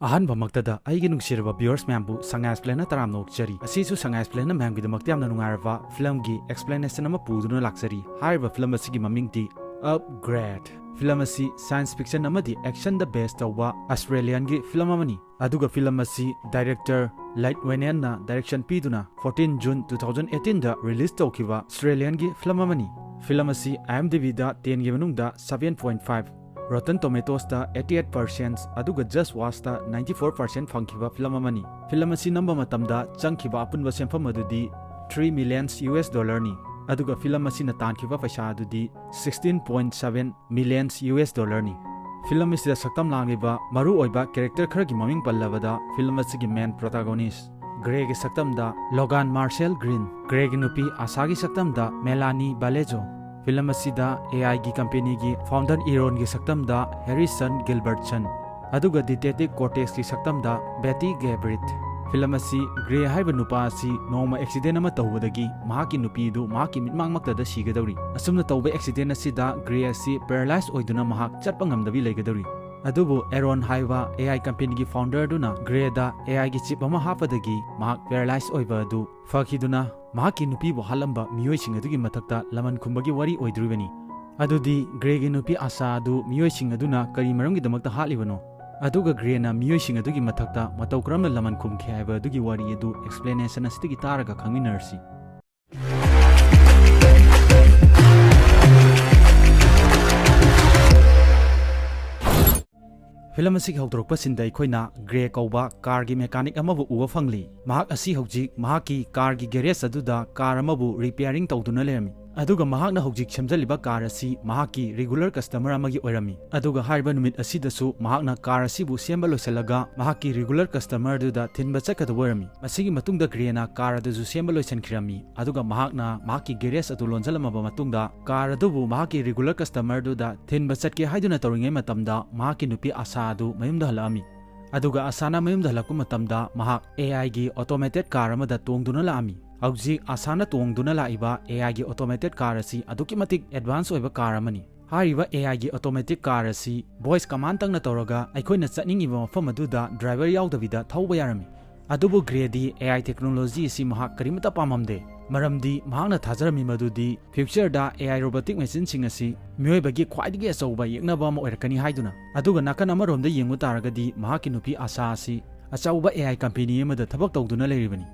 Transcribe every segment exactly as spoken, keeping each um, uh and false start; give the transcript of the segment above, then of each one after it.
ꯑꯍꯥꯟꯕꯃꯛꯇꯗ ꯑꯩꯒꯤ ꯅꯨꯡꯁꯤꯔꯕ viewers ꯃꯌꯥꯝꯕꯨ ꯁꯉꯥꯏ Explainꯅ ꯇꯔꯥꯝꯅ ꯑꯣꯛꯆꯔꯤ꯫ ꯑꯁꯤꯁꯨ ꯁꯉꯥꯏ Explainꯅ ꯃꯌꯥꯝꯒꯤꯗꯃꯛꯇ ꯌꯥꯝꯅ ꯅꯨꯡꯉꯥꯏꯔꯕ filmꯒꯤ explanation ꯑꯃ ꯄꯨꯗꯨꯅ ꯂꯥꯛꯆꯔꯤ꯫ ꯍꯥꯏꯔꯤꯕ film ꯑꯁꯤꯒꯤ ꯃꯃꯤꯡꯗꯤ Upgrade꯫ Film ꯑꯁꯤ science fiction ꯑꯃꯗꯤ actionꯗ base ꯇꯧꯕ Australianꯒꯤ film ꯑꯃꯅꯤ꯫ ꯑꯗꯨꯒ film ꯑꯁꯤ director Light Wynannꯅ direction ꯄꯤꯗꯨꯅ fourteen June two thousand eighteenꯗ release ꯇꯧꯈꯤꯕ Australianꯒꯤ film ꯑꯃꯅꯤ꯫ Film ꯑꯁꯤ IMDbꯗ tenꯒꯤ ꯃꯅꯨꯡꯗ seven point five, Rotten Tomatoesꯇ eighty eight percent, ꯑꯗꯨꯒ Just Watchꯇ ninety four percent ꯐꯪꯈꯤꯕ film ꯑꯃꯅꯤ꯫ Film ꯑꯁꯤ ꯅꯝꯕ ꯃꯇꯝꯗ ꯆꯪꯈꯤꯕ ꯑꯄꯨꯟꯕ ꯁꯦꯟꯐꯝ ꯑꯗꯨꯗꯤ three million US dollarꯅꯤ꯫ ꯑꯗꯨꯒ film ꯑꯁꯤꯅ ꯇꯥꯟꯈꯤꯕ ꯄꯩꯁꯥ ꯑꯗꯨꯗꯤ sixteen point seven million US dollarꯅꯤ꯫ Film ꯑꯁꯤꯗ ꯁꯛꯇꯝ ꯂꯥꯡꯂꯤꯕ ꯃꯔꯨꯑꯣꯏꯕ character ꯈꯔꯒꯤ ꯃꯃꯤꯡ ꯄꯜꯂꯕꯗ, film ꯑꯁꯤꯒꯤ main protagonist Greyꯒꯤ ꯁꯛꯇꯝꯗ Logan Marshall Green, Greyꯒꯤ ꯅꯨꯄꯤ Asaꯒꯤ ꯁꯛꯇꯝꯗ Melanie Balejo, film ꯑꯁꯤꯗ AIꯒꯤ companyꯒꯤ founder Eronꯒꯤ ꯁꯛꯇꯝꯗ Harrison Gilbertson, ꯑꯗꯨꯒ detective Cortezꯀꯤ ꯁꯛꯇꯝꯗ Betty Gabriel꯫ Film ꯑꯁꯤ Grey ꯍꯥꯏꯕ ꯅꯨꯄꯥ ꯑꯁꯤ ꯅꯣꯡꯃ accident ꯑꯃ ꯇꯧꯕꯗꯒꯤ ꯃꯍꯥꯛꯀꯤ ꯅꯨꯄꯤ ꯑꯗꯨ ꯃꯍꯥꯛꯀꯤ ꯃꯤꯠꯃꯥꯡꯃꯛꯇꯗ ꯁꯤꯒꯗꯧꯔꯤ꯫ ꯑꯁꯨꯝꯅ ꯇꯧꯕ accident ꯑꯁꯤꯗ Grey ꯑꯁꯤ paralyze ꯑꯣꯏꯗꯨꯅ ꯃꯍꯥꯛ ꯆꯠꯄ ꯉꯝꯗꯕꯤ ꯂꯩꯒꯗꯧꯔꯤ꯫ ꯑꯗꯨꯕꯨ Eron ꯍꯥꯏꯕ AI companyꯒꯤ founder ꯑꯗꯨꯅ Greyꯗ AIꯒꯤ chip ꯑꯃ ꯍꯥꯞꯄꯗꯒꯤ ꯃꯍꯥꯛ paralyze ꯑꯣꯏꯕ ꯑꯗꯨ ꯐꯈꯤꯗꯨꯅ ꯃꯍꯥꯛꯀꯤ ꯅꯨꯄꯤꯕꯨ ꯍꯥꯠꯂꯝꯕ ꯃꯤꯑꯣꯏꯁꯤꯡ ꯑꯗꯨꯒꯤ ꯃꯊꯛꯇ ꯂꯃꯟ ꯈꯨꯝꯕꯒꯤ ꯋꯥꯔꯤ ꯑꯣꯏꯗꯣꯔꯤꯕꯅꯤ꯫ ꯑꯗꯨꯗꯤ Greyꯒꯤ ꯅꯨꯄꯤ Asa ꯑꯗꯨ ꯃꯤꯑꯣꯏꯁꯤꯡ ꯑꯗꯨꯅ ꯀꯔꯤ ꯃꯔꯝꯒꯤꯗꯃꯛꯇ ꯍꯥꯠꯂꯤꯕꯅꯣ? ꯑꯗꯨꯒ Greyꯅ ꯃꯤꯑꯣꯏꯁꯤꯡ ꯑꯗꯨꯒꯤ ꯃꯊꯛꯇ ꯃꯇꯧ ꯀꯔꯝꯅ ꯂꯃꯟ ꯈꯨꯝꯈꯤ ꯍꯥꯏꯕ ꯑꯗꯨꯒꯤ ꯋꯥꯔꯤ ꯑꯗꯨ explanation ꯑꯁꯤꯗꯒꯤ ꯇꯥꯔꯒ ꯈꯪꯃꯤꯟꯅꯔꯁꯤ꯫ Film ꯑꯁꯤꯒꯤ ꯍꯧꯗꯣꯔꯛꯄꯁꯤꯡꯗ ꯑꯩꯈꯣꯏꯅ Grey ꯀꯧꯕ carꯒꯤ mechanic ꯑꯃꯕꯨ ꯎꯕ ꯐꯪꯂꯤ꯫ ꯃꯍꯥꯛ ꯑꯁꯤ ꯍꯧꯖꯤꯛ ꯃꯍꯥꯛꯀꯤ carꯒꯤ garage ꯑꯗꯨꯗ car ꯑꯃꯕꯨ repairing ꯇꯧꯗꯨꯅ ꯂꯩꯔꯝꯃꯤ꯫ ꯑꯗꯨꯒ ꯃꯍꯥꯛꯅ ꯍꯧꯖꯤꯛ ꯁꯦꯝꯖꯜꯂꯤꯕ car ꯑꯁꯤ ꯃꯍꯥꯛꯀꯤ regular customer ꯑꯃꯒꯤ ꯑꯣꯏꯔꯝꯃꯤ꯫ ꯑꯗꯨꯒ ꯍꯥꯏꯔꯤꯕ ꯅꯨꯃꯤꯠ ꯑꯁꯤꯗꯁꯨ ꯃꯍꯥꯛꯅ car ꯑꯁꯤꯕꯨ ꯁꯦꯝꯕ ꯂꯣꯏꯁꯤꯜꯂꯒ ꯃꯍꯥꯛꯀꯤ regular customer ꯑꯗꯨꯗ ꯊꯤꯟꯕ ꯆꯠꯀꯗꯕ ꯑꯣꯏꯔꯝꯃꯤ꯫ ꯃꯁꯤꯒꯤ ꯃꯇꯨꯡꯗ Greyꯅ car ꯑꯗꯨꯁꯨ ꯁꯦꯝꯕ ꯂꯣꯏꯁꯤꯟꯈꯤꯔꯝꯃꯤ꯫ ꯑꯗꯨꯒ ꯃꯍꯥꯛꯅ ꯃꯍꯥꯛꯀꯤ garage ꯑꯗꯨ ꯂꯣꯟꯖꯜꯂꯝꯃꯕ ꯃꯇꯨꯡꯗ car ꯑꯗꯨꯕꯨ ꯃꯍꯥꯛꯀꯤ regular customer ꯑꯗꯨꯗ ꯊꯤꯟꯕ ꯆꯠꯀꯦ ꯍꯥꯏꯗꯨꯅ ꯇꯧꯔꯤꯉꯩ ꯃꯇꯝꯗ ꯃꯍꯥꯛꯀꯤ ꯅꯨꯄꯤ Asa ꯑꯗꯨ ꯃꯌꯨꯝꯗ ꯍꯜꯂꯛꯑꯝꯃꯤ꯫ ꯑꯗꯨꯒ Asaꯅ ꯃꯌꯨꯝꯗ ꯍꯜꯂꯛꯄ ꯃꯇꯝꯗ ꯃꯍꯥꯛ AIꯒꯤ automated car ꯑꯃꯗ ꯇꯣꯡꯗꯨꯅ ꯂꯥꯛꯑꯝꯃꯤ꯫ ꯍꯧꯖꯤꯛ Asaꯅ ꯇꯣꯡꯗꯨꯅ ꯂꯥꯛꯏꯕ AIꯒꯤ automated car ꯑꯁꯤ ꯑꯗꯨꯛꯀꯤ ꯃꯇꯤꯛ advance ꯑꯣꯏꯕ car ꯑꯃꯅꯤ꯫ ꯍꯥꯏꯔꯤꯕ ꯑꯦ ꯑꯥꯏꯒꯤ ꯑꯣꯇꯣꯃꯦꯇꯤꯛ ꯀꯥꯔ ꯑꯁꯤ ꯚꯣꯏꯁ ꯀꯃꯥꯟꯗ ꯇꯪꯅ ꯇꯧꯔꯒ ꯑꯩꯈꯣꯏꯅ ꯆꯠꯅꯤꯡꯉꯤꯕ ꯃꯐꯝ ꯑꯗꯨꯗ ꯗ꯭ꯔꯥꯏꯚꯔ ꯌꯥꯎꯗꯕꯤꯗ ꯊꯧꯕ ꯌꯥꯔꯝꯃꯤ꯫ ꯑꯗꯨꯕꯨ ꯒ꯭ꯔꯦꯗꯤ ꯑꯦ ꯑꯥꯏ ꯇꯦꯛꯅꯣꯂꯣꯖꯤ ꯑꯁꯤ ꯃꯍꯥꯛ ꯀꯔꯤꯃꯠꯇ ꯄꯥꯝꯂꯝꯗꯦ, ꯃꯔꯝꯗꯤ ꯃꯍꯥꯛꯅ ꯊꯥꯖꯔꯝꯃꯤ ꯃꯗꯨꯗꯤ ꯐ꯭ꯌꯨꯆꯔꯗ ꯑꯦ ꯑꯥꯏ ꯔꯣꯕꯣꯇꯤꯛ ꯃꯦꯆꯤꯟꯁꯤꯡ ꯑꯁꯤ ꯃꯤꯑꯣꯏꯕꯒꯤ ꯈ꯭ꯋꯥꯏꯗꯒꯤ ꯑꯆꯧꯕ ꯌꯦꯛꯅꯕ ꯑꯃ ꯑꯣꯏꯔꯛꯀꯅꯤ ꯍꯥꯏꯗꯨꯅ꯫ ꯑꯗꯨꯒ ꯅꯥꯀꯟ ꯑꯃꯔꯣꯝꯗ ꯌꯦꯡꯕ ꯇꯥꯔꯒꯗꯤ ꯃꯍꯥꯛꯀꯤ ꯅꯨꯄꯤ ꯑꯁꯥ ꯑꯁꯤ ꯑꯆꯧꯕ ꯑꯦ ꯑꯥꯏ ꯀꯝꯄꯦꯅꯤ ꯑꯃꯗ ꯊꯕꯛ ꯇꯧꯗꯨꯅ ꯂꯩꯔꯤꯕꯅꯤ꯫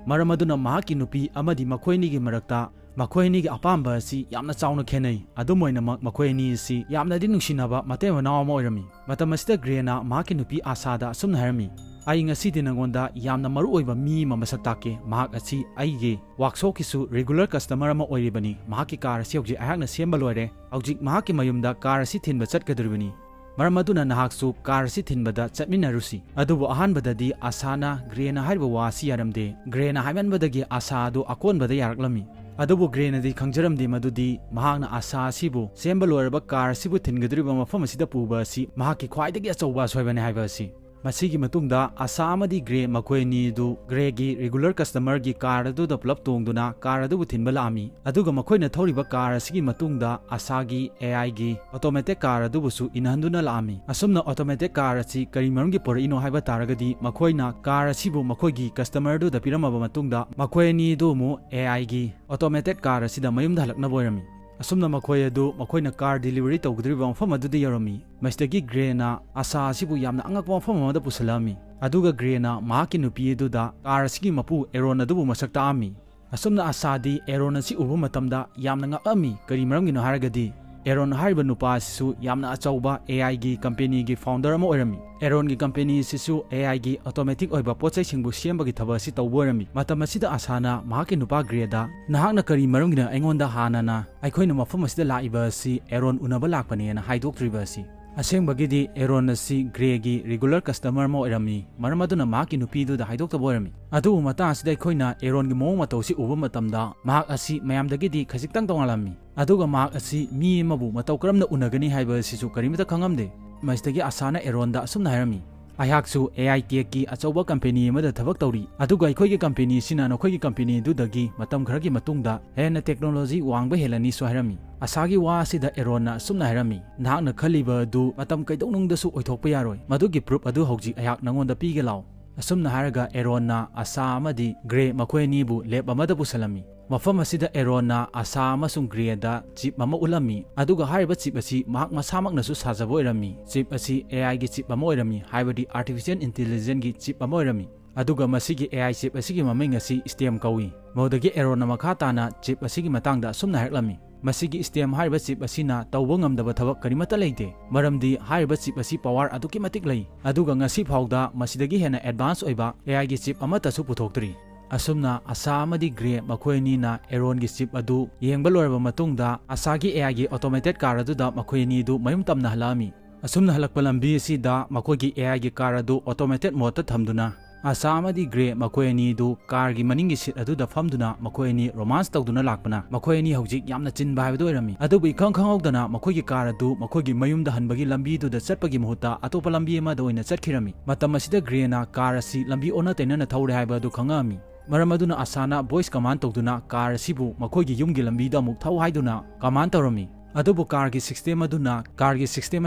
ꯃꯔꯝ ꯑꯗꯨꯅ ꯃꯍꯥꯛꯀꯤ ꯅꯨꯄꯤ ꯑꯃꯗꯤ ꯃꯈꯣꯏ ꯑꯅꯤꯒꯤ ꯃꯔꯛꯇ ꯃꯈꯣꯏ ꯑꯅꯤꯒꯤ ꯑꯄꯥꯝꯕ ꯑꯁꯤ ꯌꯥꯝꯅ ꯆꯥꯎꯅ ꯈꯦꯠꯅꯩ꯫ ꯑꯗꯨꯝ ꯑꯣꯏꯅꯃꯛ, ꯃꯈꯣꯏ ꯑꯅꯤ ꯑꯁꯤ ꯌꯥꯝꯅꯗꯤ ꯅꯨꯡꯁꯤꯅꯕ ꯃꯇꯩ ꯃꯅꯥꯎ ꯑꯃ ꯑꯣꯏꯔꯝꯃꯤ꯫ ꯃꯇꯝ ꯑꯁꯤꯗ ꯒ꯭ꯔꯦꯅ ꯃꯍꯥꯛꯀꯤ ꯅꯨꯄꯤ ꯑꯁꯥꯗ ꯑꯁꯨꯝꯅ ꯍꯥꯏꯔꯝꯃꯤ, "ꯑꯩ ꯉꯁꯤꯗꯤ ꯅꯉꯣꯟꯗ ꯌꯥꯝꯅ ꯃꯔꯨ ꯑꯣꯏꯕ ꯃꯤ ꯑꯃ ꯃꯁꯛ ꯇꯥꯛꯀꯦ꯫ ꯃꯍꯥꯛ ꯑꯁꯤ ꯑꯩꯒꯤ ꯋꯥꯛꯁꯣꯞꯀꯤꯁꯨ ꯔꯤꯒꯨꯂꯔ ꯀꯁꯇꯃꯔ ꯑꯃ ꯑꯣꯏꯔꯤꯕꯅꯤ꯫ ꯃꯍꯥꯛꯀꯤ ꯀꯥꯔ ꯑꯁꯤ ꯍꯧꯖꯤꯛ ꯑꯩꯍꯥꯛꯅ ꯁꯦꯝꯕ ꯂꯣꯏꯔꯦ꯫ ꯍꯧꯖꯤꯛ ꯃꯍꯥꯛꯀꯤ ꯃꯌꯨꯝꯗ ꯀꯥꯔ ꯑꯁꯤ ꯊꯤꯟꯕ ꯆꯠꯀꯗꯧꯔꯤꯕꯅꯤ꯫ ꯃꯔꯝ ꯑꯗꯨꯅ ꯅꯍꯥꯛꯁꯨ ꯀꯥꯔ ꯑꯁꯤ ꯊꯤꯟꯕꯗ ꯆꯠꯃꯤꯟꯅꯔꯨꯁꯤ꯫" ꯑꯗꯨꯕꯨ ꯑꯍꯥꯟꯕꯗꯗꯤ ꯑꯁꯥꯅ ꯒ꯭ꯔꯦꯅ ꯍꯥꯏꯔꯤꯕ ꯋꯥ ꯑꯁꯤ ꯌꯥꯔꯝꯗꯦ꯫ ꯒ꯭ꯔꯦꯅ ꯍꯥꯏꯃꯟꯕꯗꯒꯤ ꯑꯁꯥ ꯑꯗꯨ ꯑꯀꯣꯟꯕꯗ ꯌꯥꯔꯛꯂꯝꯃꯤ꯫ ꯑꯗꯨꯕꯨ ꯒ꯭ꯔꯦꯅꯗꯤ ꯈꯪꯖꯔꯝꯗꯦ ꯃꯗꯨꯗꯤ ꯃꯍꯥꯛꯅ ꯑꯁꯥ ꯑꯁꯤꯕꯨ ꯁꯦꯝꯕ ꯂꯣꯏꯔꯕ ꯀꯥꯔ ꯑꯁꯤꯕꯨ ꯊꯤꯟꯒꯗꯧꯔꯤꯕ ꯃꯐꯝ ꯑꯁꯤꯗ ꯄꯨꯕ ꯑꯁꯤ ꯃꯍꯥꯛꯀꯤ ꯈ꯭ꯋꯥꯏꯗꯒꯤ ꯑꯆꯧꯕ ꯑꯁꯣꯏꯕꯅꯤ ꯍꯥꯏꯕ ꯑꯁꯤ꯫ ꯃꯁꯤꯒꯤ ꯃꯇꯨꯡꯗ ꯑꯁꯥ ꯑꯃꯗꯤ ꯒ꯭ꯔꯦ ꯃꯈꯣꯏ ꯑꯅꯤ ꯑꯗꯨ ꯒ꯭ꯔꯦꯒꯤ ꯔꯤꯒꯨꯂꯔ ꯀꯁꯇꯃꯔꯒꯤ ꯀꯥꯔ ꯑꯗꯨꯗ ꯄꯨꯂꯞ ꯇꯣꯡꯗꯨꯅ ꯀꯥꯔ ꯑꯗꯨꯕꯨ ꯊꯤꯟꯕ ꯂꯥꯛꯑꯝꯃꯤ꯫ ꯑꯗꯨꯒ ꯃꯈꯣꯏꯅ ꯊꯧꯔꯤꯕ ꯀꯥꯔ ꯑꯁꯤꯒꯤ ꯃꯇꯨꯡꯗ ꯑꯁꯥꯒꯤ ꯑꯦ ꯑꯥꯏꯒꯤ ꯑꯣꯇꯣꯃꯦꯇꯤꯛ ꯀꯥꯔ ꯑꯗꯨꯕꯨꯁꯨ ꯏꯟꯅꯍꯟꯗꯨꯅ ꯂꯥꯛꯑꯝꯃꯤ꯫ ꯑꯁꯨꯝꯅ ꯑꯣꯇꯣꯃꯦꯇꯤꯛ ꯀꯥꯔ ꯑꯁꯤ ꯀꯔꯤ ꯃꯔꯝꯒꯤ ꯄꯨꯔꯛꯏꯅꯣ ꯍꯥꯏꯕ ꯇꯥꯔꯒꯗꯤ, ꯃꯈꯣꯏꯅ ꯀꯥꯔ ꯑꯁꯤꯕꯨ ꯃꯈꯣꯏꯒꯤ ꯀꯁꯇꯃꯔ ꯑꯗꯨꯗ ꯄꯤꯔꯝꯃꯕ ꯃꯇꯨꯡꯗ ꯃꯈꯣꯏ ꯑꯅꯤ ꯑꯗꯨ ꯑꯃꯨꯛ ꯑꯦ ꯑꯥꯏꯒꯤ ꯑꯣꯇꯣꯃꯦꯇꯤꯛ ꯀꯥꯔ ꯑꯁꯤꯗ ꯃꯌꯨꯝꯗ ꯍꯜꯂꯛꯅꯕ ꯑꯣꯏꯔꯝꯃꯤ꯫ ꯑꯁꯨꯝꯅ ꯃꯈꯣꯏ ꯑꯗꯨ ꯃꯈꯣꯏꯅ ꯀꯥꯔ ꯗꯤꯂꯤꯚꯔꯤ ꯇꯧꯒꯗꯧꯔꯤꯕ ꯃꯐꯝ ꯑꯗꯨꯗ ꯌꯧꯔꯝꯃꯤ꯫ ꯃꯁꯤꯗꯒꯤ ꯒ꯭ꯔꯦꯅ ꯑꯁꯥ ꯑꯁꯤꯕꯨ ꯌꯥꯝꯅ ꯑꯉꯛꯄ ꯃꯐꯝ ꯑꯃꯗ ꯄꯨꯁꯤꯜꯂꯛꯑꯝꯃꯤ꯫ ꯑꯗꯨꯒ ꯒ꯭ꯔꯦꯅ ꯃꯍꯥꯛꯀꯤ ꯅꯨꯄꯤ ꯑꯗꯨꯗ ꯀꯥꯔ ꯑꯁꯤꯒꯤ ꯃꯄꯨ ꯑꯦꯔꯣꯟ ꯑꯗꯨꯕꯨ ꯃꯁꯛ ꯇꯥꯛꯑꯝꯃꯤ꯫ ꯑꯁꯨꯝꯅ ꯑꯁꯥꯗꯤ ꯑꯦꯔꯣꯟ ꯑꯁꯤ ꯎꯕ ꯃꯇꯝꯗ ꯌꯥꯝꯅ ꯉꯛꯑꯝꯃꯤ꯫ ꯀꯔꯤ ꯃꯔꯝꯒꯤꯅꯣ ꯍꯥꯏꯔꯒꯗꯤ, ꯑꯦꯔꯣꯟ ꯍꯥꯏꯔꯤꯕ ꯅꯨꯄꯥ ꯑꯁꯤꯁꯨ ꯌꯥꯝꯅ ꯑꯆꯧꯕ ꯑꯦ ꯑꯥꯏꯒꯤ ꯀꯝꯄꯦꯅꯤꯒꯤ ꯐꯥꯎꯟꯗꯔ ꯑꯃ ꯑꯣꯏꯔꯝꯃꯤ꯫ ꯑꯦꯔꯣꯟꯒꯤ ꯀꯝꯄꯦꯅꯤ ꯑꯁꯤꯁꯨ ꯑꯦ ꯑꯥꯏꯒꯤ ꯑꯣꯇꯣꯃꯦꯇꯤꯛ ꯑꯣꯏꯕ ꯄꯣꯠ ꯆꯩꯁꯤꯡꯕꯨ ꯁꯦꯝꯕꯒꯤ ꯊꯕꯛ ꯑꯁꯤ ꯇꯧꯕ ꯑꯣꯏꯔꯝꯃꯤ꯫ ꯃꯇꯝ ꯑꯁꯤꯗ ꯑꯁꯥꯅ ꯃꯍꯥꯛꯀꯤ ꯅꯨꯄꯥ ꯒ꯭ꯔꯦꯗ, "ꯅꯍꯥꯛꯅ ꯀꯔꯤ ꯃꯔꯝꯒꯤꯅꯣ ꯑꯩꯉꯣꯟꯗ ꯍꯥꯟꯅꯅ ꯑꯩꯈꯣꯏꯅ ꯃꯐꯝ ꯑꯁꯤꯗ ꯂꯥꯛꯏꯕ ꯑꯁꯤ ꯑꯦꯔꯣꯟ ꯎꯅꯕ ꯂꯥꯛꯄꯅꯦꯅ ꯍꯥꯏꯗꯣꯛꯇ꯭ꯔꯤꯕ ꯑꯁꯤ?" ꯑꯁꯦꯡꯕꯒꯤꯗꯤ ꯑꯦꯔꯣꯟ ꯑꯁꯤ ꯒ꯭ꯔꯦꯒꯤ ꯔꯤꯒꯨꯂꯔ ꯀꯁꯇꯃꯔ ꯑꯃ ꯑꯣꯏꯔꯝꯃꯤ, ꯃꯔꯝ ꯑꯗꯨꯅ ꯃꯍꯥꯛꯀꯤ ꯅꯨꯄꯤꯗꯨꯗ ꯍꯥꯏꯗꯣꯛꯇꯕ ꯑꯣꯏꯔꯝꯃꯤ꯫ ꯑꯗꯨꯕꯨ ꯃꯇꯥꯡ ꯑꯁꯤꯗ ꯑꯩꯈꯣꯏꯅ ꯑꯦꯔꯣꯟꯒꯤ ꯃꯑꯣꯡ ꯃꯇꯧ ꯑꯁꯤ ꯎꯕ ꯃꯇꯝꯗ, ꯃꯍꯥꯛ ꯑꯁꯤ ꯃꯌꯥꯝꯗꯒꯤꯗꯤ ꯈꯖꯤꯛꯇꯪ ꯇꯣꯉꯥꯜꯂꯝꯃꯤ꯫ ꯑꯗꯨꯒ ꯃꯍꯥꯛ ꯑꯁꯤ ꯃꯤ ꯑꯃꯕꯨ ꯃꯇꯧ ꯀꯔꯝꯅ ꯎꯅꯒꯅꯤ ꯍꯥꯏꯕ ꯑꯁꯤꯁꯨ ꯀꯔꯤꯃꯠꯇ ꯈꯪꯉꯝꯗꯦ꯫ ꯃꯁꯤꯗꯒꯤ ꯑꯁꯥꯅ ꯑꯦꯔꯣꯟꯗ ꯑꯁꯨꯝꯅ ꯍꯥꯏꯔꯝꯃꯤ, "ꯑꯩꯍꯥꯛꯁꯨ A I tech-ꯀꯤ ꯑꯆꯧꯕ company ꯑꯃꯗ ꯊꯕꯛ ꯇꯧꯔꯤ, ꯑꯗꯨꯒ ꯑꯩꯈꯣꯏꯒꯤ company ꯑꯁꯤꯅ ꯅꯈꯣꯏꯒꯤ company ꯑꯗꯨꯗꯒꯤ ꯃꯇꯝ ꯈꯔꯒꯤ ꯃꯇꯨꯡꯗ ꯍꯦꯟꯅ technology ꯋꯥꯡꯕ ꯍꯦꯜꯂꯅꯤꯁꯨ" ꯍꯥꯏꯔꯝꯃꯤ꯫ ꯑꯁꯥꯒꯤ ꯋꯥ ꯑꯁꯤꯗ ꯑꯦꯔꯣꯟꯅ ꯑꯁꯨꯝꯅ ꯍꯥꯏꯔꯝꯃꯤ, "ꯅꯍꯥꯛꯅ ꯈꯜꯂꯤꯕ ꯑꯗꯨ ꯃꯇꯝ ꯀꯩꯗꯧꯅꯨꯡꯗꯁꯨ ꯑꯣꯏꯊꯣꯛꯄ ꯌꯥꯔꯣꯏ꯫ ꯃꯗꯨꯒꯤ proof ꯑꯗꯨ ꯍꯧꯖꯤꯛ ꯑꯩꯍꯥꯛ ꯅꯉꯣꯟꯗ ꯄꯤꯒꯦ, ꯂꯥꯎ꯫" ꯑꯁꯨꯝꯅ ꯍꯥꯏꯔꯒ ꯑꯦꯔꯣꯟꯅ ꯑꯁꯥ ꯑꯃꯗꯤ ꯒ꯭ꯔꯦ ꯃꯈꯣꯏ ꯑꯅꯤꯕꯨ lab ꯑꯃꯗ ꯄꯨꯁꯜꯂꯝꯃꯤ꯫ ꯃꯐꯝ ꯑꯁꯤꯗ ꯑꯦꯔꯣꯟꯅ ꯑꯁꯥ ꯑꯃꯁꯨꯡ ꯒ꯭ꯔꯦꯗ chip ꯑꯃ ꯎꯠꯂꯝꯃꯤ, ꯑꯗꯨꯒ ꯍꯥꯏꯔꯤꯕ chip ꯑꯁꯤ ꯃꯍꯥꯛ ꯃꯁꯥꯃꯛꯅꯁꯨ ꯁꯥꯖꯕ ꯑꯣꯏꯔꯝꯃꯤ꯫ Chip ꯑꯁꯤ A I-ꯒꯤ chip ꯑꯃ ꯑꯣꯏꯔꯝꯃꯤ, ꯍꯥꯏꯕꯗꯤ artificial intelligence-ꯒꯤ chip ꯑꯃ ꯑꯣꯏꯔꯝꯃꯤ꯫ ꯑꯗꯨꯒ ꯃꯁꯤꯒꯤ A I chip ꯑꯁꯤꯒꯤ ꯃꯃꯤꯡ ꯑꯁꯤ STEM ꯀꯧꯏ꯫ ꯃꯗꯨꯗꯒꯤ ꯑꯦꯔꯣꯟꯅ ꯃꯈꯥ ꯇꯥꯅ chip ꯑꯁꯤꯒꯤ ꯃꯇꯥꯡꯗ ꯑꯁꯨꯝꯅ ꯍꯥꯏꯔꯛꯂꯝꯃꯤ, "ꯃꯁꯤꯒꯤ STEM ꯍꯥꯏꯔꯤꯕ chip ꯑꯁꯤꯅ ꯇꯧꯕ ꯉꯝꯗꯕ ꯊꯕꯛ ꯀꯔꯤꯃꯠꯇ ꯂꯩꯇꯦ, ꯃꯔꯝꯗꯤ ꯍꯥꯏꯔꯤꯕ chip ꯑꯁꯤ power ꯑꯗꯨꯛꯀꯤ ꯃꯇꯤꯛ ꯂꯩ, ꯑꯗꯨꯒ ꯉꯁꯤ ꯐꯥꯎꯗ ꯃꯁꯤꯗꯒꯤ ꯍꯦꯟꯅ advance ꯑꯣꯏꯕ A I-ꯒꯤ chip ꯑꯃꯠꯇꯁꯨ ꯄꯨꯊꯣꯛꯇ꯭ꯔꯤ꯫" ꯑꯁꯨꯝꯅ ꯑꯁꯥ ꯑꯃꯗꯤ ꯒ꯭ꯔꯦ ꯃꯈꯣꯏ ꯑꯅꯤꯅ ꯑꯦꯔꯣꯟꯒꯤ chip ꯑꯗꯨ ꯌꯦꯡꯕ ꯂꯣꯏꯔꯕ ꯃꯇꯨꯡꯗ, ꯑꯁꯥꯒꯤ A I-ꯒꯤ automated car ꯑꯗꯨꯗ ꯃꯈꯣꯏ ꯑꯅꯤꯗꯨ ꯃꯌꯨꯝ ꯇꯝꯅ ꯍꯜꯂꯛꯑꯝꯃꯤ꯫ ꯑꯁꯨꯝꯅ ꯍꯜꯂꯛꯄ ꯂꯝꯕꯤ ꯑꯁꯤꯗ ꯃꯈꯣꯏꯒꯤ A I-ꯒꯤ car ꯑꯗꯨ automated mode-ꯇ ꯊꯝꯗꯨꯅ, ꯑꯁꯥ ꯑꯃꯗꯤ ꯒ꯭ꯔꯦ ꯃꯈꯣꯏ ꯑꯅꯤꯗꯨ car-ꯒꯤ ꯃꯅꯤꯡꯒꯤ seat ꯑꯗꯨꯗ ꯐꯝꯗꯨꯅ ꯃꯈꯣꯏ ꯑꯅꯤ romance ꯇꯧꯗꯨꯅ ꯂꯥꯛꯄꯅ ꯃꯈꯣꯏ ꯑꯅꯤ ꯍꯧꯖꯤꯛ ꯌꯥꯝꯅ ꯆꯤꯟꯕ ꯍꯥꯏꯕꯗꯨ ꯑꯣꯏꯔꯝꯃꯤ꯫ ꯑꯗꯨꯕꯨ ꯏꯈꯪ ꯈꯪꯍꯧꯗꯅ ꯃꯈꯣꯏꯒꯤ car ꯑꯗꯨ ꯃꯈꯣꯏꯒꯤ ꯃꯌꯨꯝꯗ ꯍꯟꯕꯒꯤ ꯂꯝꯕꯤꯗꯨꯗ ꯆꯠꯄꯒꯤ ꯃꯍꯨꯠꯇ ꯑꯇꯣꯞꯄ ꯂꯝꯕꯤ ꯑꯃꯗ ꯑꯣꯏꯅ ꯆꯠꯈꯤꯔꯝꯃꯤ꯫ ꯃꯇꯝ ꯑꯁꯤꯗ ꯒ꯭ꯔꯦꯅ car ꯑꯁꯤ ꯂꯝꯕꯤ ꯑꯣꯟꯅ ꯇꯩꯅꯅ ꯊꯧꯔꯦ ꯍꯥꯏꯕ ꯑꯗꯨ ꯈꯪꯉꯛꯑꯝꯃꯤ꯫ ꯃꯔꯝ ꯑꯗꯨꯅ ꯑꯁꯥꯅ voice command ꯇꯧꯗꯨꯅ car ꯑꯁꯤꯕꯨ ꯃꯈꯣꯏꯒꯤ ꯌꯨꯝꯒꯤ ꯂꯝꯕꯤꯗ ꯑꯃꯨꯛ ꯊꯧ ꯍꯥꯏꯗꯨꯅ command ꯇꯧꯔꯝꯃꯤ꯫ ꯑꯗꯨꯕꯨ car-ꯒꯤ system ꯑꯗꯨꯅ car-ꯒꯤ system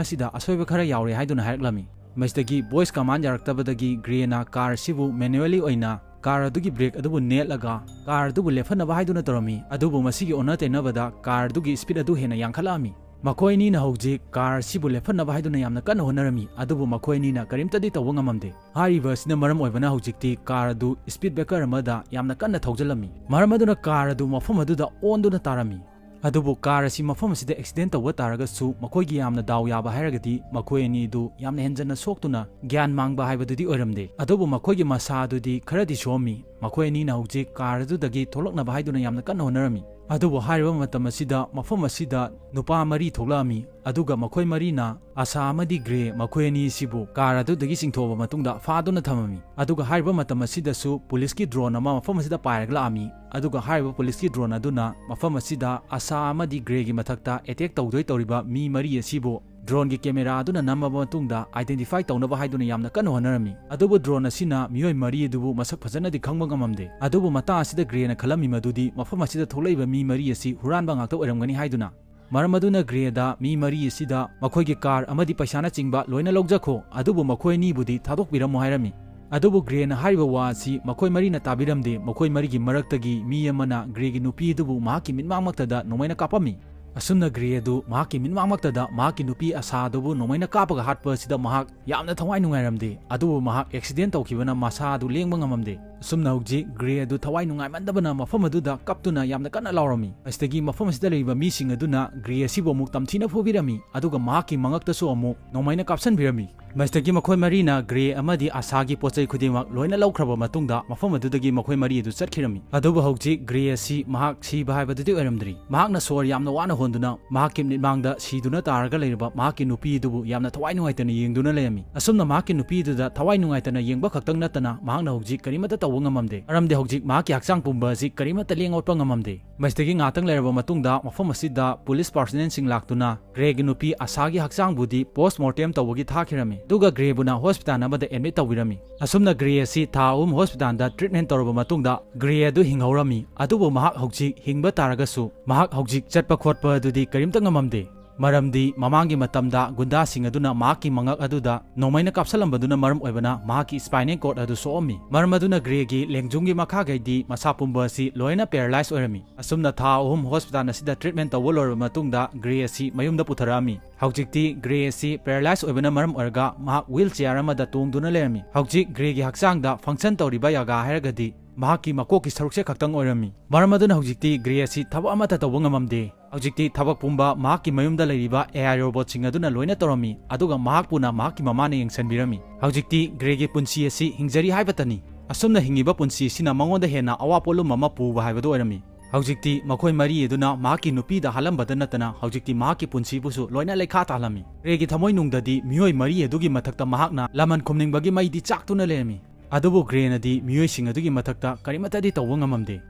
ꯑꯁꯤꯗ ꯑꯁꯣꯏꯕ ꯈꯔ ꯌꯥꯎꯔꯦ ꯍꯥꯏꯗꯨꯅ ꯍꯥꯏꯔꯛꯂꯝꯃꯤ꯫ ꯃꯁꯤꯗꯒꯤ voice command ꯌꯥꯔꯛꯇꯕꯗꯒꯤ ꯒ꯭ꯔꯦꯅ car ꯑꯁꯤꯕꯨ manually ꯑꯣꯏꯅ car ꯑꯗꯨꯒꯤ brake ꯑꯗꯨꯕꯨ ꯅꯦꯠꯂꯒ car ꯑꯗꯨꯕꯨ ꯂꯦꯞꯍꯟꯅꯕ ꯍꯥꯏꯗꯨꯅ ꯇꯧꯔꯝꯃꯤ꯫ ꯑꯗꯨꯕꯨ ꯃꯁꯤꯒꯤ ꯑꯣꯟꯅ ꯇꯩꯅꯕꯗ car ꯑꯗꯨꯒꯤ speed ꯑꯗꯨ ꯍꯦꯟꯅ ꯌꯥꯡꯈꯠꯂꯛꯑꯝꯃꯤ꯫ ꯃꯈꯣꯏ ꯑꯅꯤꯅ ꯍꯧꯖꯤꯛ car ꯑꯁꯤꯕꯨ ꯂꯦꯞꯍꯟꯅꯕ ꯍꯥꯏꯗꯨꯅ ꯌꯥꯝꯅ ꯀꯟꯅ ꯍꯣꯠꯅꯔꯝꯃꯤ, ꯑꯗꯨꯕꯨ ꯃꯈꯣꯏ ꯑꯅꯤꯅ ꯀꯔꯤꯝꯇꯗꯤ ꯇꯧꯕ ꯉꯝꯃꯝꯗꯦ꯫ ꯍꯥꯏꯔꯤꯕ ꯑꯁꯤꯅ ꯃꯔꯝ ꯑꯣꯏꯕꯅ ꯍꯧꯖꯤꯛꯇꯤ car ꯑꯗꯨ speed breaker ꯑꯃꯗ ꯌꯥꯝꯅ ꯀꯟꯅ ꯊꯧꯖꯤꯜꯂꯝꯃꯤ꯫ ꯃꯔꯝ ꯑꯗꯨꯅ car ꯑꯗꯨ ꯃꯐꯝ ꯑꯗꯨꯗ ꯑꯣꯟꯗꯨꯅ ꯇꯥꯔꯝꯃꯤ꯫ ꯑꯗꯨꯕꯨ car ꯑꯁꯤ ꯃꯐꯝ ꯑꯁꯤꯗ accident ꯇꯧꯕ ꯇꯥꯔꯒꯁꯨ, ꯃꯈꯣꯏꯒꯤ ꯌꯥꯝꯅ ꯗꯥꯎ ꯌꯥꯕ ꯍꯥꯏꯔꯒꯗꯤ ꯃꯈꯣꯏ ꯑꯅꯤꯗꯨ ꯌꯥꯝꯅ ꯍꯦꯟꯖꯟꯅ ꯁꯣꯛꯇꯨꯅ ꯒ꯭ꯌꯥꯟ ꯃꯥꯡꯕ ꯍꯥꯏꯕꯗꯨꯗꯤ ꯑꯣꯏꯔꯝꯗꯦ꯫ ꯑꯗꯨꯕꯨ ꯃꯈꯣꯏꯒꯤ ꯃꯁꯥ ꯑꯗꯨꯗꯤ ꯈꯔꯗꯤ ꯁꯣꯛꯑꯝꯃꯤ꯫ ꯃꯈꯣꯏ ꯑꯅꯤꯅ ꯍꯧꯖꯤꯛ car ꯑꯗꯨꯗꯒꯤ ꯊꯣꯛꯂꯛꯅꯕ ꯍꯥꯏꯗꯨꯅ ꯌꯥꯝꯅ ꯀꯟꯅ ꯍꯣꯠꯅꯔꯝꯃꯤ꯫ ꯑꯗꯨꯕꯨ ꯍꯥꯏꯔꯤꯕ ꯃꯇꯝ ꯑꯁꯤꯗ ꯃꯐꯝ ꯑꯁꯤꯗ ꯅꯨꯄꯥ ꯃꯔꯤ ꯊꯣꯛꯂꯛꯑꯝꯃꯤ, ꯑꯗꯨꯒ ꯃꯈꯣꯏ ꯃꯔꯤꯅ ꯑꯁꯥ ꯑꯃꯗꯤ ꯒ꯭ꯔꯦ ꯃꯈꯣꯏ ꯑꯅꯤ ꯑꯁꯤꯕꯨ car ꯑꯗꯨꯗꯒꯤ ꯆꯤꯡꯊꯣꯛꯑꯕ ꯃꯇꯨꯡꯗ ꯐꯥꯗꯨꯅ ꯊꯝꯃꯝꯃꯤ꯫ ꯑꯗꯨꯒ ꯍꯥꯏꯔꯤꯕ ꯃꯇꯝ ꯑꯁꯤꯗꯁꯨ police-ꯀꯤ drone ꯑꯃ ꯃꯐꯝ ꯑꯁꯤꯗ ꯄꯥꯏꯔꯒ ꯂꯥꯛꯑꯝꯃꯤ, ꯑꯗꯨꯒ ꯍꯥꯏꯔꯤꯕ police-ꯀꯤ drone ꯑꯗꯨꯅ ꯃꯐꯝ ꯑꯁꯤꯗ ꯑꯁꯥ ꯑꯃꯗꯤ ꯒ꯭ꯔꯦꯒꯤ ꯃꯊꯛꯇ attack ꯇꯧꯗꯣꯏ ꯇꯧꯔꯤꯕ ꯃꯤ ꯃꯔꯤ ꯑꯁꯤꯕꯨ drone ꯒꯤ camera ꯑꯗꯨꯅ ꯅꯝꯃꯕ ꯃꯇꯨꯡꯗ identify ꯇꯧꯅꯕ ꯍꯥꯏꯗꯨꯅ ꯌꯥꯝꯅ ꯀꯟꯅ ꯍꯣꯠꯅꯔꯝꯃꯤ꯫ ꯑꯗꯨꯕꯨ drone ꯑꯁꯤꯅ ꯃꯤꯑꯣꯏ ꯃꯔꯤ ꯑꯗꯨꯕꯨ ꯃꯁꯛ ꯐꯖꯅꯗꯤ ꯈꯪꯕ ꯉꯝꯃꯝꯗꯦ꯫ ꯑꯗꯨꯕꯨ ꯃꯇꯥꯡ ꯑꯁꯤꯗ Gray ꯅ ꯈꯜꯂꯝꯃꯤ ꯃꯗꯨꯗꯤ ꯃꯐꯝ ꯑꯁꯤꯗ ꯊꯣꯛꯂꯛꯏꯕ ꯃꯤ ꯃꯔꯤ ꯑꯁꯤ ꯍꯨꯔꯥꯟꯕ ꯉꯥꯛꯇ ꯑꯣꯏꯔꯝꯒꯅꯤ ꯍꯥꯏꯗꯨꯅ꯫ ꯃꯔꯝ ꯑꯗꯨꯅ Gray ꯗ ꯃꯤ ꯃꯔꯤ ꯑꯁꯤꯗ ꯃꯈꯣꯏꯒꯤ car ꯑꯃꯗꯤ ꯄꯩꯁꯥꯅꯆꯤꯡꯕ ꯂꯣꯏꯅ ꯂꯧꯖꯈꯣ, ꯑꯗꯨꯕꯨ ꯃꯈꯣꯏ ꯑꯅꯤꯕꯨꯗꯤ ꯊꯥꯗꯣꯛꯄꯤꯔꯝꯃꯣ ꯍꯥꯏꯔꯝꯃꯤ꯫ ꯑꯗꯨꯕꯨ Gray ꯅ ꯍꯥꯏꯔꯤꯕ ꯋꯥ ꯑꯁꯤ ꯃꯈꯣꯏ ꯃꯔꯤꯅ ꯇꯥꯕꯤꯔꯝꯗꯦ꯫ ꯃꯈꯣꯏ ꯃꯔꯤꯒꯤ ꯃꯔꯛꯇꯒꯤ ꯃꯤ ꯑꯃꯅ Gray ꯒꯤ ꯅꯨꯄꯤ ꯑꯗꯨꯕꯨ ꯃꯍꯥꯛꯀꯤ ꯃꯤꯠꯃꯥꯡꯃꯛꯇꯗ ꯅꯣꯡꯃꯩꯅ ꯀꯥꯞꯄꯝꯃꯤ꯫ ꯑꯁꯨꯝꯅ Gray ꯑꯗꯨ ꯃꯍꯥꯛꯀꯤ ꯃꯤꯠꯃꯥꯡꯃꯛꯇꯗ ꯃꯍꯥꯛꯀꯤ ꯅꯨꯄꯤ ꯑꯁꯥ ꯑꯗꯨꯕꯨ ꯅꯣꯡꯃꯩꯅ ꯀꯥꯞꯄꯒ ꯍꯥꯠꯄ ꯑꯁꯤꯗ ꯃꯍꯥꯛ ꯌꯥꯝꯅ ꯊꯋꯥꯏ ꯅꯨꯡꯉꯥꯏꯔꯝꯗꯦ꯫ ꯑꯗꯨꯕꯨ ꯃꯍꯥꯛ accident ꯇꯧꯈꯤꯕꯅ ꯃꯁꯥ ꯑꯗꯨ ꯂꯦꯡꯕ ꯉꯝꯃꯝꯗꯦ꯫ ꯑꯁꯨꯝꯅ ꯍꯧꯖꯤꯛ Gray ꯑꯗꯨ ꯊꯋꯥꯏ ꯅꯨꯡꯉꯥꯏꯃꯟꯗꯕꯅ ꯃꯐꯝ ꯑꯗꯨꯗ ꯀꯞꯇꯨꯅ ꯌꯥꯝꯅ ꯀꯟꯅ ꯂꯥꯎꯔꯝꯃꯤ꯫ ꯃꯁꯤꯗꯒꯤ ꯃꯐꯝ ꯑꯁꯤꯗ ꯂꯩꯔꯤꯕ ꯃꯤꯁꯤꯡ ꯑꯗꯨꯅ Gray ꯑꯁꯤꯕꯨ ꯑꯃꯨꯛ ꯇꯝꯊꯤꯅ ꯐꯨꯕꯤꯔꯝꯃꯤ, ꯑꯗꯨꯒ ꯃꯍꯥꯛꯀꯤ ꯃꯉꯛꯇꯁꯨ ꯑꯃꯨꯛ ꯅꯣꯡꯃꯩꯅ ꯀꯥꯞꯁꯤꯟꯕꯤꯔꯝꯃꯤ꯫ ꯃꯁꯤꯗꯒꯤ ꯃꯈꯣꯏ ꯃꯔꯤꯅ Gray ꯑꯃꯗꯤ ꯑꯁꯥꯒꯤ ꯄꯣꯠ ꯆꯩ ꯈꯨꯗꯤꯡꯃꯛ ꯂꯣꯏꯅ ꯂꯧꯈ꯭ꯔꯕ ꯃꯇꯨꯡꯗ ꯃꯐꯝ ꯑꯗꯨꯗꯒꯤ ꯃꯈꯣꯏ ꯃꯔꯤ ꯑꯗꯨ ꯆꯠꯈꯤꯔꯝꯃꯤ꯫ ꯑꯗꯨꯕꯨ ꯍꯧꯖꯤꯛ Gray ꯑꯁꯤ ꯃꯍꯥꯛ ꯁꯤꯕ ꯍꯥꯏꯕꯗꯨꯗꯤ ꯑꯣꯏꯔꯝꯗ꯭ꯔꯤ꯫ ꯃꯍꯥꯛꯅ ꯁꯣꯔ ꯌꯥꯝꯅ ꯋꯥꯅ ꯍꯣꯟꯗꯨꯅ ꯃꯍꯥꯛꯀꯤ ꯃꯤꯠꯃꯥꯡꯗ ꯁꯤꯗꯨꯅ ꯇꯥꯔꯒ ꯂꯩꯔꯕ ꯃꯍꯥꯛꯀꯤ ꯅꯨꯄꯤ ꯑꯗꯨꯕꯨ ꯌꯥꯝꯅ ꯊꯋꯥꯏ ꯅꯨꯡꯉꯥꯏꯇꯅ ꯌꯦꯡꯗꯨꯅ ꯂꯩꯔꯝꯃꯤ꯫ ꯑꯁꯨꯝꯅ ꯃꯍꯥꯛꯀꯤ ꯅꯨꯄꯤ ꯑꯗꯨꯗ ꯊꯋꯥꯏ ꯅꯨꯡꯉꯥꯏꯇꯅ ꯌꯦꯡꯕ ꯈꯛꯇꯪ ꯅꯠꯇꯅ ꯃꯍꯥꯛꯅ ꯍꯧꯖꯤꯛ ꯀꯔꯤꯃꯠꯇ ꯇꯧꯕ ꯉꯝꯃꯝꯗꯦ, ꯃꯔꯝꯗꯤ ꯍꯧꯖꯤꯛ ꯃꯍꯥꯛꯀꯤ ꯍꯛꯆꯥꯡ ꯄꯨꯝꯕ ꯑꯁꯤ ꯀꯔꯤꯃꯠꯇ ꯂꯦꯡ ꯑꯣꯠꯄ ꯉꯝꯃꯝꯗꯦ꯫ ꯃꯁꯤꯗꯒꯤ ꯉꯥꯛꯇꯪ ꯂꯩꯔꯕ ꯃꯇꯨꯡꯗ ꯃꯐꯝ ꯑꯁꯤꯗ police personnel ꯁꯤꯡ ꯂꯥꯛꯇꯨꯅ Gray ꯒꯤ ꯅꯨꯄꯤ ꯑꯁꯥꯒꯤ ꯍꯛꯆꯥꯡꯕꯨꯗꯤ post mortem ꯇꯧꯕꯒꯤ ꯊꯥꯈꯤꯔꯝꯃꯤ, ꯑꯗꯨꯒ Gray ꯕꯨꯅ hospital ꯑꯃꯗ admit ꯇꯧꯕꯤꯔꯝꯃꯤ꯫ ꯑꯁꯨꯝꯅ Gray ꯑꯁꯤ ꯊꯥ ꯑꯍꯨꯝ hospital ꯗ treatment ꯇꯧꯔꯕ ꯃꯇꯨꯡꯗ Gray ꯑꯗꯨ ꯍꯤꯡꯍꯧꯔꯝꯃꯤ, ꯑꯗꯨꯕꯨ ꯃꯍꯥꯛ ꯍꯧꯖꯤꯛ ꯍꯤꯡꯕ ꯇꯥꯔꯒꯁꯨ ꯃꯍꯥꯛ ꯍꯧꯖꯤꯛ ꯆꯠꯄ ꯈꯣꯠꯄ ꯑꯗꯨꯗꯤ ꯀꯔꯤꯝꯇ ꯉꯝꯃꯝꯗꯦ꯫ ꯃꯔꯝꯗꯤ ꯃꯃꯥꯡꯒꯤ ꯃꯇꯝꯗ ꯒꯨꯟꯗꯥꯁꯤꯡ ꯑꯗꯨꯅ ꯃꯍꯥꯛꯀꯤ ꯃꯉꯛ ꯑꯗꯨꯗ ꯅꯣꯡꯃꯩꯅ ꯀꯥꯞꯁꯤꯜꯂꯝꯕꯗꯨꯅ ꯃꯔꯝ ꯑꯣꯏꯕꯅ ꯃꯍꯥꯛꯀꯤ spinal cord ꯑꯗꯨ ꯁꯣꯛꯑꯝꯃꯤ꯫ ꯃꯔꯝ ꯑꯗꯨꯅ Gray ꯒꯤ ꯂꯦꯡꯖꯨꯝꯒꯤ ꯃꯈꯥꯒꯩꯗꯤ ꯃꯁꯥ ꯄꯨꯝꯕ ꯑꯁꯤ ꯂꯣꯏꯅ paralyze ꯑꯣꯏꯔꯝꯃꯤ꯫ ꯑꯁꯨꯝꯅ ꯊꯥ ꯑꯍꯨꯝ hospital ꯑꯁꯤꯗ treatment ꯇꯧꯕ ꯂꯣꯏꯔꯕ ꯃꯇꯨꯡꯗ Gray ꯑꯁꯤ ꯃꯌꯨꯝꯗ ꯄꯨꯊꯔꯛꯑꯝꯃꯤ꯫ ꯍꯧꯖꯤꯛꯇꯤ Gray ꯑꯁꯤ paralyze ꯑꯣꯏꯕꯅ ꯃꯔꯝ ꯑꯣꯏꯔꯒ ꯃꯍꯥꯛ wheelchair ꯑꯃꯗ ꯇꯣꯡꯗꯨꯅ ꯂꯩꯔꯝꯃꯤ꯫ ꯍꯧꯖꯤꯛ Gray ꯒꯤ ꯍꯛꯆꯥꯡꯗ function ꯇꯧꯔꯤꯕ ꯌꯥꯒꯥ ꯍꯥꯏꯔꯒꯗꯤ ꯃꯍꯥꯛꯀꯤ ꯃꯀꯣꯛꯀꯤ ꯁꯔꯨꯛꯁꯦ ꯈꯛꯇꯪ ꯑꯣꯏꯔꯝꯃꯤ꯫ ꯃꯔꯝ ꯑꯗꯨꯅ ꯍꯧꯖꯤꯛꯇꯤ Gray ꯑꯁꯤ ꯊꯕꯛ ꯑꯃꯠꯇ ꯇꯧꯕ ꯉꯝꯃꯝꯗꯦ꯫ ꯍꯧꯖꯤꯛꯇꯤ ꯊꯕꯛ ꯄꯨꯝꯕ ꯃꯍꯥꯛꯀꯤ ꯃꯌꯨꯝꯗ ꯂꯩꯔꯤꯕ A I robot ꯁꯤꯡ ꯑꯗꯨꯅ ꯂꯣꯏꯅ ꯇꯧꯔꯝꯃꯤ, ꯑꯗꯨꯒ ꯃꯍꯥꯛꯄꯨꯅ ꯃꯍꯥꯛꯀꯤ ꯃꯃꯥꯅ ꯌꯦꯡꯁꯤꯟꯕꯤꯔꯝꯃꯤ꯫ ꯍꯧꯖꯤꯛꯇꯤ Gray ꯒꯤ ꯄꯨꯟꯁꯤ ꯑꯁꯤ ꯍꯤꯡꯖꯔꯤ ꯍꯥꯏꯕꯇꯅꯤ꯫ ꯑꯁꯨꯝꯅ ꯍꯤꯡꯉꯤꯕ ꯄꯨꯟꯁꯤ ꯑꯁꯤꯅ ꯃꯉꯣꯟꯗ ꯍꯦꯟꯅ ꯑꯋꯥ ꯄꯣꯠꯂꯨꯝ ꯑꯃ ꯄꯨꯕ ꯍꯥꯏꯕꯗꯨ ꯑꯣꯏꯔꯝꯃꯤ꯫ ꯍꯧꯖꯤꯛꯇꯤ ꯃꯈꯣꯏ ꯃꯔꯤ ꯑꯗꯨꯅ ꯃꯍꯥꯛꯀꯤ ꯅꯨꯄꯤꯗ ꯍꯥꯠꯂꯝꯕꯗ ꯅꯠꯇꯅ ꯍꯧꯖꯤꯛꯇꯤ ꯃꯍꯥꯛꯀꯤ ꯄꯨꯟꯁꯤꯕꯨꯁꯨ ꯂꯣꯏꯅ ꯂꯩꯈꯥ ꯇꯥꯍꯜꯂꯝꯃꯤ꯫ Gray ꯒꯤ ꯊꯃꯣꯏꯅꯨꯡꯗꯗꯤ ꯃꯤꯑꯣꯏ ꯃꯔꯤ ꯑꯗꯨꯒꯤ ꯃꯊꯛꯇ ꯃꯍꯥꯛꯅ ꯂꯃꯟ ꯈꯨꯝꯅꯤꯡꯕꯒꯤ ꯃꯩꯗꯤ ꯆꯥꯛꯇꯨꯅ ꯂꯩꯔꯝꯃꯤ꯫ ꯑꯗꯨꯕꯨ Gray ꯅꯗꯤ ꯃꯤꯑꯣꯏꯁꯤꯡ ꯑꯗꯨꯒꯤ ꯃꯊꯛꯇ ꯀꯔꯤꯃꯠꯇꯗꯤ ꯇꯧꯕ ꯉꯝꯃꯝꯗꯦ꯫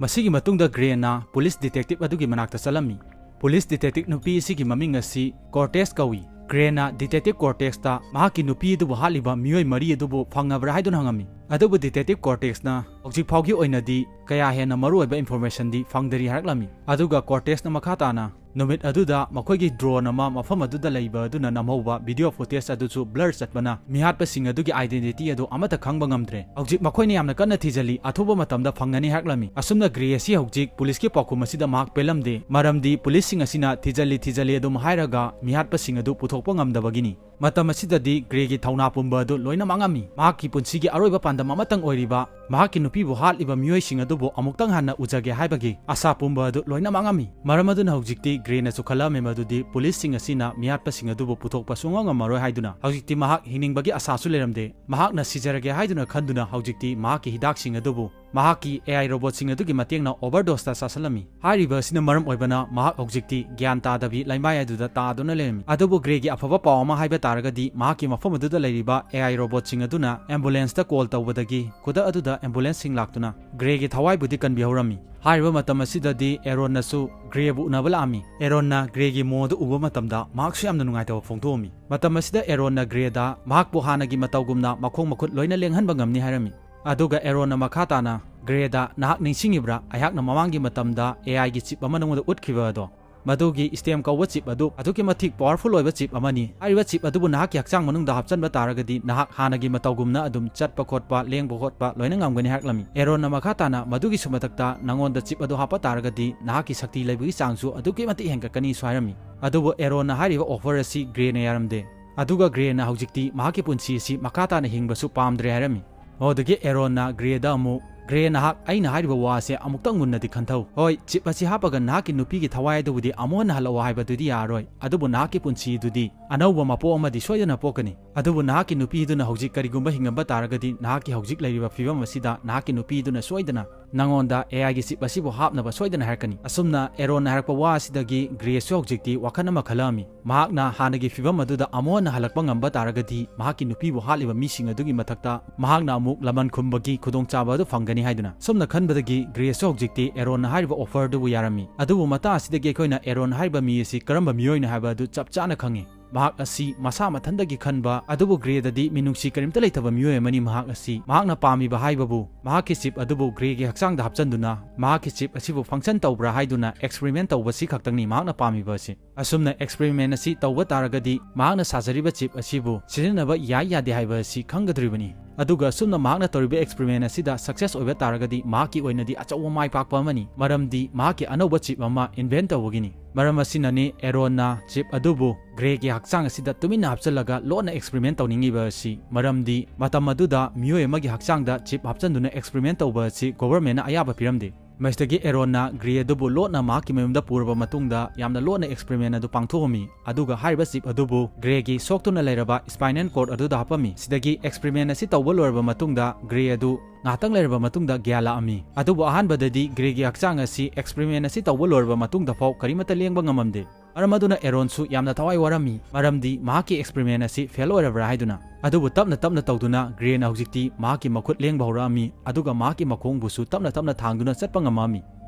ꯃꯁꯤꯒꯤ ꯃꯇꯨꯡꯗ Gray ꯅ police detective ꯑꯗꯨꯒꯤ ꯃꯅꯥꯛꯇ ꯆꯠꯂꯝꯃꯤ꯫ ꯄꯨꯂꯤꯁ ꯗꯤꯇꯦꯛꯇꯤꯚ ꯅꯨꯄꯤ ꯑꯁꯤꯒꯤ ꯃꯃꯤꯡ ꯑꯁꯤ ꯀꯣꯔꯇꯦꯁ ꯀꯧꯏ꯫ ꯒ꯭ꯔꯦꯅ ꯗꯤꯇꯦꯛꯇꯤꯚ ꯀꯣꯔꯇꯦꯁꯇ ꯃꯍꯥꯛꯀꯤ ꯅꯨꯄꯤ ꯑꯗꯨꯕꯨ ꯍꯥꯠꯂꯤꯕ ꯃꯤꯑꯣꯏ ꯃꯔꯤ ꯑꯗꯨꯕꯨ ꯐꯪꯉꯕ꯭ꯔꯥ ꯍꯥꯏꯗꯨꯅ ꯍꯪꯉꯝꯃꯤ꯫ ꯑꯗꯨꯕꯨ ꯗꯤꯇꯦꯛꯇꯤꯚ ꯀꯣꯔꯇꯦꯁꯅ ꯍꯧꯖꯤꯛ ꯐꯥꯎꯒꯤ ꯑꯣꯏꯅꯗꯤ ꯀꯌꯥ ꯍꯦꯟꯅ ꯃꯔꯨꯑꯣꯏꯕ ꯏꯟꯐꯣꯔꯃꯦꯁꯟꯗꯤ ꯐꯪꯗꯔꯤ ꯍꯥꯏꯔꯛꯂꯝꯃꯤ꯫ ꯑꯗꯨꯒ ꯀꯣꯔꯇꯦꯁꯅ ꯃꯈꯥ ꯇꯥꯅ ꯅꯨꯃꯤꯠ ꯑꯗꯨꯗ ꯃꯈꯣꯏꯒꯤ ꯗ꯭ꯔꯣꯟ ꯑꯃ ꯃꯐꯝ ꯑꯗꯨꯗ ꯂꯩꯕ ꯑꯗꯨꯅ ꯅꯝꯍꯧꯕ ꯚꯤꯗꯤꯑꯣ ꯐꯨꯇꯦꯖ ꯑꯗꯨꯁꯨ ꯕ꯭ꯂꯔ ꯆꯠꯄꯅ ꯃꯤꯍꯥꯠꯄꯁꯤꯡ ꯑꯗꯨꯒꯤ ꯑꯥꯏꯗꯦꯟꯇꯤꯇꯤ ꯑꯗꯨ ꯑꯃꯠꯇ ꯈꯪꯕ ꯉꯝꯗ꯭ꯔꯦ꯫ ꯍꯧꯖꯤꯛ ꯃꯈꯣꯏꯅ ꯌꯥꯝꯅ ꯀꯟꯅ ꯊꯤꯖꯤꯜꯂꯤ, ꯑꯊꯨꯕ ꯃꯇꯝꯗ ꯐꯪꯒꯅꯤ ꯍꯥꯏꯔꯛꯂꯝꯃꯤ꯫ ꯑꯁꯨꯝꯅ ꯒ꯭ꯔꯦ ꯑꯁꯤ ꯍꯧꯖꯤꯛ ꯄꯨꯂꯤꯁꯀꯤ ꯄꯥꯎꯈꯨꯝ ꯑꯁꯤꯗ ꯃꯍꯥꯛ ꯄꯦꯜꯂꯝꯗꯦ, ꯃꯔꯝꯗꯤ ꯄꯨꯂꯤꯁꯁꯤꯡ ꯑꯁꯤꯅ ꯊꯤꯖꯤꯜꯂꯤ ꯊꯤꯖꯤꯜꯂꯤ ꯑꯗꯨꯝ ꯍꯥꯏꯔꯒ ꯃꯤꯍꯥꯠꯄꯁꯤꯡ ꯑꯗꯨ ꯄꯨꯊꯣꯛꯄ ꯉꯝꯗꯕꯒꯤꯅꯤ꯫ ꯃꯇꯝ ꯑꯁꯤꯗꯗꯤ ꯒ꯭ꯔꯦꯒꯤ ꯊꯧꯅꯥ ꯄꯨꯝꯕ ꯑꯗꯨ ꯂꯣꯏꯅ ꯃꯥꯡꯉꯝꯃꯤ꯫ ꯃꯍꯥꯛꯀꯤ ꯄꯨꯟꯁꯤꯒꯤ ꯑꯔꯣꯏꯕ ꯄꯥꯟꯗꯝ ꯑꯃꯇꯪ ꯑꯣꯏꯔꯤꯕ ꯃꯍꯥꯛꯀꯤ ꯅꯨꯄꯤꯕꯨ ꯍꯥꯠꯂꯤꯕ ꯃꯤꯑꯣꯏꯁꯤꯡ ꯑꯗꯨꯕꯨ ꯑꯃꯨꯛꯇꯪ ꯍꯟꯅ ꯎꯖꯒꯦ ꯍꯥꯏꯕꯒꯤ ꯑꯁꯥ ꯄꯨꯝꯕ ꯑꯗꯨ ꯂꯣꯏꯅ ꯃꯥꯡꯉꯝꯃꯤ꯫ ꯃꯔꯝ ꯑꯗꯨꯅ ꯍꯧꯖꯤꯛꯇꯤ ꯒ꯭ꯔꯦꯅꯁꯨ ꯈꯜꯂꯝꯃꯤ ꯃꯗꯨꯗꯤ ꯄꯨꯂꯤꯁꯁꯤꯡ ꯑꯁꯤꯅ ꯃꯤꯍꯥꯠꯄꯁꯤꯡ ꯑꯗꯨꯕꯨ ꯄꯨꯊꯣꯛꯄ ꯁꯨꯡꯉꯝ ꯉꯝꯃꯔꯣꯏ ꯍꯥꯏꯗꯨꯅ ꯍꯧꯖꯤꯛꯇꯤ ꯃꯍꯥꯛ ꯍꯤꯡꯅꯤꯡꯕꯒꯤ ꯑꯁꯥꯁꯨ ꯂꯩꯔꯝꯗꯦ꯫ ꯃꯍꯥꯛꯅ ꯁꯤꯖꯔꯒꯦ ꯍꯥꯏꯗꯨꯅ ꯈꯟꯗꯨꯅ ꯍꯧꯖꯤꯛꯇꯤ ꯃꯍꯥꯛꯀꯤ ꯍꯤꯗꯥꯛꯁꯤꯡ ꯑꯗꯨꯕꯨ ꯃꯍꯥꯛꯀꯤ ꯑꯦ ꯑꯥꯏ ꯔꯣꯕꯣꯠꯁꯤꯡ ꯑꯗꯨꯒꯤ ꯃꯇꯦꯡꯅ ꯑꯣꯚꯔꯗꯣꯁꯇ ꯆꯥꯁꯤꯜꯂꯝꯃꯤ꯫ ꯍꯥꯏꯔꯤꯕ ꯑꯁꯤꯅ ꯃꯔꯝ ꯑꯣꯏꯕꯅ ꯃꯍꯥꯛ ꯍꯧꯖꯤꯛꯇꯤ ꯒ꯭ꯌꯥꯟ ꯇꯥꯗꯕꯤ ꯂꯩꯃꯥꯏ ꯑꯗꯨꯗ ꯇꯥꯗꯨꯅ ꯂꯩꯔꯝꯃꯤ꯫ ꯑꯗꯨꯕꯨ ꯒ꯭ꯔꯦꯒꯤ ꯑꯐꯕ ꯄꯥꯎ ꯑꯃ ꯍꯥꯏꯕ ꯇꯥꯔꯒꯗꯤ ꯃꯍꯥꯛꯀꯤ ꯃꯐꯝ ꯑꯗꯨꯗ ꯂꯩꯔꯤꯕ ꯑꯦ ꯑꯥꯏ ꯔꯣꯕꯣꯠꯁꯤꯡ ꯑꯗꯨꯅ ꯑꯦꯝꯕꯨꯂꯦꯟꯁꯇ ꯀꯣꯜ ꯇꯧꯕꯗꯒꯤ ꯈꯨꯗꯛ ꯑꯗꯨꯗ ꯑꯦꯝꯕꯨꯂꯦꯟꯁꯁꯤꯡ ꯂꯥꯛꯇꯨꯅ ꯒ꯭ꯔꯦꯒꯤ ꯊꯋꯥꯏꯕꯨꯗꯤ ꯀꯟꯕꯤꯍꯧꯔꯝꯃꯤ꯫ ꯍꯥꯏꯔꯤꯕ ꯃꯇꯝ ꯑꯁꯤꯗꯗꯤ ꯑꯦꯔꯣꯟꯅꯁꯨ ꯒ꯭ꯔꯦꯕꯨ ꯎꯅꯕ ꯂꯥꯛꯑꯝꯃꯤ꯫ ꯑꯦꯔꯣꯟꯅ ꯒ꯭ꯔꯦꯒꯤ ꯃꯑꯣꯡ ꯑꯗꯨ ꯎꯕ ꯃꯇꯝꯗ ꯃꯍꯥꯛꯁꯨ ꯌꯥꯝꯅ ꯅꯨꯡꯉꯥꯏꯇꯕ ꯐꯣꯡꯗꯣꯛꯑꯝꯃꯤ꯫ ꯃꯇꯝ ꯑꯁꯤꯗ ꯑꯦꯔꯣꯟꯅ ꯒ꯭ꯔꯦꯗ ꯃꯍꯥꯛꯄꯨ ꯍꯥꯟꯅꯒꯤ ꯃꯇꯧꯒꯨꯝꯅ ꯃꯈꯣꯡ ꯃꯈꯨꯠ ꯂꯣꯏꯅ ꯂꯦꯡꯍꯟꯕ ꯉꯝꯅꯤ ꯍꯥꯏꯔꯝꯃꯤ꯫ ꯑꯗꯨꯒ ꯑꯦꯔꯣꯟꯅ ꯃꯈꯥ ꯇꯥꯅ ꯒ꯭ꯔꯦꯗ, "ꯅꯍꯥꯛ ꯅꯤꯡꯁꯤꯡꯉꯤꯕ꯭ꯔꯥ, ꯑꯩꯍꯥꯛꯅ ꯃꯃꯥꯡꯒꯤ ꯃꯇꯝꯗ ꯑꯦ ꯑꯥꯏꯒꯤ ꯆꯤꯞ ꯑꯃ ꯅꯉꯣꯟꯗ ꯎꯠꯈꯤꯕ ꯑꯗꯣ? ꯃꯗꯨꯒꯤ ꯁ꯭ꯇꯦꯝ ꯀꯧꯕ ꯆꯤꯞ ꯑꯗꯨ ꯑꯗꯨꯛꯀꯤ ꯃꯇꯤꯛ ꯄꯥꯋꯔꯐꯨꯜ ꯑꯣꯏꯕ ꯆꯤꯞ ꯑꯃꯅꯤ꯫ ꯍꯥꯏꯔꯤꯕ ꯆꯤꯞ ꯑꯗꯨꯕꯨ ꯅꯍꯥꯛꯀꯤ ꯍꯛꯆꯥꯡ ꯃꯅꯨꯡꯗ ꯍꯥꯞꯆꯟꯕ ꯇꯥꯔꯒꯗꯤ ꯅꯍꯥꯛ ꯍꯥꯟꯅꯒꯤ ꯃꯇꯧꯒꯨꯝꯅ ꯑꯗꯨꯝ ꯆꯠꯄ ꯈꯣꯠꯄ, ꯂꯦꯡꯕ ꯈꯣꯠꯄ ꯂꯣꯏꯅ ꯉꯝꯒꯅꯤ" ꯍꯥꯏꯔꯛꯂꯝꯃꯤ꯫ ꯑꯦꯔꯣꯟꯅ ꯃꯈꯥ ꯇꯥꯅ, "ꯃꯗꯨꯒꯤꯁꯨ ꯃꯊꯛꯇ ꯅꯉꯣꯟꯗ ꯆꯤꯞ ꯑꯗꯨ ꯍꯥꯞꯄ ꯇꯥꯔꯒꯗꯤ ꯅꯍꯥꯛꯀꯤ ꯁꯛꯇꯤ ꯂꯩꯕꯒꯤ ꯆꯥꯡꯁꯨ ꯑꯗꯨꯛꯀꯤ ꯃꯇꯤꯛ ꯍꯦꯟꯒꯠꯀꯅꯤꯁꯨ" ꯍꯥꯏꯔꯝꯃꯤ꯫ ꯑꯗꯨꯕꯨ ꯑꯦꯔꯣꯟꯅ ꯍꯥꯏꯔꯤꯕ ꯑꯣꯐꯔ ꯑꯁꯤ ꯒ꯭ꯔꯦꯅ ꯌꯥꯔꯝꯗꯦ꯫ ꯑꯗꯨꯒ ꯒ꯭ꯔꯦꯅ ꯍꯧꯖꯤꯛꯇꯤ ꯃꯍꯥꯛꯀꯤ ꯄꯨꯟꯁꯤ ꯑꯁꯤ ꯃꯈꯥ ꯇꯥꯅ ꯍꯤꯡꯕꯁꯨ ꯄꯥꯝꯗ꯭ꯔꯦ ꯍꯥꯏꯔꯝꯃꯤ꯫ ꯑꯗꯨꯗꯒꯤ ꯑꯦꯔꯣꯟꯅ ꯒ꯭ꯔꯦꯗ ꯑꯃꯨꯛ, "ꯒ꯭ꯔꯦ, ꯅꯍꯥꯛ ꯑꯩꯅ ꯍꯥꯏꯔꯤꯕ ꯋꯥ ꯑꯁꯦ ꯑꯃꯨꯛꯇꯪ ꯃꯨꯟꯅꯗꯤ ꯈꯟꯊꯧ꯫ ꯍꯣꯏ, ꯆꯤꯞ ꯑꯁꯤ ꯍꯥꯞꯄꯒ ꯅꯍꯥꯛꯀꯤ ꯅꯨꯄꯤꯒꯤ ꯊꯋꯥꯏ ꯑꯗꯨꯕꯨꯗꯤ ꯑꯃꯨꯛ ꯍꯟꯅ ꯍꯜꯂꯛꯑꯣ ꯍꯥꯏꯕꯗꯨꯗꯤ ꯌꯥꯔꯣꯏ, ꯑꯗꯨꯕꯨ ꯅꯍꯥꯛꯀꯤ ꯄꯨꯟꯁꯤꯗꯨꯗꯤ ꯑꯅꯧꯕ ꯃꯄꯣꯛ ꯑꯃꯗꯤ ꯁꯣꯏꯗꯅ ꯄꯣꯛꯀꯅꯤ꯫ ꯑꯗꯨꯕꯨ ꯅꯍꯥꯛꯀꯤ ꯅꯨꯄꯤꯗꯨꯅ ꯍꯧꯖꯤꯛ ꯀꯔꯤꯒꯨꯝꯕ ꯍꯤꯡꯉꯝꯕ ꯇꯥꯔꯒꯗꯤ ꯅꯍꯥꯛꯀꯤ ꯍꯧꯖꯤꯛ ꯂꯩꯔꯤꯕ ꯐꯤꯕꯝ ꯑꯁꯤꯗ ꯅꯍꯥꯛꯀꯤ ꯅꯨꯄꯤꯗꯨꯅ ꯁꯣꯏꯗꯅ ꯅꯉꯣꯟꯗ ꯑꯦ ꯑꯥꯏꯒꯤ ꯆꯤꯞ ꯑꯁꯤꯕꯨ ꯍꯥꯞꯅꯕ ꯁꯣꯏꯗꯅ ꯍꯥꯏꯔꯛꯀꯅꯤ"꯫ ꯑꯁꯨꯝꯅ ꯑꯦꯔꯣꯟꯅ ꯍꯥꯏꯔꯛꯄ ꯋꯥ ꯑꯁꯤꯗꯒꯤ ꯒ꯭ꯔꯦꯁꯨ ꯍꯧꯖꯤꯛꯇꯤ ꯋꯥꯈꯜ ꯑꯃ ꯈꯜꯂꯛꯑꯝꯃꯤ꯫ ꯃꯍꯥꯛꯅ ꯍꯥꯟꯅꯒꯤ ꯐꯤꯕꯝ ꯑꯗꯨꯗ ꯑꯃꯨꯛ ꯍꯟꯅ ꯍꯜꯂꯛꯄ ꯉꯝꯕ ꯇꯥꯔꯒꯗꯤ ꯃꯍꯥꯛꯀꯤ ꯅꯨꯄꯤꯕꯨ ꯍꯥꯠꯂꯤꯕ ꯃꯤꯁꯤꯡ ꯑꯗꯨꯒꯤ ꯃꯊꯛꯇ ꯃꯍꯥꯛꯅ ꯑꯃꯨꯛ ꯂꯃꯟ ꯈꯨꯝꯕꯒꯤ ꯈꯨꯗꯣꯡꯆꯥꯕ ꯑꯗꯨ ꯐꯪꯒꯅꯤ꯫ ꯍꯥꯏꯗꯨꯅ꯫ ꯁꯨꯝꯅ ꯈꯟꯕꯗꯒꯤ ꯒ꯭ꯔꯦꯁꯨ ꯍꯧꯖꯤꯛꯇꯤ ꯑꯦꯔꯣꯟꯅ ꯍꯥꯏꯔꯤꯕ offerꯗꯨꯕꯨ ꯌꯥꯔꯝꯃꯤ꯫ ꯑꯗꯨꯕꯨ ꯃꯇꯥꯡ ꯑꯁꯤꯗꯒꯤ ꯑꯩꯈꯣꯏꯅ ꯑꯦꯔꯣꯟ ꯍꯥꯏꯔꯤꯕ ꯃꯤ ꯑꯁꯤ ꯀꯔꯝꯕ ꯃꯤꯑꯣꯏꯅꯣ ꯍꯥꯏꯕ ꯑꯗꯨ ꯆꯞ ꯆꯥꯅ ꯈꯪꯉꯤ꯫ ꯃꯍꯥꯛ ꯑꯁꯤ ꯃꯁꯥ ꯃꯊꯟꯇꯒꯤ ꯈꯟꯕ, ꯑꯗꯨꯕꯨ ꯒ꯭ꯔꯦꯗꯗꯤ ꯃꯤꯅꯨꯡꯁꯤ ꯀꯔꯤꯝꯇ ꯂꯩꯇꯕ ꯃꯤꯑꯣꯏ ꯑꯃꯅꯤ꯫ ꯃꯍꯥꯛ ꯑꯁꯤ ꯃꯍꯥꯛꯅ ꯄꯥꯝꯃꯤꯕ ꯍꯥꯏꯕꯕꯨ ꯃꯍꯥꯛꯀꯤ chip ꯑꯗꯨꯕꯨ ꯒ꯭ꯔꯦꯒꯤ ꯍꯛꯆꯥꯡꯗ ꯍꯥꯞꯆꯤꯟꯗꯨꯅ ꯃꯍꯥꯛꯀꯤ chip ꯑꯁꯤꯕꯨ function ꯇꯧꯕ꯭ꯔꯥ ꯍꯥꯏꯗꯨꯅ experiment ꯇꯧꯕꯁꯤ ꯈꯛꯇꯪꯅꯤ ꯃꯍꯥꯛꯅ ꯄꯥꯝꯃꯤꯕ ꯑꯁꯤ꯫ ꯑꯁꯨꯝꯅ experiment ꯑꯁꯤ ꯇꯧꯕ ꯇꯥꯔꯒꯗꯤ ꯃꯍꯥꯛꯅ ꯁꯥꯖꯔꯤꯕ chip ꯑꯁꯤꯕꯨ ꯁꯤꯖꯤꯟꯅꯕ ꯌꯥꯏ ꯌꯥꯗꯦ ꯍꯥꯏꯕ ꯑꯁꯤ ꯈꯪꯒꯗꯧꯔꯤꯕꯅꯤ꯫ ꯑꯗꯨꯒ ꯑꯁꯨꯝꯅ ꯃꯍꯥꯛꯅ ꯇꯧꯔꯤꯕ experiment ꯑꯁꯤꯗ success ꯑꯣꯏꯕ ꯇꯥꯔꯒꯗꯤ ꯃꯍꯥꯛꯀꯤ ꯑꯣꯏꯅꯗꯤ ꯑꯆꯧꯕ ꯃꯥꯏ ꯄꯥꯛꯄ ꯑꯃꯅꯤ, ꯃꯔꯝꯗꯤ ꯃꯍꯥꯛꯀꯤ ꯑꯅꯧꯕ chip ꯑꯃ invent ꯇꯧꯕꯒꯤꯅꯤ꯫ ꯃꯔꯝ ꯑꯁꯤꯅꯅꯤ ꯑꯦꯔꯣꯟꯅ chip ꯑꯗꯨꯕꯨ ꯒ꯭ꯔꯦꯒꯤ ꯍꯛꯆꯥꯡ ꯑꯁꯤꯗ ꯇꯨꯃꯤꯟꯅ ꯍꯥꯞꯆꯤꯜꯂꯒ ꯂꯣꯟꯅ experiment ꯇꯧꯅꯤꯡꯉꯤꯕ ꯑꯁꯤ, ꯃꯔꯝꯗꯤ ꯃꯇꯝ ꯑꯗꯨꯗ ꯃꯤꯑꯣꯏ ꯑꯃꯒꯤ ꯍꯛꯆꯥꯡꯗ chip ꯍꯥꯞꯆꯤꯟꯗꯨꯅ experiment ꯇꯧꯕ ꯑꯁꯤ governmentꯅ ꯑꯌꯥꯕ ꯄꯤꯔꯝꯗꯦ꯫ ꯃꯁꯤꯗꯒꯤ ꯑꯦꯔꯣꯟꯅ ꯒ꯭ꯔꯦ ꯑꯗꯨꯕꯨ ꯂꯣꯟꯅ ꯃꯍꯥꯛꯀꯤ ꯃꯌꯨꯝꯗ ꯄꯨꯔꯕ ꯃꯇꯨꯡꯗ ꯌꯥꯝꯅ ꯂꯣꯟꯅ experiment ꯑꯗꯨ ꯄꯥꯡꯊꯣꯛꯑꯝꯃꯤ, ꯑꯗꯨꯒ ꯍꯥꯏꯔꯤꯕ chip ꯑꯗꯨꯕꯨ ꯒ꯭ꯔꯦꯒꯤ ꯁꯣꯛꯇꯨꯅ ꯂꯩꯔꯕ spinal cord ꯑꯗꯨꯗ ꯍꯥꯞꯄꯝꯃꯤ꯫ ꯁꯤꯗꯒꯤ experiment ꯑꯁꯤ ꯇꯧꯕ ꯂꯣꯏꯔꯕ ꯃꯇꯨꯡꯗ ꯒ꯭ꯔꯦ ꯑꯗꯨ ꯉꯥꯏꯍꯥꯛꯇꯪ ꯂꯩꯔꯕ ꯃꯇꯨꯡꯗ ꯒ꯭ꯌꯥꯟ ꯂꯥꯛꯑꯝꯃꯤ꯫ ꯑꯗꯨꯕꯨ ꯑꯍꯥꯟꯕꯗꯗꯤ ꯒ꯭ꯔꯦꯒꯤ ꯍꯛꯆꯥꯡ ꯑꯁꯤ experiment ꯑꯁꯤ ꯇꯧꯕ ꯂꯣꯏꯔꯕ ꯃꯇꯨꯡꯗ ꯐꯥꯎ ꯀꯔꯤꯃꯠꯇ ꯂꯦꯡꯕ ꯉꯝꯃꯝꯗꯦ꯫ ꯃꯔꯝ ꯑꯗꯨꯅ ꯑꯦꯔꯣꯟꯁꯨ ꯌꯥꯝꯅ ꯊꯋꯥꯏ ꯋꯥꯔꯝꯃꯤ, ꯃꯔꯝꯗꯤ ꯃꯍꯥꯛꯀꯤ experiment ꯑꯁꯤ fail ꯑꯣꯏꯔꯕ꯭ꯔꯥ ꯍꯥꯏꯗꯨꯅ꯫ ꯑꯗꯨꯕꯨ ꯇꯞꯅ ꯇꯞꯅ ꯇꯧꯗꯨꯅ ꯒ꯭ꯔꯦꯅ ꯍꯧꯖꯤꯛꯇꯤ ꯃꯍꯥꯛꯀꯤ ꯃꯈꯨꯠ ꯂꯦꯡꯕ ꯍꯧꯔꯛꯑꯝꯃꯤ, ꯑꯗꯨꯒ ꯃꯍꯥꯛꯀꯤ ꯃꯈꯣꯡꯕꯨꯁꯨ ꯇꯞꯅ ꯇꯞꯅ ꯊꯥꯡꯗꯨꯅ ꯆꯠꯄ ꯉꯝꯃꯛꯑꯝꯃꯤ꯫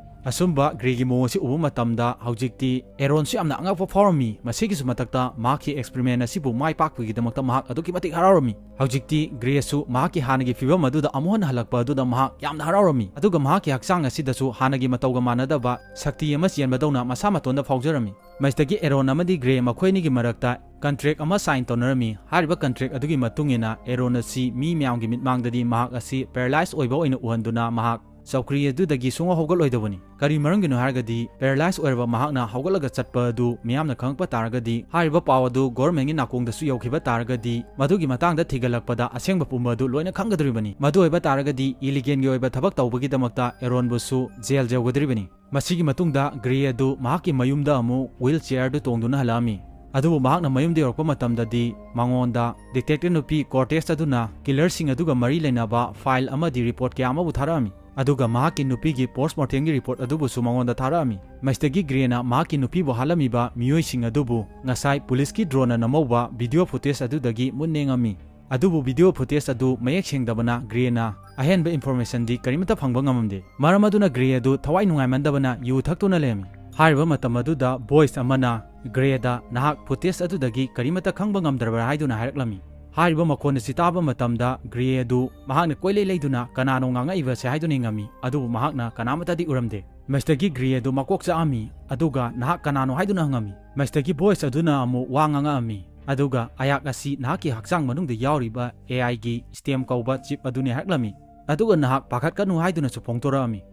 ꯑꯁꯨꯝꯕ ꯒ꯭ꯔꯦꯒꯤ ꯃꯑꯣꯡ ꯑꯁꯤ ꯎꯕ ꯃꯇꯝꯗ ꯍꯧꯖꯤꯛꯇꯤ ꯑꯦꯔꯣꯟꯁꯨ ꯌꯥꯝꯅ ꯑꯉꯛꯄ ꯐꯥꯎꯔꯝꯃꯤ꯫ ꯃꯁꯤꯒꯤꯁꯨ ꯃꯊꯛꯇ ꯃꯍꯥꯛꯀꯤ experiment ꯑꯁꯤꯕꯨ ꯃꯥꯏ ꯄꯥꯛꯄꯒꯤꯗꯃꯛꯇ ꯃꯍꯥꯛ ꯑꯗꯨꯛꯀꯤ ꯃꯇꯤꯛ ꯍꯔꯥꯎꯔꯝꯃꯤ꯫ ꯍꯧꯖꯤꯛꯇꯤ ꯒ꯭ꯔꯦꯁꯨ ꯃꯍꯥꯛꯀꯤ ꯍꯥꯟꯅꯒꯤ ꯐꯤꯕꯝ ꯑꯗꯨꯗ ꯑꯃꯨꯛ ꯍꯟꯅ ꯍꯜꯂꯛꯄ ꯑꯗꯨꯗ ꯃꯍꯥꯛ ꯌꯥꯝꯅ ꯍꯔꯥꯎꯔꯝꯃꯤ, ꯑꯗꯨꯒ ꯃꯍꯥꯛꯀꯤ ꯍꯛꯆꯥꯡ ꯑꯁꯤꯗꯁꯨ ꯍꯥꯟꯅꯒꯤ ꯃꯇꯧꯒ ꯃꯥꯟꯅꯗꯕ ꯁꯛꯇꯤ ꯑꯃ ꯆꯦꯟꯕꯗꯧꯅ ꯃꯁꯥ ꯃꯇꯣꯟꯗ ꯐꯥꯎꯖꯔꯝꯃꯤ꯫ ꯃꯁꯤꯗꯒꯤ ꯑꯦꯔꯣꯟ ꯑꯃꯗꯤ ꯒ꯭ꯔꯦ ꯃꯈꯣꯏ ꯑꯅꯤꯒꯤ ꯃꯔꯛꯇ contract ꯑꯃ sign ꯇꯧꯅꯔꯝꯃꯤ꯫ ꯍꯥꯏꯔꯤꯕ contract ꯑꯗꯨꯒꯤ ꯃꯇꯨꯡ ꯏꯟꯅ ꯑꯦꯔꯣꯟ ꯑꯁꯤ ꯃꯤ ꯃꯌꯥꯝꯒꯤ ꯃꯤꯠꯃꯥꯡꯗꯗꯤ ꯃꯍꯥꯛ ꯑꯁꯤ paralyze ꯑꯣꯏꯕ ꯑꯣꯏꯅ ꯎꯍꯟꯗꯨꯅ ꯃꯍꯥꯛ ꯆꯧꯀ꯭ꯔꯤ ꯑꯗꯨꯗꯒꯤ ꯁꯨꯡꯍꯧ ꯍꯧꯒꯠꯂꯣꯏꯗꯕꯅꯤ꯫ ꯀꯔꯤ ꯃꯔꯝꯒꯤꯅꯣ ꯍꯥꯏꯔꯒꯗꯤ paralyze ꯑꯣꯏꯔꯕ ꯃꯍꯥꯛꯅ ꯍꯧꯒꯠꯂꯒ ꯆꯠꯄ ꯑꯗꯨ ꯃꯤꯌꯥꯝꯅ ꯈꯪꯂꯛꯄ ꯇꯥꯔꯒꯗꯤ, ꯍꯥꯏꯔꯤꯕ ꯄꯥꯎ ꯑꯗꯨ governmentꯀꯤ ꯅꯥꯀꯣꯡꯗꯁꯨ ꯌꯧꯈꯤꯕ ꯇꯥꯔꯒꯗꯤ, ꯃꯗꯨꯒꯤ ꯃꯇꯥꯡꯗ ꯊꯤꯒꯠꯂꯛꯄꯗ ꯑꯁꯦꯡꯕ ꯄꯨꯝꯕ ꯑꯗꯨ ꯂꯣꯏꯅ ꯈꯪꯒꯗꯧꯔꯤꯕꯅꯤ꯫ ꯃꯗꯨ ꯑꯣꯏꯕ ꯇꯥꯔꯒꯗꯤ illegalꯒꯤ ꯑꯣꯏꯕ ꯊꯕꯛ ꯇꯧꯕꯒꯤꯗꯃꯛꯇ ꯑꯦꯔꯣꯟꯕꯨꯁꯨ jail ꯌꯧꯒꯗꯧꯔꯤꯕꯅꯤ꯫ ꯃꯁꯤꯒꯤ ꯃꯇꯨꯡꯗ ꯒ꯭ꯔꯦ ꯑꯗꯨ ꯃꯍꯥꯛꯀꯤ ꯃꯌꯨꯝꯗ ꯑꯃꯨꯛ wheelchairꯗꯨ ꯇꯣꯡꯗꯨꯅ ꯍꯜꯂꯛꯑꯝꯃꯤ꯫ ꯑꯗꯨꯕꯨ ꯃꯍꯥꯛꯅ ꯃꯌꯨꯝꯗ ꯌꯧꯔꯛꯄ ꯃꯇꯝꯗꯗꯤ ꯃꯉꯣꯟꯗ detective ꯅꯨꯄꯤ ꯀꯣꯔꯇꯦꯁ ꯑꯗꯨꯅ killerꯁꯤꯡ ꯑꯗꯨꯒ ꯃꯔꯤ ꯂꯩꯅꯕ file ꯑꯃꯗꯤ report ꯀꯌꯥ ꯑꯃꯕꯨ ꯊꯥꯔꯛꯑꯝꯃꯤ꯫ ꯑꯗꯨꯒ ꯃꯍꯥꯛꯀꯤ ꯅꯨꯄꯤꯒꯤ postmortemꯒꯤ report ꯑꯗꯨꯕꯨꯁꯨ ꯃꯉꯣꯟꯗ ꯊꯥꯔꯛꯑꯝꯃꯤ꯫ ꯃꯁꯤꯗꯒꯤ ꯒ꯭ꯔꯦꯅ ꯃꯍꯥꯛꯀꯤ ꯅꯨꯄꯤꯕꯨ ꯍꯥꯠꯂꯝꯃꯤꯕ ꯃꯤꯑꯣꯏꯁꯤꯡ ꯑꯗꯨꯕꯨ ꯉꯁꯥꯏ ꯄꯨꯂꯤꯁꯀꯤ droneꯅ ꯅꯝꯍꯧꯕ video footage ꯑꯗꯨꯗꯒꯤ ꯃꯨꯟꯅ ꯌꯦꯡꯉꯝꯃꯤ꯫ ꯑꯗꯨꯕꯨ video footage ꯑꯗꯨ ꯃꯌꯦꯛ ꯁꯦꯡꯗꯕꯅ ꯒ꯭ꯔꯦꯅ ꯑꯍꯦꯟꯕ informationꯗꯤ ꯀꯔꯤꯃꯠꯇ ꯐꯪꯕ ꯉꯝꯃꯝꯗꯦ꯫ ꯃꯔꯝ ꯑꯗꯨꯅ ꯒ꯭ꯔꯦ ꯑꯗꯨ ꯊꯋꯥꯏ ꯅꯨꯡꯉꯥꯏꯃꯟꯗꯕꯅ ꯌꯨ ꯊꯛꯇꯨꯅ ꯂꯩꯔꯝꯃꯤ꯫ ꯍꯥꯏꯔꯤꯕ ꯃꯇꯝ ꯑꯗꯨꯗ voice ꯑꯃꯅ ꯒ꯭ꯔꯦꯗ ꯅꯍꯥꯛ footage ꯑꯗꯨꯗꯒꯤ ꯀꯔꯤꯃꯠꯇ ꯈꯪꯕ ꯉꯝꯗ꯭ꯔꯕ꯭ꯔꯥ ꯍꯥꯏꯗꯨꯅ ꯍꯥꯏꯔꯛꯂꯝꯃꯤ꯫ ꯍꯥꯏꯔꯤꯕ ꯃꯈꯣꯟ ꯑꯁꯤ ꯇꯥꯕ ꯃꯇꯝꯗ ꯒ꯭ꯔꯦ ꯑꯗꯨ ꯃꯍꯥꯛꯅ ꯀꯣꯏꯂꯩ ꯂꯩꯗꯨꯅ ꯀꯅꯥꯅꯣ ꯉꯥꯡꯉꯛꯏꯕꯁꯦ ꯍꯥꯏꯗꯨꯅ ꯌꯦꯡꯉꯝꯃꯤ, ꯑꯗꯨꯕꯨ ꯃꯍꯥꯛꯅ ꯀꯅꯥꯃꯠꯇꯗꯤ ꯎꯔꯝꯗꯦ꯫ ꯃꯁꯤꯗꯒꯤ ꯒ꯭ꯔꯦ ꯑꯗꯨ ꯃꯀꯣꯛ ꯆꯥꯛꯑꯝꯃꯤ, ꯑꯗꯨꯒ ꯅꯍꯥꯛ ꯀꯅꯥꯅꯣ ꯍꯥꯏꯗꯨꯅ ꯍꯪꯉꯝꯃꯤ꯫ ꯃꯁꯤꯗꯒꯤ voice ꯑꯗꯨꯅ ꯑꯃꯨꯛ ꯋꯥ ꯉꯥꯡꯉꯛꯑꯝꯃꯤ, ꯑꯗꯨꯒ ꯑꯩꯍꯥꯛ ꯑꯁꯤ ꯅꯍꯥꯛꯀꯤ ꯍꯛꯆꯥꯡ ꯃꯅꯨꯡꯗ ꯌꯥꯎꯔꯤꯕ AI ꯒꯤ stem ꯀꯧꯕ chip ꯑꯗꯨꯅꯤ ꯍꯥꯏꯔꯛꯂꯝꯃꯤ꯫ ꯑꯗꯨꯒ ꯅꯍꯥꯛ ꯄꯥꯈꯠꯀꯅꯨ ꯍꯥꯏꯗꯨꯅꯁꯨ ꯐꯣꯡꯗꯣꯔꯛꯑꯝꯃꯤ꯫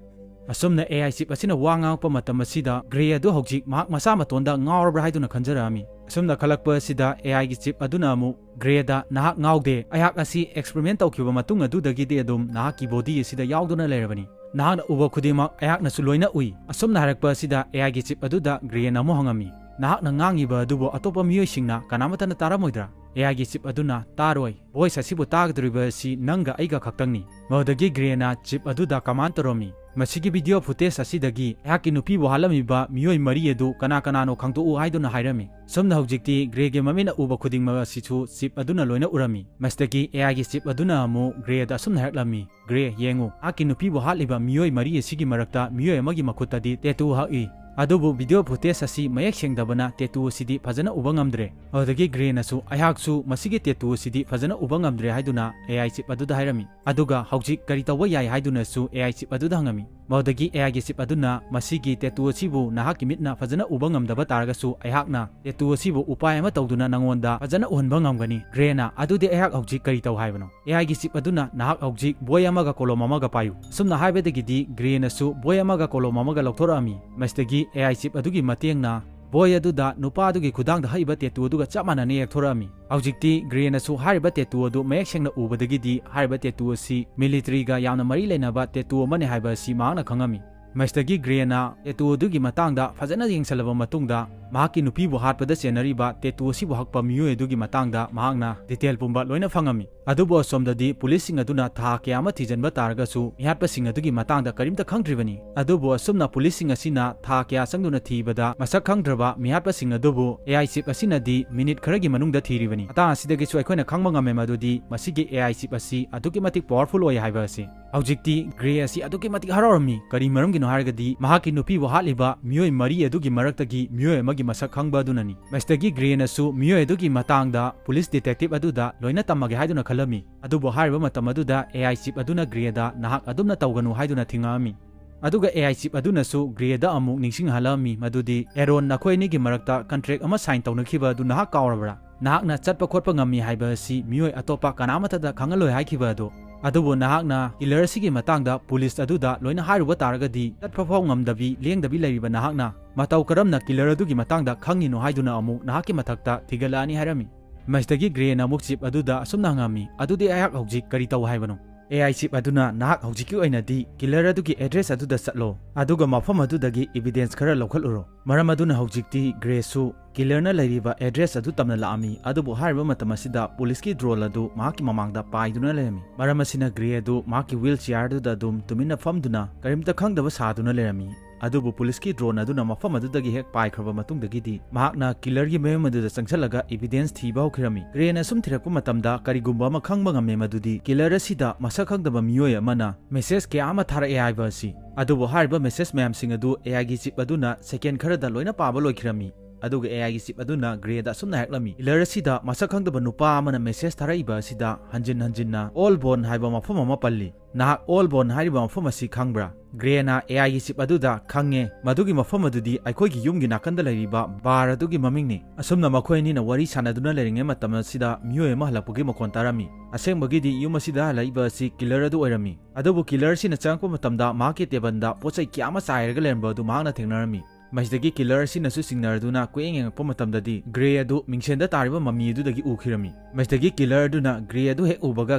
ꯑꯁꯨꯝꯅ AI chip ꯑꯁꯤꯅ ꯋꯥ ꯉꯥꯡꯉꯛꯄ ꯃꯇꯝ ꯑꯁꯤꯗ ꯒ꯭ꯔꯦ ꯑꯗꯨ ꯍꯧꯖꯤꯛ ꯃꯍꯥꯛ ꯃꯁꯥ ꯃꯇꯣꯟꯗ ꯉꯥꯎꯔꯕ꯭ꯔꯥ ꯍꯥꯏꯗꯨꯅ ꯈꯟꯖꯔꯛꯑꯝꯃꯤ꯫ ꯑꯁꯨꯝꯅ ꯈꯜꯂꯛꯄ ꯑꯁꯤꯗ AI ꯒꯤ chip ꯑꯗꯨꯅ ꯑꯃꯨꯛ ꯒ꯭ꯔꯦꯗ, "ꯅꯍꯥꯛ ꯉꯥꯎꯗꯦ, ꯑꯩꯍꯥꯛ ꯑꯁꯤ experiment ꯇꯧꯈꯤꯕ ꯃꯇꯨꯡ ꯑꯗꯨꯗꯒꯤꯗꯤ ꯑꯗꯨꯝ ꯅꯍꯥꯛꯀꯤ body ꯑꯁꯤꯗ ꯌꯥꯎꯗꯨꯅ ꯂꯩꯔꯕꯅꯤ꯫ ꯅꯍꯥꯛꯅ ꯎꯕ ꯈꯨꯗꯤꯡꯃꯛ ꯑꯩꯍꯥꯛꯅꯁꯨ ꯂꯣꯏꯅ ꯎꯏ꯫" ꯑꯁꯨꯝꯅ ꯍꯥꯏꯔꯛꯄ ꯑꯁꯤꯗ AI ꯒꯤ chip ꯑꯗꯨꯗ ꯒ꯭ꯔꯦꯅ ꯑꯃꯨꯛ ꯍꯪꯉꯝꯃꯤ, "ꯅꯍꯥꯛꯅ ꯉꯥꯡꯉꯤꯕ ꯑꯗꯨꯕꯨ ꯑꯇꯣꯞꯄ ꯃꯤꯑꯣꯏꯁꯤꯡꯅ ꯀꯅꯥꯃꯠꯇꯅ ꯇꯥꯔꯝꯃꯣꯏꯗ꯭ꯔꯥ?" AI ꯒꯤ chip ꯑꯗꯨꯅ, "ꯇꯥꯔꯣꯏ꯫ Voice ꯑꯁꯤꯕꯨ ꯇꯥꯒꯗꯧꯔꯤꯕ ꯑꯁꯤ ꯅꯪꯒ ꯑꯩꯒ ꯈꯛꯇꯪꯅꯤ꯫" ꯃꯗꯨꯗꯒꯤ ꯒ꯭ꯔꯦꯅ chip ꯑꯗꯨꯗ command ꯇꯧꯔꯝꯃꯤ, "ꯃꯁꯤꯒꯤ video footage ꯑꯁꯤꯗꯒꯤ ꯑꯩꯍꯥꯛꯀꯤ ꯅꯨꯄꯤꯕꯨ ꯍꯥꯠꯂꯝꯃꯤꯕ ꯃꯤꯑꯣꯏ ꯃꯔꯤ ꯑꯗꯨ ꯀꯅꯥ ꯀꯅꯥꯅꯣ ꯈꯪꯗꯣꯛꯎ" ꯍꯥꯏꯗꯨꯅ ꯍꯥꯏꯔꯝꯃꯤ꯫ ꯁꯣꯝꯗ ꯍꯧꯖꯤꯛꯇꯤ ꯒ꯭ꯔꯦꯒꯤ ꯃꯃꯤꯠꯅ ꯎꯕ ꯈꯨꯗꯤꯡꯃꯛ ꯑꯁꯤꯁꯨ chip ꯑꯗꯨꯅ ꯂꯣꯏꯅ ꯎꯔꯝꯃꯤ꯫ ꯃꯁꯤꯗꯒꯤ AI ꯒꯤ chip ꯑꯗꯨꯅ ꯑꯃꯨꯛ ꯒ꯭ꯔꯦꯗ ꯑꯁꯨꯝꯅ ꯍꯥꯏꯔꯛꯂꯝꯃꯤ, "ꯒ꯭ꯔꯦ, ꯌꯦꯡꯉꯨ, ꯃꯍꯥꯛꯀꯤ ꯅꯨꯄꯤꯕꯨ ꯍꯥꯠꯂꯤꯕ ꯃꯤꯑꯣꯏ ꯃꯔꯤ ꯑꯁꯤꯒꯤ ꯃꯔꯛꯇ ꯃꯤꯑꯣꯏ ꯑꯃꯒꯤ ꯃꯈꯨꯠꯇꯗꯤ tattoo ꯍꯛꯏ꯫ ꯑꯗꯨꯕꯨ video footage ꯑꯁꯤ ꯃꯌꯦꯛ ꯁꯦꯡꯗꯕꯅ tattoo ꯑꯁꯤꯗꯤ ꯐꯖꯅ ꯎꯕ ꯉꯝꯗ꯭ꯔꯦ꯫" ꯑꯗꯨꯗꯒꯤ ꯒ꯭ꯔꯦꯅꯁꯨ, "ꯑꯩꯍꯥꯛꯁꯨ ꯃꯁꯤꯒꯤ tattoo ꯑꯁꯤꯗꯤ ꯐꯖꯅ ꯎꯕ ꯉꯝꯗ꯭ꯔꯦ" ꯍꯥꯏꯗꯨꯅ AI chip ꯑꯗꯨꯗ ꯍꯥꯏꯔꯝꯃꯤ꯫ ꯑꯗꯨꯒ ꯍꯧꯖꯤꯛ ꯀꯔꯤ ꯇꯧꯕ ꯌꯥꯏ ꯍꯥꯏꯗꯨꯅꯁꯨ AI chip ꯑꯗꯨꯗ ꯍꯪꯉꯝꯃꯤ꯫ ꯃꯗꯨꯗꯒꯤ AI ꯒꯤ chip ꯑꯗꯨꯅ, "ꯃꯁꯤꯒꯤ tattoo ꯑꯁꯤꯕꯨ ꯅꯍꯥꯛꯀꯤ ꯃꯤꯠꯅ ꯐꯖꯅ ꯎꯕ ꯉꯝꯗꯕ ꯇꯥꯔꯒꯁꯨ ꯑꯩꯍꯥꯛꯅ tattoo ꯑꯁꯤꯕꯨ ꯎꯄꯥꯏ ꯑꯃ ꯇꯧꯗꯨꯅ ꯅꯉꯣꯟꯗ ꯐꯖꯅ ꯎꯍꯟꯕ ꯉꯝꯒꯅꯤ꯫" ꯒ꯭ꯔꯦꯅ, "ꯑꯗꯨꯗꯤ ꯑꯩꯍꯥꯛ ꯍꯧꯖꯤꯛ ꯀꯔꯤ ꯇꯧ ꯍꯥꯏꯕꯅꯣ?" AI ꯒꯤ chip ꯑꯗꯨꯅ, "ꯅꯍꯥꯛ ꯍꯧꯖꯤꯛ ꯕꯣꯏ ꯑꯃꯒ ꯀꯣꯂꯣꯝ ꯑꯃꯒ ꯄꯥꯏꯌꯨ꯫" ꯑꯁꯨꯝꯅ ꯍꯥꯏꯕꯗꯒꯤꯗꯤ ꯒ꯭ꯔꯦꯅꯁꯨ ꯕꯣꯏ ꯑꯃꯒ ꯀꯣꯂꯣꯝ ꯑꯃꯒ ꯂꯧꯊꯣꯔꯛꯑꯝꯃꯤ꯫ ꯃꯁꯤꯗꯒꯤ AI chip ꯑꯗꯨꯒꯤ ꯃꯇꯦꯡꯅ ꯕꯣꯏ ꯑꯗꯨꯗ ꯅꯨꯄꯥ ꯑꯗꯨꯒꯤ ꯈꯨꯗꯥꯡꯗ ꯍꯛꯏꯕ tattoo ꯑꯗꯨꯒ ꯆꯞ ꯃꯥꯟꯅꯅ ꯌꯦꯛꯊꯣꯔꯛꯑꯝꯃꯤ꯫ ꯍꯧꯖꯤꯛꯇꯤ ꯒ꯭ꯔꯦꯅꯁꯨ ꯍꯥꯏꯔꯤꯕ tattoo ꯑꯗꯨ ꯃꯌꯦꯛ ꯁꯦꯡꯅ ꯎꯕꯗꯒꯤꯗꯤ ꯍꯥꯏꯔꯤꯕ tattoo ꯑꯁꯤ military ꯒ ꯌꯥꯝꯅ ꯃꯔꯤ ꯂꯩꯅꯕ tattoo ꯑꯃꯅꯤ ꯍꯥꯏꯕ ꯑꯁꯤ ꯃꯍꯥꯛꯅ ꯈꯪꯉꯝꯃꯤ꯫ ꯃꯁꯤꯗꯒꯤ ꯒ꯭ꯔꯦꯅ tattoo ꯑꯗꯨꯒꯤ ꯃꯇꯥꯡꯗ ꯐꯖꯅ ꯌꯦꯡꯁꯤꯜꯂꯕ ꯃꯇꯨꯡꯗ ꯃꯍꯥꯛꯀꯤ ꯅꯨꯄꯤꯕꯨ ꯍꯥꯠꯄꯗ ꯆꯦꯟꯅꯔꯤꯕ tattoo ꯑꯁꯤꯕꯨ ꯍꯛꯄ ꯃꯤꯑꯣꯏ ꯑꯗꯨꯒꯤ ꯃꯇꯥꯡꯗ ꯃꯍꯥꯛꯅ detail ꯄꯨꯝꯕ ꯂꯣꯏꯅ ꯐꯪꯉꯝꯃꯤ꯫ ꯑꯗꯨꯕꯨ ꯑꯁꯣꯝꯗꯗꯤ ꯄꯨꯂꯤꯁꯁꯤꯡ ꯑꯗꯨꯅ ꯊꯥ ꯀꯌꯥ ꯑꯃ ꯊꯤꯖꯤꯟꯕ ꯇꯥꯔꯒꯁꯨ ꯃꯤꯍꯥꯠꯄꯁꯤꯡ ꯑꯗꯨꯒꯤ ꯃꯇꯥꯡꯗ ꯀꯔꯤꯝꯇ ꯈꯪꯗ꯭ꯔꯤꯕꯅꯤ꯫ ꯑꯗꯨꯕꯨ ꯑꯁꯨꯝꯅ ꯄꯨꯂꯤꯁꯁꯤꯡ ꯑꯁꯤꯅ ꯊꯥ ꯀꯌꯥ ꯆꯪꯗꯨꯅ ꯊꯤꯕꯗ ꯃꯁꯛ ꯈꯪꯗ꯭ꯔꯕ ꯃꯤꯍꯥꯠꯄꯁꯤꯡ ꯑꯗꯨꯕꯨ ꯑꯦ ꯑꯥꯏ ꯆꯤꯞ ꯑꯁꯤꯅꯗꯤ ꯃꯤꯅꯤꯠ ꯈꯔꯒꯤ ꯃꯅꯨꯡꯗ ꯊꯤꯔꯤꯕꯅꯤ꯫ ꯃꯇꯥꯡ ꯑꯁꯤꯗꯒꯤꯁꯨ ꯑꯩꯈꯣꯏꯅ ꯈꯪꯕ ꯉꯝꯃꯦ ꯃꯗꯨꯗꯤ ꯃꯁꯤꯒꯤ ꯑꯦ ꯑꯥꯏ ꯆꯤꯞ ꯑꯁꯤ ꯑꯗꯨꯛꯀꯤ ꯃꯇꯤꯛ ꯄꯥꯋꯔꯐꯨꯜ ꯑꯣꯏ ꯍꯥꯏꯕ ꯑꯁꯤ꯫ ꯍꯧꯖꯤꯛꯇꯤ ꯒ꯭ꯔꯦ ꯑꯁꯤ ꯑꯗꯨꯛꯀꯤ ꯃꯇꯤꯛ ꯍꯔꯥꯎꯔꯝꯃꯤ꯫ ꯀꯔꯤ ꯃꯔꯝꯒꯤꯅꯣ ꯍꯥꯏꯔꯒꯗꯤ ꯃꯍꯥꯛꯀꯤ ꯅꯨꯄꯤꯕꯨ ꯍꯥꯠꯂꯤꯕ ꯃꯤꯑꯣꯏ ꯃꯔꯤ ꯑꯗꯨꯒꯤ ꯃꯔꯛꯇꯒꯤ ꯃꯤꯑꯣꯏ ꯑꯃꯒꯤ ꯃꯁꯛ ꯈꯪꯕ ꯑꯗꯨꯅꯅꯤ꯫ ꯃꯁꯤꯗꯒꯤ ꯒ꯭ꯔꯦꯅꯁꯨ ꯃꯤꯑꯣꯏ ꯑꯗꯨꯒꯤ ꯃꯇꯥꯡꯗ ꯄꯨꯂꯤꯁ ꯗꯤꯇꯦꯛꯇꯤꯚ ꯑꯗꯨꯗ ꯂꯣꯏꯅ ꯇꯝꯃꯒꯦ ꯍꯥꯏꯗꯨꯅ ꯈꯜꯂꯝꯃꯤ꯫ ꯑꯗꯨꯕꯨ ꯍꯥꯏꯔꯤꯕ ꯃꯇꯝ ꯑꯗꯨꯗ ꯑꯦ ꯑꯥꯏ ꯆꯤꯞ ꯑꯗꯨꯅ ꯒ꯭ꯔꯦꯗ ꯅꯍꯥꯛ ꯑꯗꯨꯝꯅ ꯇꯧꯒꯅꯨ ꯍꯥꯏꯗꯨꯅ ꯊꯤꯡꯉꯛꯑꯝꯃꯤ꯫ ꯑꯗꯨꯒ ꯑꯦ ꯑꯥꯏ ꯆꯤꯞ ꯑꯗꯨꯅꯁꯨ ꯒ꯭ꯔꯦꯗ ꯑꯃꯨꯛ ꯅꯤꯡꯁꯤꯡꯍꯜꯂꯛꯑꯝꯃꯤ ꯃꯗꯨꯗꯤ ꯑꯦꯔꯣꯟ ꯅꯈꯣꯏ ꯑꯅꯤꯒꯤ ꯃꯔꯛꯇ ꯀꯟꯇ꯭ꯔꯦꯛ ꯑꯃ ꯁꯥꯏꯟ ꯇꯧꯅꯈꯤꯕ ꯑꯗꯨ ꯅꯍꯥꯛ ꯀꯥꯎꯔꯕ꯭ꯔꯥ? ꯅꯍꯥꯛꯅ ꯆꯠꯄ ꯈꯣꯠꯄ ꯉꯝꯃꯤ ꯍꯥꯏꯕ ꯑꯁꯤ ꯃꯤꯑꯣꯏ ꯑꯇꯣꯞꯄ ꯀꯅꯥꯃꯠꯇꯗ ꯈꯪꯍꯜꯂꯣꯏ ꯍꯥꯏꯈꯤꯕ ꯑꯗꯨ꯫ ꯑꯗꯨꯕꯨ ꯅꯍꯥꯛꯅ ꯀꯤꯂꯔ ꯑꯁꯤꯒꯤ ꯃꯇꯥꯡꯗ ꯄꯨꯂꯤꯁ ꯑꯗꯨꯗ ꯂꯣꯏꯅ ꯍꯥꯏꯔꯨꯕ ꯇꯥꯔꯒꯗꯤ ꯆꯠꯄ ꯐꯥꯎ ꯉꯝꯗꯕꯤ ꯂꯦꯡꯗꯕꯤ ꯂꯩꯔꯤꯕ ꯅꯍꯥꯛꯅ ꯃꯇꯧ ꯀꯔꯝꯅ ꯀꯤꯂꯔ ꯑꯗꯨꯒꯤ ꯃꯇꯥꯡꯗ ꯈꯪꯉꯤꯅꯣ ꯍꯥꯏꯗꯨꯅ ꯑꯃꯨꯛ ꯅꯍꯥꯛꯀꯤ ꯃꯊꯛꯇ ꯊꯤꯒꯠꯂꯛꯑꯅꯤ ꯍꯥꯏꯔꯝꯃꯤ꯫ ꯃꯁꯤꯗꯒꯤ ꯒ꯭ꯔꯦꯅ ꯑꯃꯨꯛ ꯆꯤꯞ ꯑꯗꯨꯗ ꯑꯁꯨꯝꯅ ꯍꯪꯉꯝꯃꯤ, "ꯑꯗꯨꯗꯤ ꯑꯩꯍꯥꯛ ꯍꯧꯖꯤꯛ ꯀꯔꯤ ꯇꯧ ꯍꯥꯏꯕꯅꯣ?" ꯑꯦ ꯑꯥꯏ ꯆꯤꯞ ꯑꯗꯨꯅ, "ꯅꯍꯥꯛ ꯍꯧꯖꯤꯛꯀꯤ ꯑꯣꯏꯅꯗꯤ ꯀꯤꯂꯔ ꯑꯗꯨꯒꯤ ꯑꯦꯗ꯭ꯔꯦꯁ ꯑꯗꯨꯗ ꯆꯠꯂꯣ, ꯑꯗꯨꯒ ꯃꯐꯝ ꯑꯗꯨꯗꯒꯤ ꯏꯕꯤꯗꯦꯟꯁ ꯈꯔ ꯂꯧꯈꯠꯂꯨꯔꯣ꯫ ꯃꯔꯝ ꯑꯗꯨꯅ ꯍꯧꯖꯤꯛꯇꯤ ꯒ꯭ꯔꯦꯁꯨ ꯀꯤꯂꯔꯅ ꯂꯩꯔꯤꯕ ꯑꯦꯗ꯭ꯔꯦꯁ ꯑꯗꯨ ꯇꯝꯅ ꯂꯥꯛꯑꯝꯃꯤ꯫ ꯑꯗꯨꯕꯨ ꯍꯥꯏꯔꯤꯕ ꯃꯇꯝ ꯑꯁꯤꯗ ꯄꯨꯂꯤꯁꯀꯤ ꯗ꯭ꯔꯣꯟ ꯑꯗꯨ ꯃꯍꯥꯛꯀꯤ ꯃꯃꯥꯡꯗ ꯄꯥꯏꯗꯨꯅ ꯂꯩꯔꯝꯃꯤ꯫ ꯃꯔꯝ ꯑꯁꯤꯅ ꯒ꯭ꯔꯦ ꯑꯗꯨ ꯃꯍꯥꯛꯀꯤ ꯋꯤꯜ ꯆꯤꯌꯥꯔꯗꯨꯗ ꯑꯗꯨꯝ ꯇꯨꯃꯤꯟꯅ ꯐꯝꯗꯨꯅ ꯀꯔꯤꯝꯇ ꯈꯪꯗꯕ ꯁꯥꯗꯨꯅ ꯂꯩꯔꯝꯃꯤ꯫ ꯑꯗꯨꯕꯨ ꯄꯨꯂꯤꯁꯀꯤ ꯗ꯭ꯔꯣꯟ ꯑꯗꯨꯅ ꯃꯐꯝ ꯑꯗꯨꯗꯒꯤ ꯍꯦꯛ ꯄꯥꯏꯈ꯭ꯔꯕ ꯃꯇꯨꯡꯗꯒꯤꯗꯤ ꯃꯍꯥꯛꯅ ꯀꯤꯂꯔꯒꯤ ꯃꯌꯨꯝ ꯑꯗꯨꯗ ꯆꯪꯁꯤꯜꯂꯒ ꯏꯕꯤꯗꯦꯟꯁ ꯊꯤꯕ ꯍꯧꯈꯤꯔꯝꯃꯤ꯫ ꯒ꯭ꯔꯦꯅ ꯁꯨꯝ ꯊꯤꯔꯛꯄ ꯃꯇꯝꯗ ꯀꯔꯤꯒꯨꯝꯕ ꯑꯃ ꯈꯪꯕ ꯉꯝꯃꯦ, ꯃꯗꯨꯗꯤ ꯀꯤꯂꯔ ꯑꯁꯤꯗ ꯃꯁꯛ ꯈꯪꯗꯕ ꯃꯤꯑꯣꯏ ꯑꯃꯅ ꯃꯦꯁꯦꯖ ꯀꯌꯥ ꯑꯃ ꯊꯥꯔꯛꯑꯦ ꯍꯥꯏꯕ ꯑꯁꯤ꯫ ꯑꯗꯨꯕꯨ ꯍꯥꯏꯔꯤꯕ ꯃꯦꯁꯦꯖ ꯃꯌꯥꯝꯁꯤꯡ ꯑꯗꯨ ꯑꯦ ꯑꯥꯏꯒꯤ ꯆꯤꯞ ꯑꯗꯨꯅ ꯁꯦꯀꯦꯟ ꯈꯔꯗ ꯂꯣꯏꯅ ꯄꯥꯕ ꯂꯣꯏꯈꯤꯔꯝꯃꯤ꯫ ꯑꯗꯨꯒ ꯑꯦ ꯑꯥꯏꯒꯤ ꯆꯤꯞ ꯑꯗꯨꯅ ꯒ꯭ꯔꯦꯗ ꯑꯁꯨꯝꯅ ꯍꯥꯏꯔꯛꯂꯝꯃꯤ, "ꯀꯤꯂꯔ ꯑꯁꯤꯗ ꯃꯁꯛ ꯈꯪꯗꯕ ꯅꯨꯄꯥ ꯑꯃꯅ ꯃꯦꯁꯦꯖ ꯊꯥꯔꯛꯏꯕ ꯑꯁꯤꯗ ꯍꯟꯖꯤꯟ ꯍꯟꯖꯤꯟꯅ ꯑꯣꯜ ꯕꯣꯟ ꯍꯥꯏꯕ ꯃꯐꯝ ꯑꯃ ꯄꯜꯂꯤ꯫ ꯅꯍꯥꯛ ꯑꯣꯜ ꯕꯣꯟ ꯍꯥꯏꯔꯤꯕ ꯃꯐꯝ ꯑꯁꯤ ꯈꯪꯕ꯭ꯔꯥ?" ꯒ꯭ꯔꯦꯅ ꯑꯦ ꯑꯥꯏꯒꯤ ꯆꯤꯞ ꯑꯗꯨꯗ, "ꯈꯪꯉꯦ, ꯃꯗꯨꯒꯤ ꯃꯐꯝ ꯑꯗꯨꯗꯤ ꯑꯩꯈꯣꯏꯒꯤ ꯌꯨꯝꯒꯤ ꯅꯥꯀꯟꯗ ꯂꯩꯔꯤꯕ ꯕꯥꯔ ꯑꯗꯨꯒꯤ ꯃꯃꯤꯡꯅꯤ꯫" ꯑꯁꯨꯝꯅ ꯃꯈꯣꯏ ꯑꯅꯤꯅ ꯋꯥꯔꯤ ꯁꯥꯟꯅꯗꯨꯅ ꯂꯩꯔꯤꯉꯩ ꯃꯇꯝ ꯑꯁꯤꯗ ꯃꯤꯑꯣꯏ ꯑꯃ ꯍꯜꯂꯛꯄꯒꯤ ꯃꯈꯣꯟ ꯇꯥꯔꯝꯃꯤ꯫ ꯑꯁꯦꯡꯕꯒꯤꯗꯤ ꯌꯨꯝ ꯑꯁꯤꯗ ꯍꯜꯂꯛꯏꯕ ꯑꯁꯤ ꯀꯤꯂꯔ ꯑꯗꯨ ꯑꯣꯏꯔꯝꯃꯤ꯫ ꯑꯗꯨꯕꯨ ꯀꯤꯂꯔ ꯑꯁꯤꯅ ꯆꯪꯂꯛꯄ ꯃꯇꯝꯗ ꯃꯍꯥꯛꯀꯤ ꯇꯦꯕꯜꯗ ꯄꯣꯠ ꯆꯩ ꯀꯌꯥ ꯑꯃ ꯆꯥꯏꯔꯒ ꯂꯩꯔꯝꯕ ꯑꯗꯨ ꯃꯍꯥꯛꯅ ꯊꯦꯡꯅꯔꯝꯃꯤ꯫ ꯃꯁꯤꯗꯒꯤ ꯀꯤꯂꯔ ꯑꯁꯤꯅꯁꯨ ꯆꯤꯡꯅꯔꯗꯨꯅ ꯀꯣꯏꯌꯦꯡ ꯌꯦꯡꯉꯛꯄ ꯃꯇꯝꯗꯗꯤ ꯒ꯭ꯔꯦ ꯑꯗꯨ ꯃꯤꯡꯁꯦꯟꯗ ꯇꯥꯔꯤꯕ ꯃꯃꯤ ꯑꯗꯨꯗꯒꯤ ꯎꯈꯤꯔꯝꯃꯤ꯫ ꯃꯁꯤꯗꯒꯤ ꯀꯤꯂꯔ ꯑꯗꯨꯅ ꯒ꯭ꯔꯦ ꯑꯗꯨ ꯍꯦꯛ ꯎꯕꯒ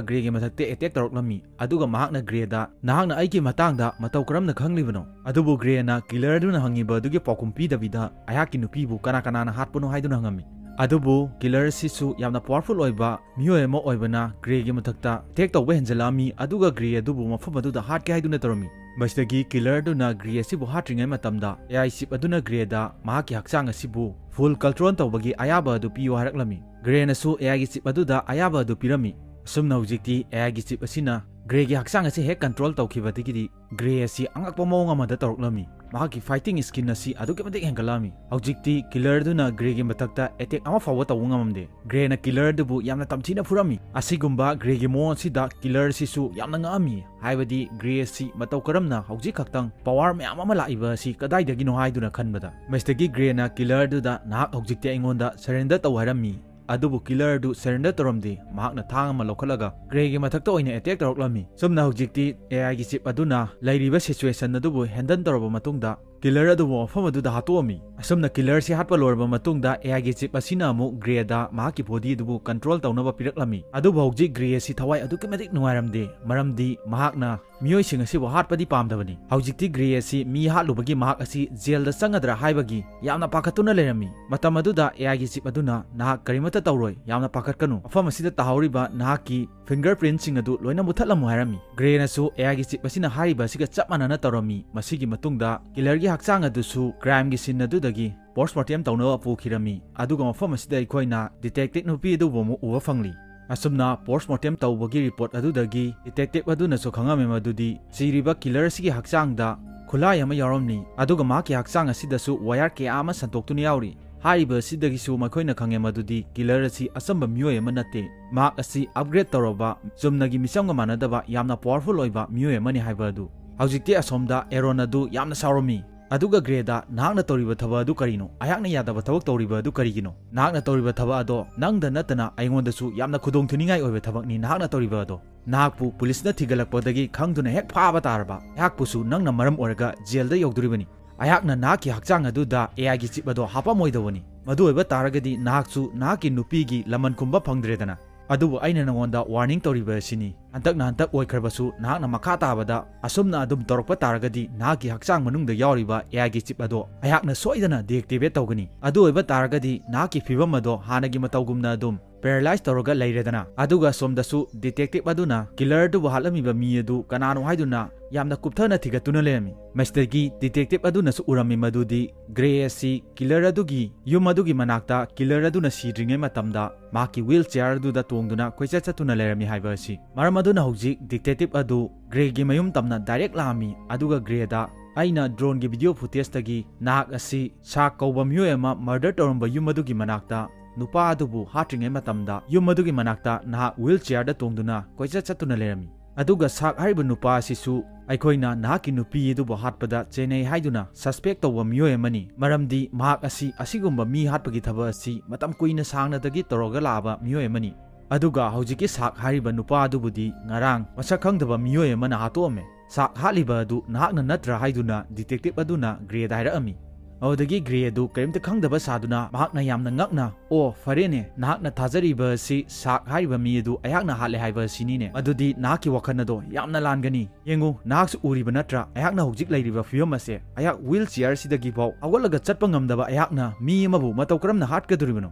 ꯒ꯭ꯔꯦꯒꯤ ꯃꯊꯛꯇ ꯑꯦꯇꯦꯛ ꯇꯧꯔꯛꯂꯝꯃꯤ꯫ ꯑꯗꯨꯒ ꯃꯍꯥꯛꯅ ꯒ꯭ꯔꯦꯗ, "ꯅꯍꯥꯛꯅ ꯑꯩꯒꯤ ꯃꯇꯥꯡꯗ ꯃꯇꯧ ꯀꯔꯝꯅ ꯈꯪꯂꯤꯕꯅꯣ?" ꯑꯗꯨꯕꯨ ꯒ꯭ꯔꯦꯅ ꯀꯤꯂꯔ ꯑꯗꯨꯅ ꯍꯪꯉꯤꯕ ꯑꯗꯨꯒꯤ ꯄꯥꯎꯈꯨꯝ ꯄꯤꯗꯕꯤꯗ, "ꯑꯩꯍꯥꯛꯀꯤ ꯅꯨꯄꯤꯕꯨ ꯀꯅꯥ ꯀꯅꯥꯅ ꯍꯥꯠꯄꯅꯣ?" ꯍꯥꯏꯗꯨꯅ ꯍꯪꯉꯝꯃꯤ꯫ ꯑꯗꯨꯕꯨ ꯀꯤꯂꯔ ꯑꯁꯤꯁꯨ ꯌꯥꯝꯅ ꯄꯋꯥꯔꯐꯨꯜ ꯑꯣꯏꯕ ꯃꯤꯑꯣꯏ ꯑꯃ ꯑꯣꯏꯕꯅ ꯒ꯭ꯔꯦꯒꯤ ꯃꯊꯛꯇ ꯑꯦꯇꯦꯛ ꯇꯧꯕ ꯍꯦꯟꯖꯜꯂꯛꯑꯝꯃꯤ, ꯑꯗꯨꯒ ꯒ꯭ꯔꯦ ꯑꯗꯨꯕꯨ ꯃꯐꯝ ꯑꯗꯨꯗ ꯍꯥꯠꯀꯦ ꯍꯥꯏꯗꯨꯅ ꯇꯧꯔꯝꯃꯤ꯫ ꯃꯁꯤꯗꯒꯤ ꯀꯤꯂꯔꯗꯨꯅ ꯒ꯭ꯔꯦ ꯑꯁꯤꯕꯨ ꯍꯥꯠꯇ꯭ꯔꯤꯉꯩ ꯃꯇꯝꯗ ꯑꯦ ꯑꯥꯏ ꯆꯤꯞ ꯑꯗꯨꯅ ꯒ꯭ꯔꯦꯗ ꯃꯍꯥꯛꯀꯤ ꯍꯛꯆꯥꯡ ꯑꯁꯤꯕꯨ ꯐꯨꯜ ꯀꯟꯇ꯭ꯔꯣꯜ ꯇꯧꯕꯒꯤ ꯑꯌꯥꯕ ꯑꯗꯨ ꯄꯤꯌꯨ ꯍꯥꯏꯔꯛꯂꯝꯃꯤ꯫ ꯒ꯭ꯔꯦꯅꯁꯨ ꯑꯦ ꯑꯥꯏꯒꯤ ꯆꯤꯞ ꯑꯗꯨꯗ ꯑꯌꯥꯕ ꯑꯗꯨ ꯄꯤꯔꯝꯃꯤ꯫ ꯑꯁꯨꯝꯅ ꯍꯧꯖꯤꯛꯇꯤ ꯑꯦ ꯑꯥꯏꯒꯤ ꯆꯤꯞ ꯑꯁꯤꯅ ꯒ꯭ꯔꯦꯒꯤ ꯍꯛꯆꯥꯡ ꯑꯁꯤ ꯍꯦꯛ ꯀꯟꯇ꯭ꯔꯣꯜ ꯇꯧꯈꯤꯕꯗꯒꯤꯗꯤ ꯒ꯭ꯔꯦ ꯑꯁꯤ ꯑꯉꯛꯄ ꯃꯑꯣꯡ ꯑꯃꯗ ꯇꯧꯔꯛꯂꯝꯃꯤ꯫ ꯃꯍꯥꯛꯀꯤ ꯐꯥꯏꯇꯤꯡ ꯁ꯭ꯀꯤꯟ ꯑꯁꯤ ꯑꯗꯨꯛꯀꯤ ꯃꯇꯤꯛ ꯍꯦꯟꯒꯠꯂꯛꯂꯝꯃꯤ꯫ ꯍꯧꯖꯤꯛꯇꯤ ꯀꯤꯂꯔꯗꯨꯅ ꯒ꯭ꯔꯦꯒꯤ ꯃꯊꯛꯇ ꯑꯦꯇꯦꯛ ꯑꯃ ꯐꯥꯎꯕ ꯇꯧꯕ ꯉꯝꯃꯝꯗꯦ꯫ ꯒ꯭ꯔꯦꯅ ꯀꯤꯂꯔꯗꯨꯕꯨ ꯌꯥꯝꯅ ꯇꯝꯊꯤꯅ ꯐꯨꯔꯝꯃꯤ꯫ ꯑꯁꯤꯒꯨꯝꯕ ꯒ꯭ꯔꯦꯒꯤ ꯃꯑꯣꯡ ꯑꯁꯤꯗ ꯀꯤꯂꯔ ꯑꯁꯤꯁꯨ ꯌꯥꯝꯅ ꯉꯛꯑꯝꯃꯤ, ꯍꯥꯏꯕꯗꯤ ꯒ꯭ꯔꯦ ꯑꯁꯤ ꯃꯇꯧ ꯀꯔꯝꯅ ꯍꯧꯖꯤꯛ ꯈꯛꯇꯪ ꯄꯋꯥꯔ ꯃꯌꯥꯝ ꯑꯃ ꯂꯥꯛꯏꯕ ꯑꯁꯤ ꯀꯗꯥꯏꯗꯒꯤꯅꯣ ꯍꯥꯏꯗꯨꯅ ꯈꯟꯕꯗ꯫ ꯃꯁꯤꯗꯒꯤ ꯒ꯭ꯔꯦꯅ ꯀꯤꯂꯔꯗꯨꯗ ꯅꯍꯥꯛ ꯍꯧꯖꯤꯛꯇꯤ ꯑꯩꯉꯣꯟꯗ ꯁꯔꯦꯟꯗꯔ ꯇꯧ ꯍꯥꯏꯔꯝꯃꯤ꯫ ꯑꯗꯨꯕꯨ ꯀꯤꯂꯔ ꯑꯗꯨ ꯁꯔꯦꯟꯗꯔ ꯇꯧꯔꯝꯗꯦ꯫ ꯃꯍꯥꯛꯅ ꯊꯥꯡ ꯑꯃ ꯂꯧꯈꯠꯂꯒ ꯒ꯭ꯔꯦꯒꯤ ꯃꯊꯛꯇ ꯑꯣꯏꯅ ꯑꯦꯇꯦꯛ ꯇꯧꯔꯛꯂꯝꯃꯤ꯫ ꯆꯨꯝꯅ ꯍꯧꯖꯤꯛꯇꯤ ꯑꯦ ꯑꯥꯏꯒꯤ ꯆꯤꯞ ꯑꯗꯨꯅ ꯂꯩꯔꯤꯕ ꯁꯤꯆꯨꯋꯦꯁꯟ ꯑꯗꯨꯕꯨ ꯍꯦꯟꯗꯜ ꯇꯧꯔꯕ ꯃꯇꯨꯡꯗ ꯀꯤꯂꯔ ꯑꯗꯨꯕꯨ ꯃꯐꯝ ꯑꯗꯨꯗ ꯍꯥꯠꯇꯣꯛꯑꯝꯃꯤ꯫ ꯑꯁꯨꯝꯅ ꯀꯤꯂꯔꯁꯤ ꯍꯥꯠꯄ ꯂꯣꯏꯔꯕ ꯃꯇꯨꯡꯗ ꯑꯦ ꯑꯥꯏꯒꯤ ꯆꯤꯞ ꯑꯁꯤꯅ ꯑꯃꯨꯛ ꯒ꯭ꯔꯦꯗ ꯃꯍꯥꯛꯀꯤ ꯕꯣꯗꯤ ꯑꯗꯨꯕꯨ ꯀꯟꯇ꯭ꯔꯣꯜ ꯇꯧꯅꯕ ꯄꯤꯔꯛꯂꯝꯃꯤ꯫ ꯑꯗꯨꯕꯨ ꯍꯧꯖꯤꯛ ꯒ꯭ꯔꯦ ꯑꯁꯤ ꯊꯋꯥꯏ ꯑꯗꯨꯛꯀꯤ ꯃꯇꯤꯛ ꯅꯨꯡꯉꯥꯏꯔꯝꯗꯦ, ꯃꯔꯝꯗꯤ ꯃꯍꯥꯛꯅ ꯃꯤꯑꯣꯏꯁꯤꯡ ꯑꯁꯤꯕꯨ ꯍꯥꯠꯄꯗꯤ ꯄꯥꯝꯗꯕꯅꯤ꯫ ꯍꯧꯖꯤꯛꯇꯤ ꯒ꯭ꯔꯦ ꯑꯁꯤ ꯃꯤ ꯍꯥꯠꯂꯨꯕꯒꯤ ꯃꯍꯥꯛ ꯑꯁꯤ ꯖꯦꯜꯗ ꯆꯪꯒꯗ꯭ꯔꯥ ꯍꯥꯏꯕꯒꯤ ꯌꯥꯝꯅ ꯄꯥꯈꯠꯇꯨꯅ ꯂꯩꯔꯝꯃꯤ꯫ ꯃꯇꯝ ꯑꯗꯨꯗ ꯑꯦ ꯑꯥꯏꯒꯤ ꯆꯤꯞ ꯑꯗꯨꯅ, "ꯅꯍꯥꯛ ꯀꯔꯤꯃꯠꯇ ꯇꯧꯔꯣꯏ, ꯌꯥꯝꯅ ꯄꯥꯈꯠꯀꯅꯨ꯫ ꯃꯐꯝ ꯑꯁꯤꯗ ꯇꯥꯍꯧꯔꯤꯕ ꯅꯍꯥꯛꯀꯤ ꯐꯤꯡꯒꯔꯄ꯭ꯔꯤꯟꯠꯁꯤꯡ ꯑꯗꯨ ꯂꯣꯏꯅ ꯃꯨꯠꯊꯠꯂꯝꯃꯨ" ꯍꯥꯏꯔꯝꯃꯤ꯫ ꯒ꯭ꯔꯦꯅꯁꯨ ꯑꯦ ꯑꯥꯏꯒꯤ ꯆꯤꯞ ꯑꯁꯤꯅ ꯍꯥꯏꯔꯤꯕ ꯑꯁꯤꯒ ꯆꯞ ꯃꯥꯟꯅꯅ ꯇꯧꯔꯝꯃꯤ꯫ ꯃꯁꯤꯒꯤ ꯃꯇꯨꯡꯗ ꯀꯤꯂꯔꯒꯤ ꯍꯛꯆꯥꯡ ꯑꯗꯨꯁꯨ ꯀ꯭ꯔꯥꯏꯝꯒꯤ ꯁꯤꯟ ꯑꯗꯨꯗꯒꯤ ꯄꯣꯁꯃꯣꯔꯇꯦꯝ ꯇꯧꯅꯕ ꯄꯨꯈꯤꯔꯝꯃꯤ, ꯑꯗꯨꯒ ꯃꯐꯝ ꯑꯁꯤꯗ ꯑꯩꯈꯣꯏꯅ ꯗꯤꯇꯦꯛꯇꯤꯚ ꯅꯨꯄꯤ ꯑꯗꯨꯕꯨ ꯑꯃꯨꯛ ꯎꯕ ꯐꯪꯂꯤ꯫ ꯑꯁꯨꯝꯅ ꯄꯣꯁꯃꯣꯔꯇꯦꯝ ꯇꯧꯕꯒꯤ ꯔꯤꯄꯣꯔꯠ ꯑꯗꯨꯗꯒꯤ ꯗꯤꯇꯦꯛꯇꯤꯚ ꯑꯗꯨꯅꯁꯨ ꯈꯪꯉꯝꯃꯤ ꯃꯗꯨꯗꯤ ꯁꯤꯔꯤꯕ ꯀꯤꯂꯔ ꯑꯁꯤꯒꯤ ꯍꯛꯆꯥꯡꯗ ꯈꯨꯠꯂꯥꯏ ꯑꯃ ꯌꯥꯎꯔꯝꯂꯤ, ꯑꯗꯨꯒ ꯃꯍꯥꯛꯀꯤ ꯍꯛꯆꯥꯡ ꯑꯁꯤꯗꯁꯨ ꯋꯥꯌꯔ ꯀꯌꯥ ꯑꯃ ꯁꯟꯗꯣꯛꯇꯨꯅ ꯌꯥꯎꯔꯤ꯫ ꯍꯥꯏꯔꯤꯕ ꯑꯁꯤꯗꯒꯤꯁꯨ ꯃꯈꯣꯏꯅ ꯈꯪꯉꯦ ꯃꯗꯨꯗꯤ ꯀꯤꯂꯔ ꯑꯁꯤ ꯑꯆꯝꯕ ꯃꯤꯑꯣꯏ ꯑꯃ ꯅꯠꯇꯦ, ꯃꯍꯥꯛ ꯑꯁꯤ ꯑꯞꯒ꯭ꯔꯦꯗ ꯇꯧꯔꯕ ꯆꯨꯝꯅꯒꯤ ꯃꯤꯆꯝꯒ ꯃꯥꯟꯅꯗꯕ ꯌꯥꯝꯅ ꯄꯋꯥꯔꯐꯨꯜ ꯑꯣꯏꯕ ꯃꯤꯑꯣꯏ ꯑꯃꯅꯤ ꯍꯥꯏꯕ ꯑꯗꯨ꯫ ꯍꯧꯖꯤꯛꯇꯤ ꯑꯁꯣꯝꯗ ꯑꯦꯔꯣꯟ ꯑꯗꯨ ꯌꯥꯝꯅ ꯁꯥꯎꯔꯝꯃꯤ꯫ ꯑꯗꯨꯒ ꯒ꯭ꯔꯦꯗ, "ꯅꯍꯥꯛꯅ ꯇꯧꯔꯤꯕ ꯊꯕꯛ ꯑꯗꯨ ꯀꯔꯤꯅꯣ? ꯑꯩꯍꯥꯛꯅ ꯌꯥꯗꯕ ꯊꯕꯛ ꯇꯧꯔꯤꯕ ꯑꯗꯨ ꯀꯔꯤꯒꯤꯅꯣ? ꯅꯍꯥꯛꯅ ꯇꯧꯔꯤꯕ ꯊꯕꯛ ꯑꯗꯣ ꯅꯪꯗ ꯅꯠꯇꯅ ꯑꯩꯉꯣꯟꯗꯁꯨ ꯌꯥꯝꯅ ꯈꯨꯗꯣꯡꯊꯤꯅꯤꯡꯉꯥꯏ ꯑꯣꯏꯕ ꯊꯕꯛꯅꯤ ꯅꯍꯥꯛꯅ ꯇꯧꯔꯤꯕ ꯑꯗꯣ꯫ ꯅꯍꯥꯛꯄꯨ ꯄꯨꯂꯤꯁꯅ ꯊꯤꯒꯠꯂꯛꯄꯗꯒꯤ ꯈꯪꯗꯨꯅ ꯍꯦꯛ ꯐꯥꯕ ꯇꯥꯔꯕ, ꯑꯩꯍꯥꯛꯄꯨꯁꯨ ꯅꯪꯅ ꯃꯔꯝ ꯑꯣꯏꯔꯒ ꯖꯦꯜꯗ ꯌꯧꯗꯣꯔꯤꯕꯅꯤ꯫ ꯑꯩꯍꯥꯛꯅ ꯅꯍꯥꯛꯀꯤ ꯍꯛꯆꯥꯡ ꯑꯗꯨꯗ ꯑꯦ ꯑꯥꯏꯒꯤ ꯆꯤꯞ ꯑꯗꯣ ꯍꯥꯞꯄꯝꯃꯣꯏꯗꯧꯕꯅꯤ꯫ ꯃꯗꯨ ꯑꯣꯏꯕ ꯇꯥꯔꯒꯗꯤ ꯅꯍꯥꯛꯁꯨ ꯅꯍꯥꯛꯀꯤ ꯅꯨꯄꯤꯒꯤ ꯂꯃꯟ ꯈꯨꯝꯕ ꯐꯪꯗ꯭ꯔꯦꯗꯅ"꯫ ꯑꯗꯨꯕꯨ ꯑꯩꯅ ꯅꯉꯣꯟꯗ warning ꯇꯧꯔꯤꯕ ꯑꯁꯤꯅꯤ, ꯍꯟꯗꯛꯅ ꯍꯟꯗꯛ ꯑꯣꯏꯈ꯭ꯔꯕꯁꯨ ꯅꯍꯥꯛꯅ ꯃꯈꯥ ꯇꯥꯕꯗ ꯑꯁꯨꯝꯅ ꯑꯗꯨꯝ ꯇꯧꯔꯛꯄ ꯇꯥꯔꯒꯗꯤ ꯅꯍꯥꯛꯀꯤ ꯍꯛꯆꯥꯡ ꯃꯅꯨꯡꯗ ꯌꯥꯎꯔꯤꯕ A I ꯒꯤ chip ꯑꯗꯣ ꯑꯩꯍꯥꯛꯅ ꯁꯣꯏꯗꯅ deactivate ꯇꯧꯒꯅꯤ꯫ ꯑꯗꯨ ꯑꯣꯏꯕ ꯇꯥꯔꯒꯗꯤ ꯅꯍꯥꯛꯀꯤ ꯐꯤꯕꯝ ꯑꯗꯣ ꯍꯥꯟꯅꯒꯤ ꯃꯇꯧꯒꯨꯝꯅ ꯑꯗꯨꯝ paralyze ꯇꯧꯔꯒ ꯂꯩꯔꯦꯗꯅ꯫ ꯑꯗꯨꯒ ꯑꯁꯣꯝꯗꯁꯨ detective ꯑꯗꯨꯅ killer ꯑꯗꯨꯕꯨ ꯍꯥꯠꯂꯝꯃꯤꯕ ꯃꯤ ꯑꯗꯨ ꯀꯅꯥꯅꯣ ꯍꯥꯏꯗꯨꯅ ꯌꯥꯝꯅ ꯀꯨꯞꯊꯅ ꯊꯤꯒꯠꯇꯨꯅ ꯂꯩꯔꯝꯃꯤ꯫ ꯃꯁꯤꯗꯒꯤ detective ꯑꯗꯨꯅꯁꯨ ꯎꯔꯝꯃꯤ ꯃꯗꯨꯗꯤ Grey ꯑꯁꯤ killer ꯑꯗꯨꯒꯤ ꯌꯨꯝ ꯑꯗꯨꯒꯤ ꯃꯅꯥꯛꯇ killer ꯑꯗꯨꯅ ꯁꯤꯗ꯭ꯔꯤꯉꯩ ꯃꯇꯝꯗ ꯃꯍꯥꯛꯀꯤ wheelchair ꯑꯗꯨꯗ ꯇꯣꯡꯗꯨꯅ ꯀꯣꯏꯆꯠ ꯆꯠꯇꯨꯅ ꯂꯩꯔꯝꯃꯤ ꯍꯥꯏꯕ ꯑꯁꯤ꯫ ꯃꯔꯝ ꯑꯗꯨꯅ ꯍꯧꯖꯤꯛ detective ꯑꯗꯨ Greyꯒꯤ ꯃꯌꯨꯝ ꯇꯝꯅ direct ꯂꯥꯛꯑꯝꯃꯤ, ꯑꯗꯨꯒ Greyꯗ "ꯑꯩꯅ droneꯒꯤ video footageꯇꯒꯤ ꯅꯍꯥꯛ ꯑꯁꯤ ꯁꯥꯛ ꯀꯧꯕ ꯃꯤꯑꯣꯏ ꯑꯃ murder ꯇꯧꯔꯝꯕ ꯌꯨꯝ ꯑꯗꯨꯒꯤ ꯃꯅꯥꯛꯇ ꯅꯨꯄꯥ ꯑꯗꯨꯕꯨ ꯍꯥꯠꯇ꯭ꯔꯤꯉꯩ ꯃꯇꯝꯗ ꯌꯨꯝ ꯑꯗꯨꯒꯤ ꯃꯅꯥꯛꯇ ꯅꯍꯥꯛ wheelchairꯗ ꯇꯣꯡꯗꯨꯅ ꯀꯣꯏꯆꯠ ꯆꯠꯇꯨꯅ ꯂꯩꯔꯝꯃꯤ꯫ ꯑꯗꯨꯒ ꯁꯥꯛ ꯍꯥꯏꯔꯤꯕ ꯅꯨꯄꯥ ꯑꯁꯤꯁꯨ ꯑꯩꯈꯣꯏꯅ ꯅꯍꯥꯛꯀꯤ ꯅꯨꯄꯤ ꯑꯗꯨꯕꯨ ꯍꯥꯠꯄꯗ ꯆꯦꯟꯅꯩ ꯍꯥꯏꯗꯨꯅ suspect ꯇꯧꯕ ꯃꯤꯑꯣꯏ ꯑꯃꯅꯤ, ꯃꯔꯝꯗꯤ ꯃꯍꯥꯛ ꯑꯁꯤ ꯑꯁꯤꯒꯨꯝꯕ ꯃꯤ ꯍꯥꯠꯄꯒꯤ ꯊꯕꯛ ꯑꯁꯤ ꯃꯇꯝ ꯀꯨꯏꯅ ꯁꯥꯡꯅꯗꯒꯤ ꯇꯧꯔꯒ ꯂꯥꯛꯑꯕ ꯃꯤꯑꯣꯏ ꯑꯃꯅꯤ꯫ ꯑꯗꯨꯒ ꯍꯧꯖꯤꯛꯀꯤ ꯁꯥꯛ ꯍꯥꯏꯔꯤꯕ ꯅꯨꯄꯥ ꯑꯗꯨꯕꯨꯗꯤ ꯉꯔꯥꯡ ꯃꯁꯛ ꯈꯪꯗꯕ ꯃꯤꯑꯣꯏ ꯑꯃꯅ ꯍꯥꯠꯇꯣꯛꯑꯝꯃꯦ꯫ "ꯁꯥꯛ ꯍꯥꯠꯂꯤꯕ ꯑꯗꯨ ꯅꯍꯥꯛꯅ ꯅꯠꯇ꯭ꯔꯥ?" ꯍꯥꯏꯗꯨꯅ detective ꯑꯗꯨꯅ Greyꯗ ꯍꯥꯏꯔꯛꯑꯝꯃꯤ꯫ ꯑꯗꯨꯗꯒꯤ Grey ꯑꯗꯨ ꯀꯔꯤꯝꯇ ꯈꯪꯗꯕ ꯁꯥꯗꯨꯅ ꯃꯍꯥꯛꯅ ꯌꯥꯝꯅ ꯉꯛꯅ, "ꯑꯣ, ꯐꯔꯦꯅꯦ, ꯅꯍꯥꯛꯅ ꯊꯥꯖꯔꯤꯕ ꯑꯁꯤ ꯁꯥꯛ ꯍꯥꯏꯔꯤꯕ ꯃꯤ ꯑꯗꯨ ꯑꯩꯍꯥꯛꯅ ꯍꯥꯠꯂꯦ ꯍꯥꯏꯕ ꯑꯁꯤꯅꯤꯅꯦ꯫ ꯑꯗꯨꯗꯤ ꯅꯍꯥꯛꯀꯤ ꯋꯥꯈꯜ ꯑꯗꯣ ꯌꯥꯝꯅ ꯂꯥꯟꯒꯅꯤ꯫ ꯌꯦꯡꯉꯨ, ꯅꯍꯥꯛꯁꯨ ꯎꯔꯤꯕ ꯅꯠꯇ꯭ꯔꯥ ꯑꯩꯍꯥꯛꯅ ꯍꯧꯖꯤꯛ ꯂꯩꯔꯤꯕ ꯐꯤꯕꯝ ꯑꯁꯦ? ꯑꯩꯍꯥꯛ wheelchairꯁꯤꯗꯒꯤ ꯐꯥꯎ ꯍꯧꯒꯠꯂꯒ ꯆꯠꯄ ꯉꯝꯗꯕ ꯑꯩꯍꯥꯛꯅ ꯃꯤ ꯑꯃꯕꯨ ꯃꯇꯧ ꯀꯔꯝꯅ ꯍꯥꯠꯀꯗꯧꯔꯤꯕꯅꯣ?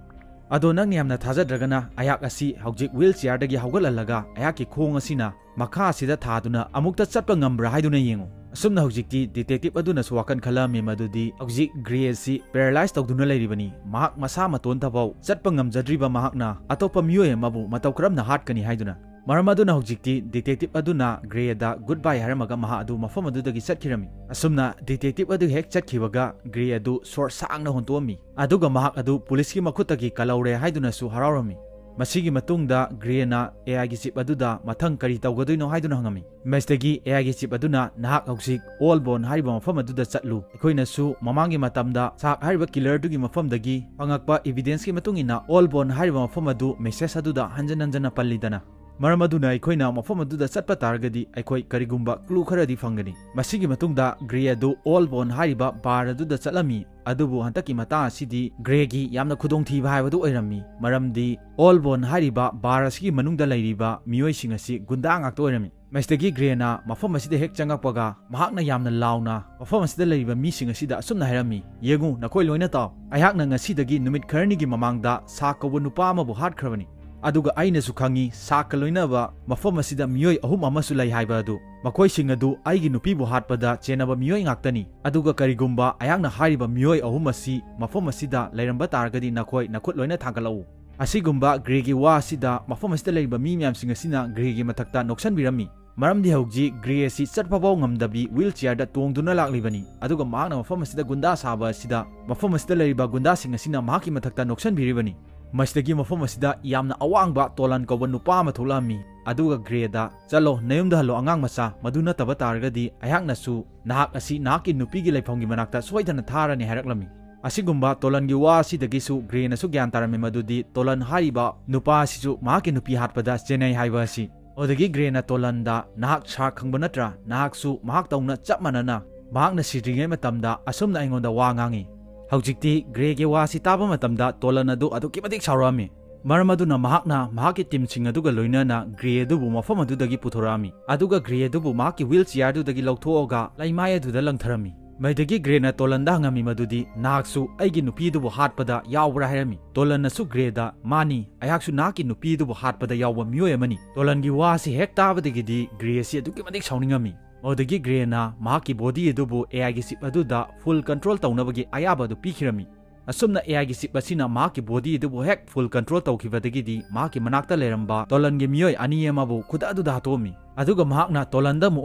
ꯑꯗꯣ ꯅꯪꯅ ꯌꯥꯝꯅ ꯊꯥꯖꯗ꯭ꯔꯒꯅ ꯑꯩꯍꯥꯛ ꯑꯁꯤ ꯍꯧꯖꯤꯛ wheelchairꯗꯒꯤ ꯍꯧꯒꯠꯍꯜꯂꯒ ꯑꯩꯍꯥꯛꯀꯤ ꯈꯣꯡ ꯑꯁꯤꯅ ꯃꯈꯥ ꯑꯁꯤꯗ ꯊꯥꯗꯨꯅ ꯑꯃꯨꯛꯇ ꯆꯠꯄ ꯉꯝꯕ꯭ꯔꯥ ꯍꯥꯏꯗꯨꯅ ꯌꯦꯡꯉꯨ꯫" ꯑꯁꯨꯝꯅ ꯍꯧꯖꯤꯛꯇꯤ detective ꯑꯗꯨꯅꯁꯨ ꯋꯥꯈꯜ ꯈꯜꯂꯝꯃꯤ ꯃꯗꯨꯗꯤ ꯍꯧꯖꯤꯛ Grey ꯑꯁꯤ paralyze ꯇꯧꯗꯨꯅ ꯂꯩꯔꯤꯕꯅꯤ꯫ ꯃꯍꯥꯛ ꯃꯁꯥ ꯃꯇꯣꯟꯇꯐꯥꯎ ꯆꯠꯄ ꯉꯝꯖꯗ꯭ꯔꯤꯕ ꯃꯍꯥꯛꯅ ꯑꯇꯣꯞꯄ ꯃꯤꯑꯣꯏ ꯑꯃꯕꯨ ꯃꯇꯧ ꯀꯔꯝꯅ ꯍꯥꯠꯀꯅꯤ ꯍꯥꯏꯗꯨꯅ꯫ ꯃꯔꯝ ꯑꯗꯨꯅ ꯍꯧꯖꯤꯛꯇꯤ detective ꯑꯗꯨꯅ Greyꯗ goodbye ꯍꯥꯏꯔꯝꯃꯒ ꯃꯍꯥꯛ ꯑꯗꯨ ꯃꯐꯝ ꯑꯗꯨꯗꯒꯤ ꯆꯠꯈꯤꯔꯝꯃꯤ꯫ ꯑꯁꯨꯝꯅ detective ꯑꯗꯨ ꯍꯦꯛ ꯆꯠꯈꯤꯕꯒ Grey ꯑꯗꯨ ꯁꯣꯔ ꯁꯥꯡꯅ ꯍꯣꯟꯇꯣꯛꯑꯝꯃꯤ꯫ ꯑꯗꯨꯒ ꯃꯍꯥꯛ ꯑꯗꯨ ꯄꯨꯂꯤꯁꯀꯤ ꯃꯈꯨꯠꯇꯒꯤ ꯀꯜꯍꯧꯔꯦ ꯍꯥꯏꯗꯨꯅꯁꯨ ꯍꯔꯥꯎꯔꯝꯃꯤ꯫ ꯃꯁꯤꯒꯤ ꯃꯇꯨꯡꯗ Greyꯅ AIꯒꯤ chip ꯑꯗꯨꯗ ꯃꯊꯪ ꯀꯔꯤ ꯇꯧꯒꯗꯣꯏꯅꯣ ꯍꯥꯏꯗꯨꯅ ꯍꯪꯉꯝꯃꯤ꯫ ꯃꯁꯤꯗꯒꯤ AIꯒꯤ chip ꯑꯗꯨꯅ, "ꯅꯍꯥꯛ ꯍꯧꯖꯤꯛ Old Bourne ꯍꯥꯏꯔꯤꯕ ꯃꯐꯝ ꯑꯗꯨꯗ ꯆꯠꯂꯨ꯫ ꯑꯩꯈꯣꯏꯅꯁꯨ ꯃꯃꯥꯡꯒꯤ ꯃꯇꯝꯗ ꯁꯥꯛ ꯍꯥꯏꯔꯤꯕ killer ꯑꯗꯨꯒꯤ ꯃꯐꯝꯗꯒꯤ ꯐꯪꯉꯛꯄ evidenceꯀꯤ ꯃꯇꯨꯡ ꯏꯟꯅ Old Bourne ꯍꯥꯏꯔꯤꯕ ꯃꯐꯝ ꯑꯗꯨ message ꯑꯗꯨꯗ ꯍꯟꯖꯟ ꯍꯟꯖꯟꯅ ꯄꯜꯂꯤꯗꯅ꯫ ꯃꯔꯝ ꯑꯗꯨꯅ ꯑꯩꯈꯣꯏꯅ ꯃꯐꯝ ꯑꯗꯨꯗ ꯆꯠꯄ ꯇꯥꯔꯒꯗꯤ ꯑꯩꯈꯣꯏ ꯀꯔꯤꯒꯨꯝꯕ clue ꯈꯔꯗꯤ ꯐꯪꯒꯅꯤ꯫ ꯃꯁꯤꯒꯤ ꯃꯇꯨꯡꯗ ꯒ꯭ꯔꯦ ꯑꯗꯨ ꯑꯣꯜ ꯕꯣꯟ ꯍꯥꯏꯔꯤꯕ ꯕꯥꯔ ꯑꯗꯨꯗ ꯆꯠꯂꯝꯃꯤ, ꯑꯗꯨꯕꯨ ꯍꯟꯗꯛꯀꯤ ꯃꯇꯥꯡ ꯑꯁꯤꯗꯤ ꯒ꯭ꯔꯦꯒꯤ ꯌꯥꯝꯅ ꯈꯨꯗꯣꯡꯊꯤꯕ ꯍꯥꯏꯕꯗꯨ ꯑꯣꯏꯔꯝꯃꯤ, ꯃꯔꯝꯗꯤ ꯑꯣꯜ ꯕꯣꯟ ꯍꯥꯏꯔꯤꯕ ꯕꯥꯔ ꯑꯁꯤꯒꯤ ꯃꯅꯨꯡꯗ ꯂꯩꯔꯤꯕ ꯃꯤꯑꯣꯏꯁꯤꯡ ꯑꯁꯤ ꯒꯨꯟꯗꯥ ꯉꯥꯛꯇ ꯑꯣꯏꯔꯝꯃꯤ꯫ ꯃꯁꯤꯗꯒꯤ ꯒ꯭ꯔꯦꯅ ꯃꯐꯝ ꯑꯁꯤꯗ ꯍꯦꯛ ꯆꯪꯉꯛꯄꯒ ꯃꯍꯥꯛꯅ ꯌꯥꯝꯅ ꯂꯥꯎꯅ ꯃꯐꯝ ꯑꯁꯤꯗ ꯂꯩꯔꯤꯕ ꯃꯤꯁꯤꯡ ꯑꯁꯤꯗ ꯑꯁꯨꯝꯅ ꯍꯥꯏꯔꯝꯃꯤ, "ꯌꯦꯡꯉꯨ, ꯅꯈꯣꯏ ꯂꯣꯏꯅ ꯇꯥꯎ꯫ ꯑꯩꯍꯥꯛꯅ ꯉꯁꯤꯗꯒꯤ ꯅꯨꯃꯤꯠ ꯈꯔꯅꯤꯒꯤ ꯃꯃꯥꯡꯗ ꯁꯥꯛ ꯀꯧꯕ ꯅꯨꯄꯥ ꯑꯃꯕꯨ ꯍꯥꯠꯈ꯭ꯔꯕꯅꯤ꯫ ꯑꯗꯨꯒ ꯑꯩꯅꯁꯨ ꯈꯪꯉꯤ, ꯁꯥꯛꯀ ꯂꯣꯏꯅꯕ ꯃꯐꯝ ꯑꯁꯤꯗ ꯃꯤꯑꯣꯏ ꯑꯍꯨꯝ ꯑꯃꯁꯨ ꯂꯩ ꯍꯥꯏꯕ ꯑꯗꯨ꯫ ꯃꯈꯣꯏꯁꯤꯡ ꯑꯗꯨ ꯑꯩꯒꯤ ꯅꯨꯄꯤꯕꯨ ꯍꯥꯠꯄꯗ ꯆꯦꯟꯅꯕ ꯃꯤꯑꯣꯏ ꯉꯥꯛꯇꯅꯤ꯫ ꯑꯗꯨꯒ ꯀꯔꯤꯒꯨꯝꯕ ꯑꯩꯍꯥꯛꯅ ꯍꯥꯏꯔꯤꯕ ꯃꯤꯑꯣꯏ ꯑꯍꯨꯝ ꯑꯁꯤ ꯃꯐꯝ ꯑꯁꯤꯗ ꯂꯩꯔꯝꯕ ꯇꯥꯔꯒꯗꯤ ꯅꯈꯣꯏ ꯅꯈꯨꯠ ꯂꯣꯏꯅ ꯊꯥꯡꯒꯠꯂꯛꯎ"꯫ ꯑꯁꯤꯒꯨꯝꯕ ꯒ꯭ꯔꯦꯒꯤ ꯋꯥ ꯑꯁꯤꯗ ꯃꯐꯝ ꯑꯁꯤꯗ ꯂꯩꯔꯤꯕ ꯃꯤ ꯃꯌꯥꯝꯁꯤꯡ ꯑꯁꯤꯅ ꯒ꯭ꯔꯦꯒꯤ ꯃꯊꯛꯇ ꯅꯣꯛꯁꯟꯕꯤꯔꯝꯃꯤ꯫ ꯃꯔꯝꯗꯤ ꯍꯧꯖꯤꯛ ꯒ꯭ꯔꯦ ꯑꯁꯤ ꯆꯠꯄ ꯐꯥꯎ ꯉꯝꯗꯕꯤ wheel chair ꯗ ꯇꯣꯡꯗꯨꯅ ꯂꯥꯛꯂꯤꯕꯅꯤ꯫ ꯑꯗꯨꯒ ꯃꯍꯥꯛꯅ ꯃꯐꯝ ꯑꯁꯤꯗ ꯒꯨꯟꯗꯥ ꯁꯥꯕ ꯑꯁꯤꯗ ꯃꯐꯝ ꯑꯁꯤꯗ ꯂꯩꯔꯤꯕ ꯒꯨꯟꯗꯥꯁꯤꯡ ꯑꯁꯤꯅ ꯃꯍꯥꯛꯀꯤ ꯃꯊꯛꯇ ꯅꯣꯛꯁꯟꯕꯤꯔꯤꯕꯅꯤ꯫ ꯃꯁꯤꯗꯒꯤ ꯃꯐꯝ ꯑꯁꯤꯗ ꯌꯥꯝꯅ ꯑꯋꯥꯡꯕ ꯇꯣꯂꯟ ꯀꯧꯕ ꯅꯨꯄꯥ ꯑꯃ ꯊꯣꯛꯂꯛꯂꯝꯃꯤ꯫ ꯑꯗꯨꯒ ꯒ꯭ꯔꯦꯗ, "ꯆꯠꯂꯣ, ꯅꯌꯨꯝꯗ ꯍꯜꯂꯣ, ꯑꯉꯥꯡ ꯃꯆꯥ, ꯃꯗꯨ ꯅꯠꯇꯕ ꯇꯥꯔꯒꯗꯤ ꯑꯩꯍꯥꯛꯅꯁꯨ ꯅꯍꯥꯛ ꯑꯁꯤ ꯅꯍꯥꯛꯀꯤ ꯅꯨꯄꯤꯒꯤ ꯂꯩꯐꯝꯒꯤ ꯃꯅꯥꯛꯇ ꯁꯣꯏꯗꯅ ꯊꯥꯔꯅꯤ" ꯍꯥꯏꯔꯛꯂꯝꯃꯤ꯫ ꯑꯁꯤꯒꯨꯝꯕ ꯇꯣꯂꯟꯒꯤ ꯋꯥ ꯑꯁꯤꯗꯒꯤꯁꯨ ꯒ꯭ꯔꯦꯅꯁꯨ ꯒ꯭ꯌꯥꯟ ꯇꯥꯔꯝꯃꯤ ꯃꯗꯨꯗꯤ ꯇꯣꯂꯟ ꯍꯥꯏꯔꯤꯕ ꯅꯨꯄꯥ ꯑꯁꯤꯁꯨ ꯃꯍꯥꯛꯀꯤ ꯅꯨꯄꯤ ꯍꯥꯠꯄꯗ ꯆꯦꯟꯅꯩ ꯍꯥꯏꯕ ꯑꯁꯤ꯫ ꯑꯗꯨꯗꯒꯤ ꯒ꯭ꯔꯦꯅ ꯇꯣꯂꯟꯗ, "ꯅꯍꯥꯛ ꯁꯥꯔꯛ ꯈꯪꯕ ꯅꯠꯇ꯭ꯔꯥ? ꯅꯍꯥꯛꯁꯨ ꯃꯍꯥꯛ ꯇꯧꯅ ꯆꯞ ꯃꯥꯟꯅꯅ ꯃꯍꯥꯛꯅ ꯁꯤꯗ꯭ꯔꯤꯉꯩ ꯃꯇꯝꯗ ꯑꯁꯨꯝꯅ ꯑꯩꯉꯣꯟꯗ ꯋꯥ ꯉꯥꯡꯉꯤ"꯫ ꯍꯧꯖꯤꯛꯇꯤ ꯒ꯭ꯔꯦꯒꯤ ꯋꯥ ꯑꯁꯤ ꯇꯥꯕ ꯃꯇꯝꯗ ꯇꯣꯂꯟ ꯑꯗꯨ ꯑꯗꯨꯛꯀꯤ ꯃꯇꯤꯛ ꯁꯥꯎꯔꯛꯂꯝꯃꯤ꯫ ꯃꯔꯝ ꯑꯗꯨꯅ ꯃꯍꯥꯛꯅ ꯃꯍꯥꯛꯀꯤ ꯇꯤꯝꯁꯤꯡ ꯑꯗꯨꯒ ꯂꯣꯏꯅꯅ ꯒ꯭ꯔꯦ ꯑꯗꯨꯕꯨ ꯃꯐꯝ ꯑꯗꯨꯗꯒꯤ ꯄꯨꯊꯣꯔꯛꯂꯝꯃꯤ꯫ ꯑꯗꯨꯒ ꯒ꯭ꯔꯦ ꯑꯗꯨꯕꯨ ꯃꯍꯥꯛꯀꯤ wheel chair ꯗꯨꯗꯒꯤ ꯂꯧꯊꯣꯛꯂꯒ ꯂꯩꯃꯥꯏ ꯑꯗꯨꯗ ꯂꯪꯊꯔꯝꯃꯤ꯫ ꯃꯗꯨꯗꯒꯤ ꯒ꯭ꯔꯦꯅ ꯇꯣꯂꯟꯗ ꯍꯪꯂꯝꯃꯤ ꯃꯗꯨꯗꯤ, "ꯅꯍꯥꯛꯁꯨ ꯑꯩꯒꯤ ꯅꯨꯄꯤ ꯑꯗꯨꯕꯨ ꯍꯥꯠꯄꯗ ꯌꯥꯎꯕ꯭ꯔꯥ?" ꯍꯥꯏꯔꯝꯃꯤ꯫ ꯇꯣꯂꯟꯅꯁꯨ ꯒ꯭ꯔꯦꯗ, "ꯃꯥꯅꯤ, ꯑꯩꯍꯥꯛꯁꯨ ꯅꯍꯥꯛꯀꯤ ꯅꯨꯄꯤ ꯑꯗꯨꯕꯨ ꯍꯥꯠꯄꯗ ꯌꯥꯎꯕ ꯃꯤꯑꯣꯏ ꯑꯃꯅꯤ"꯫ ꯇꯣꯂꯟꯒꯤ ꯋꯥ ꯑꯁꯤ ꯍꯦꯛ ꯇꯥꯕꯗꯒꯤꯗꯤ ꯒ꯭ꯔꯦ ꯑꯁꯤ ꯑꯗꯨꯛꯀꯤ ꯃꯇꯤꯛ ꯁꯥꯎꯅꯤꯡꯂꯝꯃꯤ꯫ ꯃꯗꯨꯗꯒꯤ ꯒ꯭ꯔꯦꯅ ꯃꯍꯥꯛꯀꯤ body ꯑꯗꯨꯕꯨ A I ꯒꯤ chip ꯑꯗꯨꯗ full control ꯇꯧꯅꯕꯒꯤ ꯑꯌꯥꯕ ꯑꯗꯨ ꯄꯤꯈꯤꯔꯝꯃꯤ꯫ ꯑꯁꯨꯝꯅ A I ꯒꯤ chip ꯑꯁꯤꯅ ꯃꯍꯥꯛꯀꯤ body ꯑꯗꯨꯕꯨ ꯍꯦꯛ full control ꯇꯧꯈꯤꯕꯗꯒꯤꯗꯤ ꯃꯍꯥꯛꯀꯤ ꯃꯅꯥꯛꯇ ꯂꯩꯔꯝꯕ ꯇꯣꯂꯟꯒꯤ ꯃꯤꯑꯣꯏ ꯑꯅꯤ ꯑꯃꯕꯨ ꯈꯨꯗꯛ ꯑꯗꯨꯗ ꯍꯥꯠꯇꯣꯛꯂꯝꯃꯤ꯫ ꯑꯗꯨꯒ ꯃꯍꯥꯛꯅ ꯇꯣꯂꯟꯗ ꯑꯃꯨꯛ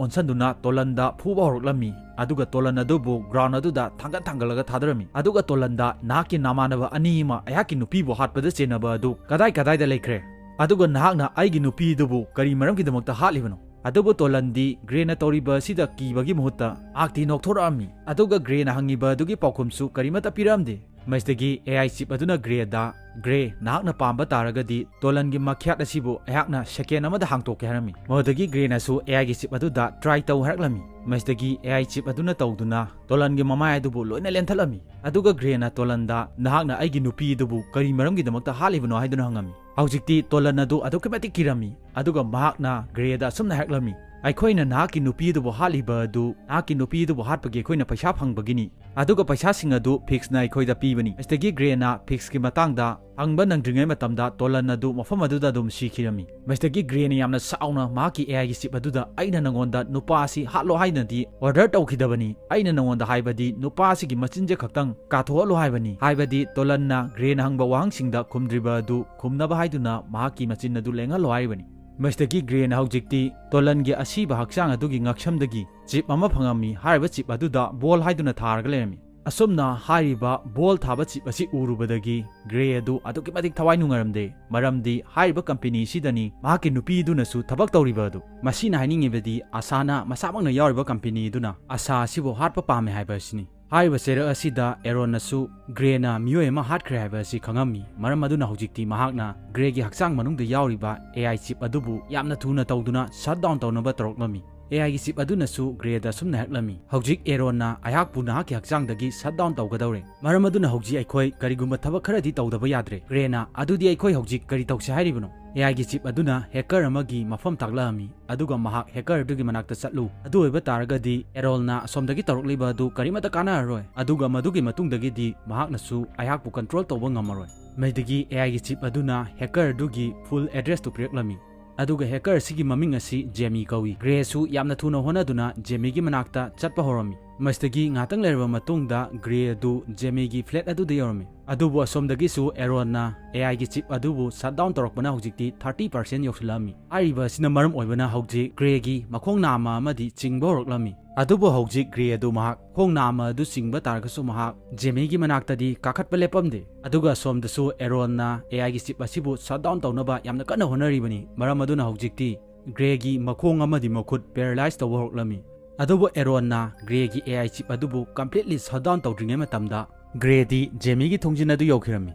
ꯑꯣꯟꯁꯤꯟꯗꯨꯅ ꯇꯣꯂꯟꯗ ꯐꯨꯕ ꯍꯧꯔꯛꯂꯝꯃꯤ꯫ ꯑꯗꯨꯒ ꯇꯣꯂꯟ ꯑꯗꯨꯕꯨ ground ꯑꯗꯨꯗ ꯊꯥꯡꯒꯠ ꯊꯥꯡꯒꯠꯂꯒ ꯊꯥꯗꯔꯝꯃꯤ꯫ ꯑꯗꯨꯒ ꯇꯣꯂꯟꯗ, "ꯅꯍꯥꯛꯀꯤ ꯅꯃꯥꯟꯅꯕ ꯑꯅꯤ ꯑꯃ ꯑꯩꯍꯥꯛꯀꯤ ꯅꯨꯄꯤꯕꯨ ꯍꯥꯠꯄꯗ ꯆꯦꯟꯅꯕ ꯑꯗꯨ ꯀꯗꯥꯏ ꯀꯗꯥꯏꯗ ꯂꯩꯈ꯭ꯔꯦ? ꯑꯗꯨꯒ ꯅꯍꯥꯛꯅ ꯑꯩꯒꯤ ꯅꯨꯄꯤ ꯑꯗꯨꯕꯨ ꯀꯔꯤ ꯃꯔꯝꯒꯤꯗꯃꯛꯇ ꯍꯥꯠꯂꯤꯕꯅꯣ?" ꯑꯗꯨꯕꯨ ꯇꯣꯂꯟꯗꯤ ꯒ꯭ꯔꯦꯅ ꯇꯧꯔꯤꯕ ꯑꯁꯤꯗ ꯀꯤꯕꯒꯤ ꯃꯍꯨꯠꯇ ꯉꯥꯏꯍꯥꯛꯇꯤ ꯅꯣꯛꯊꯣꯔꯛꯂꯝꯃꯤ꯫ ꯑꯗꯨꯒ ꯒ꯭ꯔꯦꯅ ꯍꯪꯂꯤꯕ ꯑꯗꯨꯒꯤ ꯄꯥꯎꯈꯨꯝꯁꯨ ꯀꯔꯤꯃꯠꯇ ꯄꯤꯔꯛꯂꯝꯗꯦ꯫ ꯃꯁꯤꯗꯒꯤ ꯑꯦ ꯑꯥꯏ ꯆꯤꯞ ꯑꯗꯨꯅ ꯒ꯭ꯔꯦꯗ, "ꯒ꯭ꯔꯦ, ꯅꯍꯥꯛꯅ ꯄꯥꯝꯕ ꯇꯥꯔꯒꯗꯤ ꯇꯣꯂꯟꯒꯤ ꯃꯈ꯭ꯌꯥꯠ ꯑꯁꯤꯕꯨ ꯑꯩꯍꯥꯛꯅ ꯁꯦꯀꯦꯟ ꯑꯃꯗ ꯍꯥꯡꯗꯣꯛꯀꯦ" ꯍꯥꯏꯔꯝꯃꯤ꯫ ꯃꯗꯨꯗꯒꯤ ꯒ꯭ꯔꯦꯅꯁꯨ ꯑꯦ ꯑꯥꯏꯒꯤ ꯆꯤꯞ ꯑꯗꯨꯗ ꯇ꯭ꯔꯥꯏ ꯇꯧ ꯍꯥꯏꯔꯛꯂꯝꯃꯤ꯫ ꯃꯁꯤꯗꯒꯤ ꯑꯦ ꯑꯥꯏ ꯆꯤꯞ ꯑꯗꯨꯅ ꯇꯧꯗꯨꯅ ꯇꯣꯂꯟꯒꯤ ꯃꯃꯥꯏ ꯑꯗꯨꯕꯨ ꯂꯣꯏꯅ ꯂꯦꯟꯊꯠꯂꯝꯃꯤ꯫ ꯑꯗꯨꯒ ꯒ꯭ꯔꯦꯅ ꯇꯣꯂꯟꯗ, "ꯅꯍꯥꯛꯅ ꯑꯩꯒꯤ ꯅꯨꯄꯤ ꯑꯗꯨꯕꯨ ꯀꯔꯤ ꯃꯔꯝꯒꯤꯗꯃꯛꯇ ꯍꯥꯠꯂꯤꯕꯅꯣ?" ꯍꯥꯏꯗꯨꯅ ꯍꯪꯉꯝꯃꯤ꯫ ꯍꯧꯖꯤꯛꯇꯤ ꯇꯣꯂꯟ ꯑꯗꯨ ꯑꯗꯨꯛꯀꯤ ꯃꯇꯤꯛ ꯀꯤꯔꯝꯃꯤ, ꯑꯗꯨꯒ ꯃꯍꯥꯛꯅ ꯒ꯭ꯔꯦꯗ ꯑꯁꯨꯝꯅ ꯍꯥꯏꯔꯛꯂꯝꯃꯤ, "ꯑꯩꯈꯣꯏꯅ ꯅꯍꯥꯛꯀꯤ ꯅꯨꯄꯤ ꯑꯗꯨꯕꯨ ꯍꯥꯠꯂꯤꯕ ꯑꯗꯨ ꯅꯍꯥꯛꯀꯤ ꯅꯨꯄꯤ ꯑꯗꯨꯕꯨ ꯍꯥꯠꯄꯒꯤ ꯑꯩꯈꯣꯏꯅ ꯄꯩꯁꯥ ꯐꯪꯕꯒꯤꯅꯤ, ꯑꯗꯨꯒ ꯄꯩꯁꯥꯁꯤꯡ ꯑꯗꯨ ꯐꯤꯛꯁꯅ ꯑꯩꯈꯣꯏꯗ ꯄꯤꯕꯅꯤ꯫" ꯃꯁꯤꯗꯒꯤ ꯒ꯭ꯔꯦꯅ ꯐꯤꯛꯁꯀꯤ ꯃꯇꯥꯡꯗ ꯍꯪꯕ ꯅꯪꯗ꯭ꯔꯤꯉꯩ ꯃꯇꯝꯗ ꯇꯣꯂꯟ ꯑꯗꯨ ꯃꯐꯝ ꯑꯗꯨꯗ ꯑꯗꯨꯝ ꯁꯤꯈꯤꯔꯝꯃꯤ꯫ ꯃꯁꯤꯗꯒꯤ ꯒ꯭ꯔꯦꯅ ꯌꯥꯝꯅ ꯁꯥꯎꯅ ꯃꯍꯥꯛꯀꯤ ꯑꯦ ꯑꯥꯏꯒꯤ ꯆꯤꯞ ꯑꯗꯨꯗ, "ꯑꯩꯅ ꯅꯉꯣꯟꯗ ꯅꯨꯄꯥ ꯑꯁꯤ ꯍꯥꯠꯂꯣ ꯍꯥꯏꯅꯗꯤ ꯑꯣꯔꯗꯔ ꯇꯧꯈꯤꯗꯕꯅꯤ꯫ ꯑꯩꯅ ꯅꯉꯣꯟꯗ ꯍꯥꯏꯕꯗꯤ ꯅꯨꯄꯥ ꯑꯁꯤꯒꯤ ꯃꯆꯤꯟꯁꯦ ꯈꯛꯇꯪ ꯀꯥꯊꯣꯛꯍꯜꯂꯣ ꯍꯥꯏꯕꯅꯤ꯫" ꯍꯥꯏꯕꯗꯤ ꯇꯣꯂꯟꯅ ꯒ꯭ꯔꯦꯅ ꯍꯪꯕ ꯋꯥꯍꯪꯁꯤꯡꯗ ꯈꯨꯝꯗ꯭ꯔꯤꯕ ꯑꯗꯨ ꯈꯨꯝꯅꯕ ꯍꯥꯏꯗꯨꯅ ꯃꯍꯥꯛꯀꯤ ꯃꯆꯤꯟ ꯑꯗꯨ ꯂꯦꯡꯍꯜꯂꯣ ꯍꯥꯏꯔꯤꯕꯅꯤ꯫ ꯃꯁꯤꯗꯒꯤ ꯒ꯭ꯔꯦꯅ ꯍꯧꯖꯤꯛꯇꯤ ꯇꯣꯂꯟꯒꯤ ꯑꯁꯤꯕ ꯍꯛꯆꯥꯡ ꯑꯗꯨꯒꯤ ꯉꯛꯁꯝꯗꯒꯤ ꯆꯤꯞ ꯑꯃ ꯐꯪꯉꯝꯃꯤ꯫ ꯍꯥꯏꯔꯤꯕ ꯆꯤꯞ ꯑꯗꯨꯗ ꯕꯣꯜ ꯍꯥꯏꯗꯨꯅ ꯊꯥꯔꯒ ꯂꯩꯔꯝꯃꯤ꯫ ꯑꯁꯨꯝꯅ ꯍꯥꯏꯔꯤꯕ ꯕꯣꯜ ꯊꯥꯕ ꯆꯤꯞ ꯑꯁꯤ ꯎꯔꯨꯕꯗꯒꯤ ꯒ꯭ꯔꯦ ꯑꯗꯨ ꯑꯗꯨꯛꯀꯤ ꯃꯇꯤꯛ ꯊꯋꯥꯏ ꯅꯨꯡꯉꯥꯏꯔꯝꯗꯦ, ꯃꯔꯝꯗꯤ ꯍꯥꯏꯔꯤꯕ ꯀꯝꯄꯦꯅꯤ ꯑꯁꯤꯗꯅꯤ ꯃꯍꯥꯛꯀꯤ ꯅꯨꯄꯤꯗꯨꯅꯁꯨ ꯊꯕꯛ ꯇꯧꯔꯤꯕ ꯑꯗꯨ꯫ ꯃꯁꯤꯅ ꯍꯥꯏꯅꯤꯡꯉꯤꯕꯗꯤ ꯑꯁꯥꯅ ꯃꯁꯥꯃꯛꯅ ꯌꯥꯎꯔꯤꯕ ꯀꯝꯄꯦꯅꯤ ꯑꯗꯨꯅ ꯑꯁꯥ ꯑꯁꯤꯕꯨ ꯍꯥꯠꯄ ꯄꯥꯝꯃꯦ ꯍꯥꯏꯕ ꯑꯁꯤꯅꯤ꯫ ꯍꯥꯏꯔꯤꯕ ꯆꯩꯔꯛ ꯑꯁꯤꯗ ꯑꯦꯔꯣꯟꯅꯁꯨ ꯒ꯭ꯔꯦꯅ ꯃꯤꯑꯣꯏ ꯑꯃ ꯍꯥꯠꯈ꯭ꯔꯦ ꯍꯥꯏꯕ ꯑꯁꯤ ꯈꯪꯉꯝꯃꯤ꯫ ꯃꯔꯝ ꯑꯗꯨꯅ ꯍꯧꯖꯤꯛꯇꯤ ꯃꯍꯥꯛꯅ ꯒ꯭ꯔꯦꯒꯤ ꯍꯛꯆꯥꯡ ꯃꯅꯨꯡꯗ ꯌꯥꯎꯔꯤꯕ ꯑꯦ ꯑꯥꯏ ꯆꯤꯞ ꯑꯗꯨꯕꯨ ꯌꯥꯝꯅ ꯊꯨꯅ ꯇꯧꯗꯨꯅ ꯁꯠ ꯗꯥꯎꯟ ꯇꯧꯅꯕ ꯇꯧꯔꯛꯂꯝꯃꯤ꯫ ꯑꯦ ꯑꯥꯏꯒꯤ ꯆꯤꯞ ꯑꯗꯨꯅꯁꯨ ꯒ꯭ꯔꯦꯗ ꯑꯁꯨꯝꯅ ꯍꯥꯏꯔꯛꯂꯝꯃꯤ, "ꯍꯧꯖꯤꯛ ꯑꯦꯔꯣꯟꯅ ꯑꯩꯍꯥꯛꯄꯨ ꯅꯍꯥꯛꯀꯤ ꯍꯛꯆꯥꯡꯗꯒꯤ ꯁꯠ ꯗꯥꯎꯟ ꯇꯧꯒꯗꯧꯔꯦ꯫ ꯃꯔꯝ ꯑꯗꯨꯅ ꯍꯧꯖꯤꯛ ꯑꯩꯈꯣꯏ ꯀꯔꯤꯒꯨꯝꯕ ꯊꯕꯛ ꯈꯔꯗꯤ ꯇꯧꯗꯕ ꯌꯥꯗ꯭ꯔꯦ꯫" ꯒ꯭ꯔꯦꯅ, "ꯑꯗꯨꯗꯤ ꯑꯩꯈꯣꯏ ꯍꯧꯖꯤꯛ ꯀꯔꯤ ꯇꯧꯁꯦ ꯍꯥꯏꯔꯤꯕꯅꯣ?" ꯑꯦ ꯑꯥꯏꯒꯤ ꯆꯤꯞ ꯑꯗꯨꯅ ꯍꯦꯀꯔ ꯑꯃꯒꯤ ꯃꯐꯝ ꯇꯥꯛꯂꯛꯂꯝꯃꯤ꯫ ꯑꯗꯨꯒ ꯃꯍꯥꯛ ꯍꯦꯀꯔ ꯑꯗꯨꯒꯤ ꯃꯅꯥꯛꯇ ꯆꯠꯂꯨ꯫ ꯑꯗꯨ ꯑꯣꯏꯕ ꯇꯥꯔꯒꯗꯤ ꯑꯦꯔꯣꯜꯅ ꯑꯁꯣꯝꯗꯒꯤ ꯇꯧꯔꯛꯂꯤꯕ ꯑꯗꯨ ꯀꯔꯤꯃꯠꯇ ꯀꯥꯟꯅꯔꯔꯣꯏ꯫ ꯑꯗꯨꯒ ꯃꯗꯨꯒꯤ ꯃꯇꯨꯡꯗꯒꯤꯗꯤ ꯃꯍꯥꯛꯅꯁꯨ ꯑꯩꯍꯥꯛꯄꯨ ꯀꯟꯇ꯭ꯔꯣꯜ ꯇꯧꯕ ꯉꯝꯃꯔꯣꯏ꯫ ꯃꯗꯨꯗꯒꯤ ꯑꯦ ꯑꯥꯏꯒꯤ ꯆꯤꯞ ꯑꯗꯨꯅ ꯍꯦꯀꯔ ꯑꯗꯨꯒꯤ ꯐꯨꯜ ꯑꯦꯗ꯭ꯔꯦꯁꯇꯨ ꯄꯤꯔꯛꯂꯝꯃꯤ꯫ ꯑꯗꯨꯒ ꯍꯦꯀꯔ ꯑꯁꯤꯒꯤ ꯃꯃꯤꯡ ꯑꯁꯤ ꯖꯦꯃꯤ ꯀꯧꯏ꯫ ꯒ꯭ꯔꯦꯁꯨ ꯌꯥꯝꯅ ꯊꯨꯅ ꯍꯣꯠꯅꯗꯨꯅ ꯖꯦꯃꯤꯒꯤ ꯃꯅꯥꯛꯇ ꯆꯠꯄ ꯍꯧꯔꯝꯃꯤ꯫ ꯃꯁꯤꯗꯒꯤ ꯉꯥꯏꯍꯥꯛꯇꯪ ꯂꯩꯔꯕ ꯃꯇꯨꯡꯗ ꯒ꯭ꯔꯦ ꯑꯗꯨ ꯖꯦꯃꯤꯒꯤ ꯐ꯭ꯂꯦꯠ ꯑꯗꯨꯗ ꯌꯧꯔꯝꯃꯤ꯫ ꯑꯗꯨꯕꯨ ꯑꯁꯣꯝꯗꯒꯤꯁꯨ ꯑꯦꯔꯣꯟꯅ ꯑꯦ ꯑꯥꯏꯒꯤ ꯆꯤꯞ ꯑꯗꯨꯕꯨ ꯁꯠ ꯗꯥꯎꯟ ꯇꯧꯔꯛꯄꯅ ꯍꯧꯖꯤꯛꯇꯤ ꯊꯥꯔꯇꯤ ꯄꯥꯔꯁꯦꯟ ꯌꯧꯁꯤꯜꯂꯛꯂꯝꯃꯤ꯫ ꯍꯥꯏꯔꯤꯕ ꯑꯁꯤꯅ ꯃꯔꯝ ꯑꯣꯏꯕꯅ ꯍꯧꯖꯤꯛ ꯒ꯭ꯔꯦꯒꯤ ꯃꯈꯣꯡ ꯅꯥꯝꯃ ꯑꯃꯗꯤ ꯆꯤꯡꯕ ꯍꯧꯔꯛꯂꯝꯃꯤ꯫ ꯑꯗꯨꯕꯨ ꯍꯧꯖꯤꯛ ꯒ꯭ꯔꯦ ꯑꯗꯨ ꯃꯍꯥꯛ ꯈꯣꯡ ꯅꯥꯝꯃ ꯑꯗꯨ ꯆꯤꯡꯕ ꯇꯥꯔꯒꯁꯨ ꯃꯍꯥꯛ ꯖꯦꯃꯤꯒꯤ ꯃꯅꯥꯛꯇꯗꯤ ꯀꯥꯈꯠꯄ ꯂꯦꯞꯄꯝꯗꯦ꯫ ꯑꯗꯨꯒ ꯑꯁꯣꯝꯗꯁꯨ ꯑꯦꯔꯣꯟꯅ ꯑꯦ ꯑꯥꯏꯒꯤ ꯆꯤꯞ ꯑꯁꯤꯕꯨ ꯁꯠ ꯗꯥꯎꯟ ꯇꯧꯅꯕ ꯌꯥꯝꯅ ꯀꯟꯅ ꯍꯣꯠꯅꯔꯤꯕꯅꯤ꯫ ꯃꯔꯝ ꯑꯗꯨꯅ ꯍꯧꯖꯤꯛꯇꯤ ꯒ꯭ꯔꯦꯒꯤ ꯃꯈꯣꯡ ꯑꯃꯗꯤ ꯃꯈꯨꯠ ꯄꯦꯔꯥꯂꯥꯏꯁ ꯇꯧꯕ ꯍꯧꯔꯛꯂꯝꯃꯤ꯫ ꯑꯗꯨꯕꯨ ꯑꯦꯔꯣꯟꯅ ꯒ꯭ꯔꯦꯒꯤ ꯑꯦ ꯑꯥꯏ ꯆꯤꯞ ꯑꯗꯨꯕꯨ ꯀꯝꯄ꯭ꯂꯤꯠꯂꯤ ꯁꯠ ꯗꯥꯎꯟ ꯇꯧꯗ꯭ꯔꯤꯉꯩ ꯃꯇꯝꯗ ꯒ꯭ꯔꯦꯗꯤ ꯖꯦꯃꯤꯒꯤ ꯊꯣꯡꯖꯤꯟ ꯑꯗꯨ ꯌꯧꯈꯤꯔꯝꯃꯤ꯫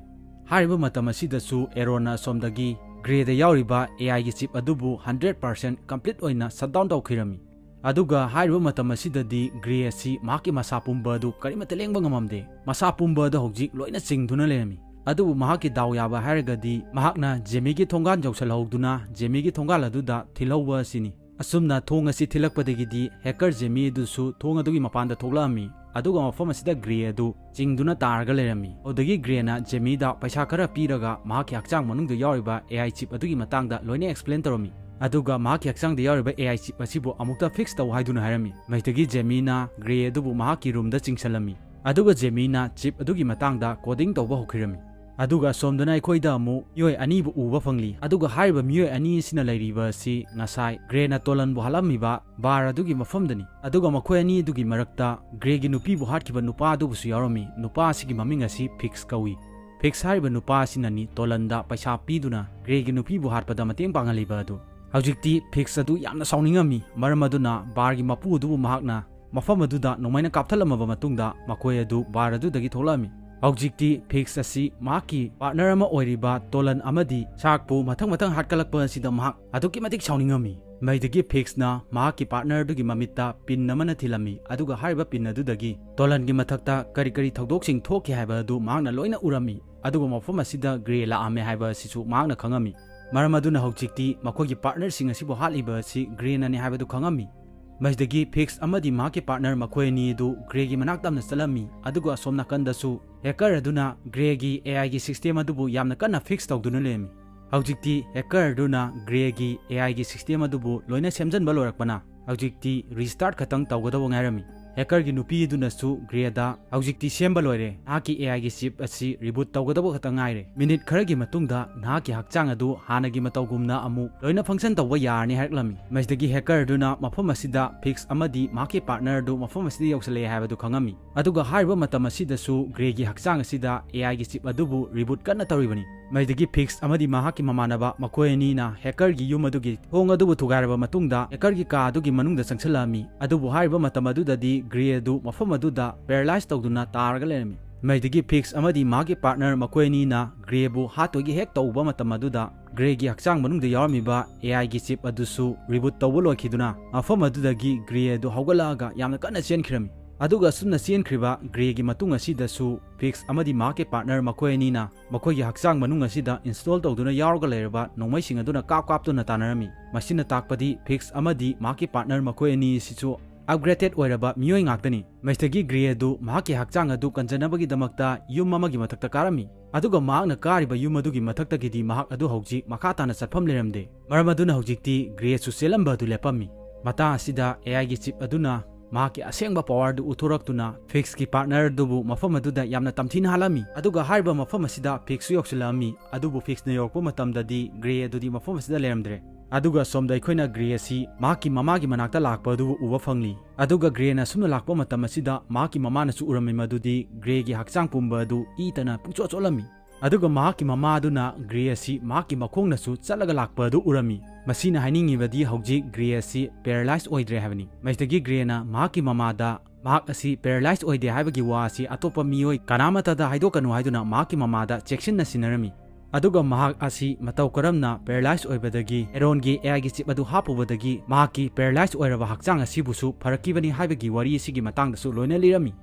ꯍꯥꯏꯔꯤꯕ ꯃꯇꯝ ꯑꯁꯤꯗꯁꯨ ꯑꯦꯔꯣꯟꯅ ꯑꯁꯣꯝꯗꯒꯤ ꯒ꯭ꯔꯦꯗ ꯌꯥꯎꯔꯤꯕ ꯑꯦ ꯑꯥꯏꯒꯤ ꯆꯤꯞ ꯑꯗꯨꯕꯨ ꯍꯟꯗ꯭ꯔꯦꯠ ꯄꯥꯔꯁꯦꯟ ꯀꯝꯄ꯭ꯂꯤꯠ ꯑꯣꯏꯅ ꯁꯠ ꯗꯥꯎꯟ ꯇꯧꯈꯤꯔꯝꯃꯤ꯫ ꯑꯗꯨꯒ ꯍꯥꯏꯔꯤꯕ ꯃꯇꯝ ꯑꯁꯤꯗꯗꯤ ꯒ꯭ꯔꯦ ꯑꯁꯤ ꯃꯍꯥꯛꯀꯤ ꯃꯁꯥ ꯄꯨꯝꯕ ꯑꯗꯨ ꯀꯔꯤꯃꯠꯇ ꯂꯦꯡꯕ ꯉꯝꯃꯝꯗꯦ꯫ ꯃꯁꯥ ꯄꯨꯝꯕ ꯑꯗꯨ ꯍꯧꯖꯤꯛ ꯂꯣꯏꯅ ꯆꯤꯡꯗꯨꯅ ꯂꯩꯔꯝꯃꯤ꯫ ꯑꯗꯨꯕꯨ ꯃꯍꯥꯛꯀꯤ ꯗꯥꯎ ꯌꯥꯕ ꯍꯥꯏꯔꯒꯗꯤ ꯃꯍꯥꯛꯅ ꯖꯦꯃꯤꯒꯤ ꯊꯣꯡꯒꯥꯟ ꯌꯧꯁꯤꯜꯍꯧꯗꯨꯅ ꯖꯦꯃꯤꯒꯤ ꯊꯣꯡꯒꯥꯜ ꯑꯗꯨꯗ ꯊꯤꯜꯍꯧꯕ ꯑꯁꯤꯅꯤ꯫ ꯑꯁꯨꯝꯅ ꯊꯣꯡ ꯑꯁꯤ ꯊꯤꯜꯂꯛꯄꯗꯒꯤꯗꯤ ꯍꯦꯀꯔ ꯖꯦꯃꯤ ꯑꯗꯨꯁꯨ ꯊꯣꯡ ꯑꯗꯨꯒꯤ ꯃꯄꯥꯟꯗ ꯊꯣꯛꯂꯛꯑꯝꯃꯤ, ꯑꯗꯨꯒ ꯃꯐꯝ ꯑꯁꯤꯗ ꯒ꯭ꯔꯦ ꯑꯗꯨ ꯆꯤꯡꯗꯨꯅ ꯇꯥꯔꯒ ꯂꯩꯔꯝꯃꯤ꯫ ꯑꯗꯨꯗꯒꯤ ꯒ꯭ꯔꯦꯅ ꯖꯦꯃꯤꯗ ꯄꯩꯁꯥ ꯈꯔ ꯄꯤꯔꯒ ꯃꯍꯥꯛꯀꯤ ꯍꯛꯆꯥꯡ ꯃꯅꯨꯡꯗ ꯌꯥꯎꯔꯤꯕ ꯑꯦ ꯑꯥꯏ ꯆꯤꯞ ꯑꯗꯨꯒꯤ ꯃꯇꯥꯡꯗ ꯂꯣꯏꯅ ꯑꯦꯛꯁꯄ꯭ꯂꯦꯟ ꯇꯧꯔꯝꯃꯤ꯫ ꯑꯗꯨꯒ ꯃꯍꯥꯛꯀꯤ ꯍꯛꯆꯥꯡꯗ ꯌꯥꯎꯔꯤꯕ ꯑꯦ ꯑꯥꯏ ꯆꯤꯞ ꯑꯁꯤꯕꯨ ꯑꯃꯨꯛꯇ ꯐꯤꯛꯁ ꯇꯧ ꯍꯥꯏꯗꯨꯅ ꯍꯥꯏꯔꯝꯃꯤ꯫ ꯃꯁꯤꯗꯒꯤ ꯖꯦꯃꯤꯅ ꯒ꯭ꯔꯦ ꯑꯗꯨꯕꯨ ꯃꯍꯥꯛꯀꯤ ꯔꯨꯝꯗ ꯆꯤꯡꯁꯤꯜꯂꯝꯃꯤ꯫ ꯑꯗꯨꯒ ꯖꯦꯃꯤꯅ ꯆꯤꯞ ꯑꯗꯨꯒꯤ ꯃꯇꯥꯡꯗ ꯀꯣꯗꯤꯡ ꯇꯧꯕ ꯍꯧꯈꯤꯔꯝꯃꯤ꯫ ꯑꯗꯨꯒ ꯑꯁꯣꯝꯗꯅ ꯑꯩꯈꯣꯏꯗ ꯑꯃꯨꯛ ꯃꯤꯑꯣꯏ ꯑꯅꯤꯕꯨ ꯎꯕ ꯐꯪꯂꯤ꯫ ꯑꯗꯨꯒ ꯍꯥꯏꯔꯤꯕ ꯃꯤꯑꯣꯏ ꯑꯅꯤ ꯑꯁꯤꯅ ꯂꯩꯔꯤꯕ ꯑꯁꯤ ꯉꯁꯥꯏ ꯒ꯭ꯔꯦꯅ ꯇꯣꯂꯟꯕꯨ ꯍꯥꯠꯂꯝꯃꯤꯕ ꯕꯥꯔ ꯑꯗꯨꯒꯤ ꯃꯐꯝꯗꯅꯤ꯫ ꯑꯗꯨꯒ ꯃꯈꯣꯏ ꯑꯅꯤ ꯑꯗꯨꯒꯤ ꯃꯔꯛꯇ ꯒ꯭ꯔꯦꯒꯤ ꯅꯨꯄꯤꯕꯨ ꯍꯥꯠꯈꯤꯕ ꯅꯨꯄꯥ ꯑꯗꯨꯕꯨꯁꯨ ꯌꯥꯎꯔꯝꯃꯤ꯫ ꯅꯨꯄꯥ ꯑꯁꯤꯒꯤ ꯃꯃꯤꯡ ꯑꯁꯤ ꯐꯤꯛꯁ ꯀꯧꯏ꯫ ꯐꯤꯛꯁ ꯍꯥꯏꯔꯤꯕ ꯅꯨꯄꯥ ꯑꯁꯤꯅꯅꯤ ꯇꯣꯂꯟꯗ ꯄꯩꯁꯥ ꯄꯤꯗꯨꯅ ꯒ꯭ꯔꯦꯒꯤ ꯅꯨꯄꯤꯕꯨ ꯍꯥꯠꯄꯗ ꯃꯇꯦꯡ ꯄꯥꯡꯍꯜꯂꯤꯕ ꯑꯗꯨ꯫ ꯍꯧꯖꯤꯛꯇꯤ ꯐꯤꯛꯁ ꯑꯗꯨ ꯌꯥꯝꯅ ꯁꯥꯎꯅꯤꯡꯉꯝꯃꯤ, ꯃꯔꯝ ꯑꯗꯨꯅ ꯕꯥꯔꯒꯤ ꯃꯄꯨ ꯑꯗꯨꯕꯨ ꯃꯍꯥꯛꯅ ꯃꯐꯝ ꯑꯗꯨꯗ ꯅꯣꯡꯃꯩꯅ ꯀꯥꯞꯊꯠꯂꯝꯃꯕ ꯃꯇꯨꯡꯗ ꯃꯈꯣꯏ ꯑꯗꯨ ꯕꯥꯔ ꯑꯗꯨꯗꯒꯤ ꯊꯣꯛꯂꯛꯑꯝꯃꯤ꯫ ꯍꯧꯖꯤꯛꯇꯤ ꯐꯤꯛꯁ ꯑꯁꯤ ꯃꯍꯥꯛꯀꯤ ꯄꯥꯔꯠꯅꯔ ꯑꯃ ꯑꯣꯏꯔꯤꯕ ꯇꯣꯂꯟ ꯑꯃꯗꯤ ꯁꯥꯔꯛꯄꯨ ꯃꯊꯪ ꯃꯊꯪ ꯍꯥꯠꯀꯠꯂꯛꯄ ꯑꯁꯤꯗ ꯃꯍꯥꯛ ꯑꯗꯨꯛꯀꯤ ꯃꯇꯤꯛ ꯁꯥꯎꯅꯤꯡꯉꯝꯃꯤ꯫ ꯃꯩꯗꯒꯤ ꯐꯤꯛꯁꯅ ꯃꯍꯥꯛꯀꯤ ꯄꯥꯔꯠꯅꯔ ꯑꯗꯨꯒꯤ ꯃꯃꯤꯠꯇ ꯄꯤꯟ ꯑꯃꯅ ꯊꯤꯜꯂꯝꯃꯤ, ꯑꯗꯨꯒ ꯍꯥꯏꯔꯤꯕ ꯄꯤꯟ ꯑꯗꯨꯗꯒꯤ ꯇꯣꯂꯟꯒꯤ ꯃꯊꯛꯇ ꯀꯔꯤ ꯀꯔꯤ ꯊꯧꯗꯣꯛꯁꯤꯡ ꯊꯣꯛꯈꯤ ꯍꯥꯏꯕ ꯑꯗꯨ ꯃꯍꯥꯛꯅ ꯂꯣꯏꯅ ꯎꯔꯝꯃꯤ꯫ ꯑꯗꯨꯒ ꯃꯐꯝ ꯑꯁꯤꯗ ꯒ꯭ꯔꯦ ꯂꯥꯛꯑꯝꯃꯦ ꯍꯥꯏꯕ ꯑꯁꯤꯁꯨ ꯃꯍꯥꯛꯅ ꯈꯪꯉꯝꯃꯤ꯫ ꯃꯔꯝ ꯑꯗꯨꯅ ꯍꯧꯖꯤꯛꯇꯤ ꯃꯈꯣꯏꯒꯤ ꯄꯥꯔꯠꯅꯔꯁꯤꯡ ꯑꯁꯤꯕꯨ ꯍꯥꯠꯂꯤꯕ ꯑꯁꯤ ꯒ꯭ꯔꯦꯅꯅꯤ ꯍꯥꯏꯕꯗꯨ ꯈꯪꯉꯝꯃꯤ꯫ ꯃꯁꯤꯗꯒꯤ ꯐꯤꯛꯁ ꯑꯃꯗꯤ ꯃꯍꯥꯛꯀꯤ ꯄꯥꯔꯠꯅꯔ ꯃꯈꯣꯏ ꯑꯅꯤ ꯑꯗꯨ ꯒ꯭ꯔꯦꯒꯤ ꯃꯅꯥꯛ ꯇꯝꯅ ꯆꯠꯂꯝꯃꯤ, ꯑꯗꯨꯒ ꯑꯁꯣꯝ ꯅꯥꯀꯟꯗꯁꯨ ꯍꯦꯀꯔ ꯑꯗꯨꯅ ꯒ꯭ꯔꯦꯒꯤ ꯑꯦ ꯑꯥꯏꯒꯤ ꯁꯤꯁꯇꯦꯝ ꯑꯗꯨꯕꯨ ꯌꯥꯝꯅ ꯀꯟꯅ ꯐꯤꯛꯁ ꯇꯧꯗꯨꯅ ꯂꯩꯔꯝꯃꯤ꯫ ꯍꯧꯖꯤꯛꯇꯤ ꯍꯦꯀꯔ ꯑꯗꯨꯅ ꯒ꯭ꯔꯦꯒꯤ ꯑꯦ ꯑꯥꯏꯒꯤ ꯁꯤꯁꯇꯦꯝ ꯑꯗꯨꯕꯨ ꯂꯣꯏꯅ ꯁꯦꯝꯖꯤꯟꯕ ꯂꯣꯏꯔꯛꯄꯅ ꯍꯧꯖꯤꯛꯇꯤ ꯔꯤꯁꯇꯥꯔꯠ ꯈꯛꯇꯪ ꯇꯧꯒꯗꯧꯕ ꯉꯥꯏꯔꯝꯃꯤ꯫ ꯍꯦꯀꯔꯒꯤ ꯅꯨꯄꯤ ꯑꯗꯨꯅꯁꯨ ꯒ꯭ꯔꯦꯗ, "ꯍꯧꯖꯤꯛꯇꯤ ꯁꯦꯝꯕ ꯂꯣꯏꯔꯦ, ꯅꯍꯥꯛꯀꯤ ꯑꯦ ꯑꯥꯏꯒꯤ ꯆꯤꯞ ꯑꯁꯤ ꯔꯤꯕꯨꯠ ꯇꯧꯒꯗꯧꯕ ꯈꯛꯇ ꯉꯥꯏꯔꯦ꯫ ꯃꯤꯅꯤꯠ ꯈꯔꯒꯤ ꯃꯇꯨꯡꯗ ꯅꯍꯥꯛꯀꯤ ꯍꯛꯆꯥꯡ ꯑꯗꯨ ꯍꯥꯟꯅꯒꯤ ꯃꯇꯧꯒꯨꯝꯅ ꯑꯃꯨꯛ ꯂꯣꯏꯅ ꯐꯪꯁꯟ ꯇꯧꯕ ꯌꯥꯔꯅꯤ" ꯍꯥꯏꯔꯛꯂꯝꯃꯤ꯫ ꯃꯁꯤꯗꯒꯤ ꯍꯦꯀꯔ ꯑꯗꯨꯅ ꯃꯐꯝ ꯑꯁꯤꯗ ꯐꯤꯛꯁ ꯑꯃꯗꯤ ꯃꯍꯥꯛꯀꯤ ꯄꯥꯔꯠꯅꯔ ꯑꯗꯨ ꯃꯐꯝ ꯑꯁꯤꯗ ꯌꯧꯁꯤꯜꯂꯛꯑꯦ ꯍꯥꯏꯕꯗꯨ ꯈꯪꯉꯝꯃꯤ꯫ ꯑꯗꯨꯒ ꯍꯥꯏꯔꯤꯕ ꯃꯇꯝ ꯑꯁꯤꯗꯁꯨ ꯒ꯭ꯔꯦꯒꯤ ꯍꯛꯆꯥꯡ ꯑꯁꯤꯗ ꯑꯦ ꯑꯥꯏꯒꯤ ꯆꯤꯞ ꯑꯗꯨꯕꯨ ꯔꯤꯕꯨꯠ ꯀꯟꯅ ꯇꯧꯔꯤꯕꯅꯤ꯫ ꯃꯁꯤꯗꯒꯤ ꯐꯤꯛꯁ ꯑꯃꯗꯤ ꯃꯍꯥꯛꯀꯤ ꯃꯃꯥꯟꯅꯕ ꯃꯈꯣꯏ ꯑꯅꯤꯅ ꯍꯦꯀꯔꯒꯤ ꯌꯨꯝ ꯑꯗꯨꯒꯤ ꯊꯣꯡ ꯑꯗꯨꯕꯨ ꯊꯨꯒꯥꯏꯔꯕ ꯃꯇꯨꯡꯗ ꯍꯦꯀꯔꯒꯤ ꯀꯥ ꯑꯗꯨꯒꯤ ꯃꯅꯨꯡꯗ ꯆꯪꯁꯤꯜꯂꯛꯑꯝꯃꯤ꯫ ꯑꯗꯨꯕꯨ ꯍꯥꯏꯔꯤꯕ ꯃꯇꯝ ꯑꯗꯨꯗꯗꯤ ꯒ꯭ꯔꯦ ꯑꯗꯨ ꯃꯐꯝ ꯑꯗꯨꯗ ꯄꯦꯔꯥꯂꯥꯏꯁ ꯇꯧꯗꯨꯅ ꯇꯥꯔꯒ ꯂꯩꯔꯝꯃꯤ꯫ ꯃꯩꯗꯒꯤ ꯐꯤꯛꯁ ꯑꯃꯗꯤ ꯃꯍꯥꯛꯀꯤ ꯄꯥꯔꯠꯅꯔ ꯃꯈꯣꯏ ꯑꯅꯤꯅ ꯒ꯭ꯔꯦꯕꯨ ꯍꯥꯠꯇꯣꯏꯒꯤ ꯍꯦꯛ ꯇꯧꯕ ꯃꯇꯝ ꯑꯗꯨꯗ, ꯒ꯭ꯔꯦꯒꯤ ꯍꯛꯆꯥꯡ ꯃꯅꯨꯡꯗ ꯌꯥꯎꯔꯝꯃꯤꯕ ꯑꯦ ꯑꯥꯏꯒꯤ ꯆꯤꯞ ꯑꯗꯨꯁꯨ ꯔꯤꯕꯨꯠ ꯇꯧꯕ ꯂꯣꯏꯈꯤꯗꯨꯅ, ꯃꯐꯝ ꯑꯗꯨꯗꯒꯤ ꯒ꯭ꯔꯦ ꯑꯗꯨ ꯍꯧꯒꯠꯂꯛꯑꯒ ꯌꯥꯝꯅ ꯀꯟꯅ ꯆꯦꯟꯈꯤꯔꯝꯃꯤ꯫ ꯑꯗꯨꯒ ꯑꯁꯨꯝꯅ ꯆꯦꯟꯈ꯭ꯔꯤꯕ ꯒ꯭ꯔꯦꯒꯤ ꯃꯇꯨꯡ ꯑꯁꯤꯗꯁꯨ, ꯐꯤꯛꯁ ꯑꯃꯗꯤ ꯃꯍꯥꯛꯀꯤ ꯄꯥꯔꯠꯅꯔ ꯃꯈꯣꯏ ꯑꯅꯤꯅ ꯃꯈꯣꯏꯒꯤ ꯍꯛꯆꯥꯡ ꯃꯅꯨꯡ ꯑꯁꯤꯗ ꯏꯟꯁꯇꯣꯜ ꯇꯧꯗꯨꯅ ꯌꯥꯎꯔꯒ ꯂꯩꯔꯕ ꯅꯣꯡꯃꯩꯁꯤꯡ ꯑꯗꯨꯅ ꯀꯥꯞ ꯀꯥꯞꯇꯨꯅ ꯇꯥꯟꯅꯔꯝꯃꯤ꯫ ꯃꯁꯤꯅ ꯇꯥꯛꯄꯗꯤ ꯐꯤꯛꯁ ꯑꯃꯗꯤ ꯃꯍꯥꯛꯀꯤ ꯄꯥꯔꯠꯅꯔ ꯃꯈꯣꯏ ꯑꯅꯤ ꯑꯁꯤꯁꯨ ꯑꯞꯒ꯭ꯔꯦꯗꯦꯠ ꯑꯣꯏꯔꯕ ꯃꯤꯑꯣꯏ ꯉꯥꯛꯇꯅꯤ꯫ ꯃꯁꯤꯗꯒꯤ ꯒ꯭ꯔꯦ ꯑꯗꯨ ꯃꯍꯥꯛꯀꯤ ꯍꯛꯆꯥꯡ ꯑꯗꯨ ꯀꯟꯖꯅꯕꯒꯤꯗꯃꯛꯇ ꯌꯨꯝ ꯑꯃꯒꯤ ꯃꯊꯛꯇ ꯀꯥꯔꯝꯃꯤ꯫ ꯑꯗꯨꯒ ꯃꯍꯥꯛꯅ ꯀꯥꯔꯤꯕ ꯌꯨꯝ ꯑꯗꯨꯒꯤ ꯃꯊꯛꯇꯒꯤꯗꯤ ꯃꯍꯥꯛ ꯑꯗꯨ ꯍꯧꯖꯤꯛ ꯃꯈꯥ ꯇꯥꯅ ꯆꯠꯐꯝ ꯂꯩꯔꯝꯗꯦ꯫ ꯃꯔꯝ ꯑꯗꯨꯅ ꯍꯧꯖꯤꯛꯇꯤ ꯒ꯭ꯔꯦꯁꯨ ꯆꯦꯜꯂꯝꯕ ꯑꯗꯨ ꯂꯦꯞꯄꯝꯃꯤ꯫ ꯃꯇꯥꯡ ꯑꯁꯤꯗ ꯑꯦ ꯑꯥꯏꯒꯤ ꯆꯤꯞ ꯑꯗꯨꯅ ꯃꯍꯥꯛꯀꯤ ꯑꯁꯦꯡꯕ ꯄꯋꯥꯔꯗꯨ ꯎꯠꯊꯣꯔꯛꯇꯨꯅ ꯐꯤꯛꯁꯀꯤ ꯄꯥꯔꯠꯅꯔ ꯑꯗꯨꯕꯨ ꯃꯐꯝ ꯑꯗꯨꯗ ꯌꯥꯝꯅ ꯇꯝꯊꯤꯅ ꯍꯥꯠꯂꯝꯃꯤ꯫ ꯑꯗꯨꯒ ꯍꯥꯏꯔꯤꯕ ꯃꯐꯝ ꯑꯁꯤꯗ ꯐꯤꯛꯁꯁꯨ ꯌꯧꯁꯤꯜꯂꯛꯑꯝꯃꯤ꯫ ꯑꯗꯨꯕꯨ ꯐꯤꯛꯁꯅ ꯌꯧꯔꯛꯄ ꯃꯇꯝꯗꯗꯤ ꯒ꯭ꯔꯦ ꯑꯗꯨꯗꯤ ꯃꯐꯝ ꯑꯁꯤꯗ ꯂꯩꯔꯝꯗ꯭ꯔꯦ꯫ ꯑꯗꯨꯒ ꯁꯣꯝꯗ ꯑꯩꯈꯣꯏꯅ ꯒ꯭ꯔꯦ ꯑꯁꯤ ꯃꯍꯥꯛꯀꯤ ꯃꯃꯥꯒꯤ ꯃꯅꯥꯛꯇ ꯂꯥꯛꯄ ꯑꯗꯨꯕꯨ ꯎꯕ ꯐꯪꯂꯤ꯫ ꯑꯗꯨꯒ ꯒ꯭ꯔꯦꯅ ꯑꯁꯨꯝꯅ ꯂꯥꯛꯄ ꯃꯇꯝ ꯑꯁꯤꯗ ꯃꯍꯥꯛꯀꯤ ꯃꯃꯥꯅꯁꯨ ꯎꯔꯝꯃꯤ, ꯃꯗꯨꯗꯤ ꯒ꯭ꯔꯦꯒꯤ ꯍꯛꯆꯥꯡ ꯄꯨꯝꯕ ꯑꯗꯨ ꯏ ꯇꯅ ꯄꯨꯡꯆꯣꯠ ꯆꯣꯠꯂꯝꯃꯤ꯫ ꯑꯗꯨꯒ ꯃꯍꯥꯛꯀꯤ ꯃꯃꯥ ꯑꯗꯨꯅ ꯒ꯭ꯔꯦ ꯑꯁꯤ ꯃꯍꯥꯛꯀꯤ ꯃꯈꯣꯡꯅꯁꯨ ꯆꯠꯂꯒ ꯂꯥꯛꯄ ꯑꯗꯨ ꯎꯔꯝꯃꯤ꯫ ꯃꯁꯤꯅ ꯍꯥꯏꯅꯤꯡꯉꯤꯕꯗꯤ ꯍꯧꯖꯤꯛ ꯒ꯭ꯔꯦ ꯑꯁꯤ ꯄꯦꯔꯥꯂꯥꯏꯁ ꯑꯣꯏꯗ꯭ꯔꯦ ꯍꯥꯏꯕꯅꯤ꯫ ꯃꯁꯤꯗꯒꯤ ꯒ꯭ꯔꯦꯅ ꯃꯍꯥꯛꯀꯤ ꯃꯃꯥꯗ ꯃꯍꯥꯛ ꯑꯁꯤ ꯄꯦꯔꯥꯂꯥꯏꯁ ꯑꯣꯏꯗꯦ ꯍꯥꯏꯕꯒꯤ ꯋꯥ ꯑꯁꯤ ꯑꯇꯣꯞꯄ ꯃꯤꯑꯣꯏ ꯀꯅꯥꯃꯠꯇꯗ ꯍꯥꯏꯗꯣꯛꯀꯅꯨ ꯍꯥꯏꯗꯨꯅ ꯃꯍꯥꯛꯀꯤ ꯃꯃꯥꯗ ꯆꯦꯛꯁꯤꯟꯅ ꯁꯤꯟꯅꯔꯝꯃꯤ꯫ ꯑꯗꯨꯒ ꯃꯍꯥꯛ ꯑꯁꯤ ꯃꯇꯧ ꯀꯔꯝꯅ ꯄꯦꯔꯥꯂꯥꯏꯁ ꯑꯣꯏꯕꯗꯒꯤ ꯑꯦꯔꯣꯟꯒꯤ ꯑꯦ ꯑꯥꯏꯒꯤ ꯆꯤꯞ ꯑꯗꯨ ꯍꯥꯞꯄꯨꯕꯗꯒꯤ ꯃꯍꯥꯛꯀꯤ ꯄꯦꯔꯥꯂꯥꯏꯁ ꯑꯣꯏꯔꯕ ꯍꯛꯆꯥꯡ ꯑꯁꯤꯕꯨꯁꯨ ꯐꯔꯛꯈꯤꯕꯅꯤ ꯍꯥꯏꯕꯒꯤ ꯋꯥꯔꯤ ꯑꯁꯤꯒꯤ ꯃꯇꯥꯡꯗꯁꯨ ꯂꯣꯏꯅ ꯂꯤꯔꯝꯃꯤ꯫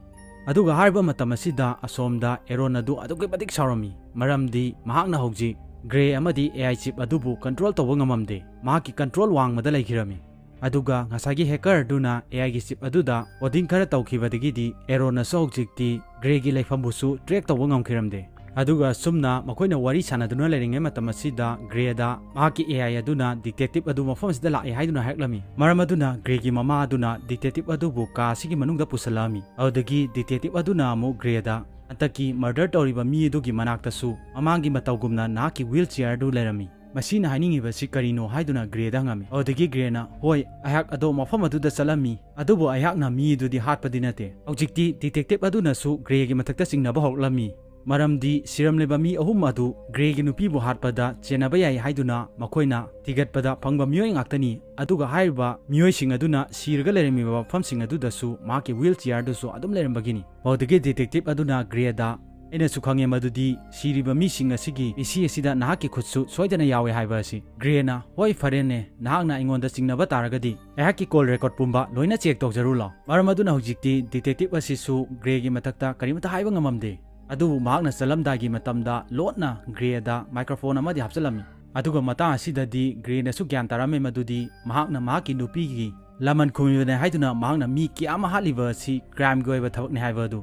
ꯑꯗꯨꯒ ꯍꯥꯏꯔꯤꯕ ꯃꯇꯝ ꯑꯁꯤꯗ ꯑꯁꯣꯝꯗ ꯑꯦꯔꯣꯟ ꯑꯗꯨ ꯑꯗꯨꯛꯀꯤ ꯃꯇꯤꯛ ꯁꯥꯎꯔꯝꯃꯤ, ꯃꯔꯝꯗꯤ ꯃꯍꯥꯛꯅ ꯍꯧꯖꯤꯛ ꯒ꯭ꯔꯦ ꯑꯃꯗꯤ ꯑꯦ ꯑꯥꯏ ꯆꯤꯞ ꯑꯗꯨꯕꯨ ꯀꯟꯇ꯭ꯔꯣꯜ ꯇꯧꯕ ꯉꯝꯃꯝꯗꯦ, ꯃꯍꯥꯛꯀꯤ ꯀꯟꯇ꯭ꯔꯣꯜ ꯋꯥꯡꯃꯗ ꯂꯩꯈꯤꯔꯝꯃꯤ꯫ ꯑꯗꯨꯒ ꯉꯁꯥꯏꯒꯤ ꯍꯦꯀꯔ ꯑꯗꯨꯅ ꯑꯦ ꯑꯥꯏꯒꯤ ꯆꯤꯞ ꯑꯗꯨꯗ ꯀꯣꯗꯤꯡ ꯈꯔ ꯇꯧꯈꯤꯕꯗꯒꯤꯗꯤ ꯑꯦꯔꯣꯟꯅꯁꯨ ꯍꯧꯖꯤꯛꯇꯤ ꯒ꯭ꯔꯦꯒꯤ ꯂꯩꯐꯝꯕꯨꯁꯨ ꯇ꯭ꯔꯦꯛ ꯇꯧꯕ ꯉꯝꯈꯤꯔꯝꯗꯦ꯫ ꯑꯗꯨꯒ ꯑꯁꯨꯝꯅ ꯃꯈꯣꯏꯅ ꯋꯥꯔꯤ ꯁꯥꯟꯅꯗꯨꯅ ꯂꯩꯔꯤꯉꯩ ꯃꯇꯝ ꯑꯁꯤꯗ ꯒ꯭ꯔꯦꯗ ꯃꯍꯥꯛꯀꯤ ꯑꯦ ꯑꯥꯏ ꯑꯗꯨꯅ ꯗꯤꯇꯦꯛꯇꯤꯚ ꯑꯗꯨ ꯃꯐꯝ ꯑꯁꯤꯗ ꯂꯥꯛꯑꯦ ꯍꯥꯏꯗꯨꯅ ꯍꯥꯏꯔꯛꯂꯝꯃꯤ꯫ ꯃꯔꯝ ꯑꯗꯨꯅ ꯒ꯭ꯔꯦꯒꯤ ꯃꯃꯥ ꯑꯗꯨꯅ ꯗꯤꯇꯦꯛꯇꯤꯚ ꯑꯗꯨꯕꯨ ꯀꯥ ꯑꯁꯤꯒꯤ ꯃꯅꯨꯡꯗ ꯄꯨꯁꯤꯜꯂꯛꯑꯝꯃꯤ꯫ ꯑꯗꯨꯗꯒꯤ ꯗꯤꯇꯦꯛꯇꯤꯚ ꯑꯗꯨꯅ ꯑꯃꯨꯛ ꯒ꯭ꯔꯦꯗ ꯍꯟꯗꯛꯀꯤ ꯃꯔꯗꯔ ꯇꯧꯔꯤꯕ ꯃꯤ ꯑꯗꯨꯒꯤ ꯃꯅꯥꯛꯇꯁꯨ ꯃꯃꯥꯡꯒꯤ ꯃꯇꯧꯒꯨꯝꯅ ꯅꯍꯥꯛꯀꯤ ꯋꯤꯜ ꯆꯤꯌꯔꯗꯨ ꯂꯩꯔꯝꯃꯤ꯫ ꯃꯁꯤꯅ ꯍꯥꯏꯅꯤꯡꯉꯤꯕꯁꯤ ꯀꯔꯤꯅꯣ ꯍꯥꯏꯗꯨꯅ ꯒ꯭ꯔꯦꯗ ꯍꯪꯉꯝꯃꯤ꯫ ꯑꯗꯨꯗꯒꯤ ꯒ꯭ꯔꯦꯅ, "ꯍꯣꯏ, ꯑꯩꯍꯥꯛ ꯑꯗꯣ ꯃꯐꯝ ꯑꯗꯨꯗ ꯆꯠꯂꯝꯃꯤ, ꯑꯗꯨꯕꯨ ꯑꯩꯍꯥꯛꯅ ꯃꯤ ꯑꯗꯨꯗꯤ ꯍꯥꯠꯄꯗꯤ ꯅꯠꯇꯦ꯫" ꯍꯧꯖꯤꯛꯇꯤ ꯗꯤꯇꯦꯛꯇꯤꯚ ꯑꯗꯨꯅꯁꯨ ꯒ꯭ꯔꯦꯒꯤ ꯃꯊꯛꯇ ꯆꯤꯡꯅꯕ ꯍꯧꯔꯛꯂꯝꯃꯤ꯫ ꯃꯔꯝꯗꯤ ꯁꯤꯔꯝꯂꯤꯕ ꯃꯤ ꯑꯍꯨꯝ ꯑꯗꯨ ꯒ꯭ꯔꯦꯒꯤ ꯅꯨꯄꯤꯕꯨ ꯍꯥꯠꯄꯗ ꯆꯦꯟꯅꯕ ꯌꯥꯏ ꯍꯥꯏꯗꯨꯅ ꯃꯈꯣꯏꯅ ꯊꯤꯒꯠꯄꯗ ꯐꯪꯕ ꯃꯤꯑꯣꯏ ꯉꯥꯛꯇꯅꯤ꯫ ꯑꯗꯨꯒ ꯍꯥꯏꯔꯤꯕ ꯃꯤꯑꯣꯏꯁꯤꯡ ꯑꯗꯨꯅ ꯁꯤꯔꯒ ꯂꯩꯔꯝꯃꯤꯕ ꯃꯐꯝꯁꯤꯡ ꯑꯗꯨꯗꯁꯨ ꯃꯍꯥꯛꯀꯤ ꯋꯤꯜ ꯆꯤꯌꯥꯔꯗꯨꯁꯨ ꯑꯗꯨꯝ ꯂꯩꯔꯝꯕꯒꯤꯅꯤ꯫ ꯃꯗꯨꯗꯒꯤ ꯗꯤꯇꯦꯛꯇꯤꯚ ꯑꯗꯨꯅ ꯒ꯭ꯔꯦꯗ, "ꯑꯩꯅꯁꯨ ꯈꯪꯉꯦ ꯃꯗꯨꯗꯤ ꯁꯤꯔꯤꯕ ꯃꯤꯁꯤꯡ ꯑꯁꯤꯒꯤ ꯃꯤꯁꯤ ꯑꯁꯤꯗ ꯅꯍꯥꯛꯀꯤ ꯈꯨꯠꯁꯨ ꯁꯣꯏꯗꯅ ꯌꯥꯎꯋꯦ ꯍꯥꯏꯕ ꯑꯁꯤ꯫" ꯒ꯭ꯔꯦꯅ, "ꯍꯣꯏ, ꯐꯔꯦꯅꯦ, ꯅꯍꯥꯛꯅ ꯑꯩꯉꯣꯟꯗ ꯆꯤꯡꯅꯕ ꯇꯥꯔꯒꯗꯤ ꯑꯩꯍꯥꯛꯀꯤ ꯀꯣꯜ ꯔꯦꯀꯣꯔꯗ ꯄꯨꯝꯕ ꯂꯣꯏꯅ ꯆꯦꯛ ꯇꯧꯖꯔꯨ ꯂꯥꯎ꯫" ꯃꯔꯝ ꯑꯗꯨꯅ ꯍꯧꯖꯤꯛꯇꯤ ꯗꯤꯇꯦꯛꯇꯤꯚ ꯑꯁꯤꯁꯨ ꯒ꯭ꯔꯦꯒꯤ ꯃꯊꯛꯇ ꯀꯔꯤꯃꯇ ꯍꯥꯏꯕ ꯉꯝꯃꯝꯗꯦ꯫ ꯑꯗꯨꯕꯨ ꯃꯍꯥꯛꯅ ꯆꯠꯂꯝꯗꯥꯏꯒꯤ ꯃꯇꯝꯗ ꯂꯣꯠꯅ ꯒ꯭ꯔꯦꯗ ꯃꯥꯏꯀ꯭ꯔꯣꯐꯣꯟ ꯑꯃꯗꯤ ꯍꯥꯞꯆꯤꯜꯂꯝꯃꯤ꯫ ꯑꯗꯨꯒ ꯃꯇꯥꯡ ꯑꯁꯤꯗꯗꯤ ꯒ꯭ꯔꯦꯅꯁꯨ ꯒ꯭ꯌꯥꯟ ꯇꯥꯔꯝꯃꯦ ꯃꯗꯨꯗꯤ ꯃꯍꯥꯛꯅ ꯃꯍꯥꯛꯀꯤ ꯅꯨꯄꯤꯒꯤ ꯂꯃꯟ ꯈꯨꯝꯂꯤꯕꯅꯦ ꯍꯥꯏꯗꯨꯅ ꯃꯍꯥꯛꯅ ꯃꯤ ꯀꯌꯥ ꯑꯃ ꯍꯥꯠꯂꯤꯕ ꯑꯁꯤ ꯀ꯭ꯔꯥꯏꯝꯒꯤ ꯑꯣꯏꯕ ꯊꯕꯛꯅꯤ ꯍꯥꯏꯕ ꯑꯗꯨ꯫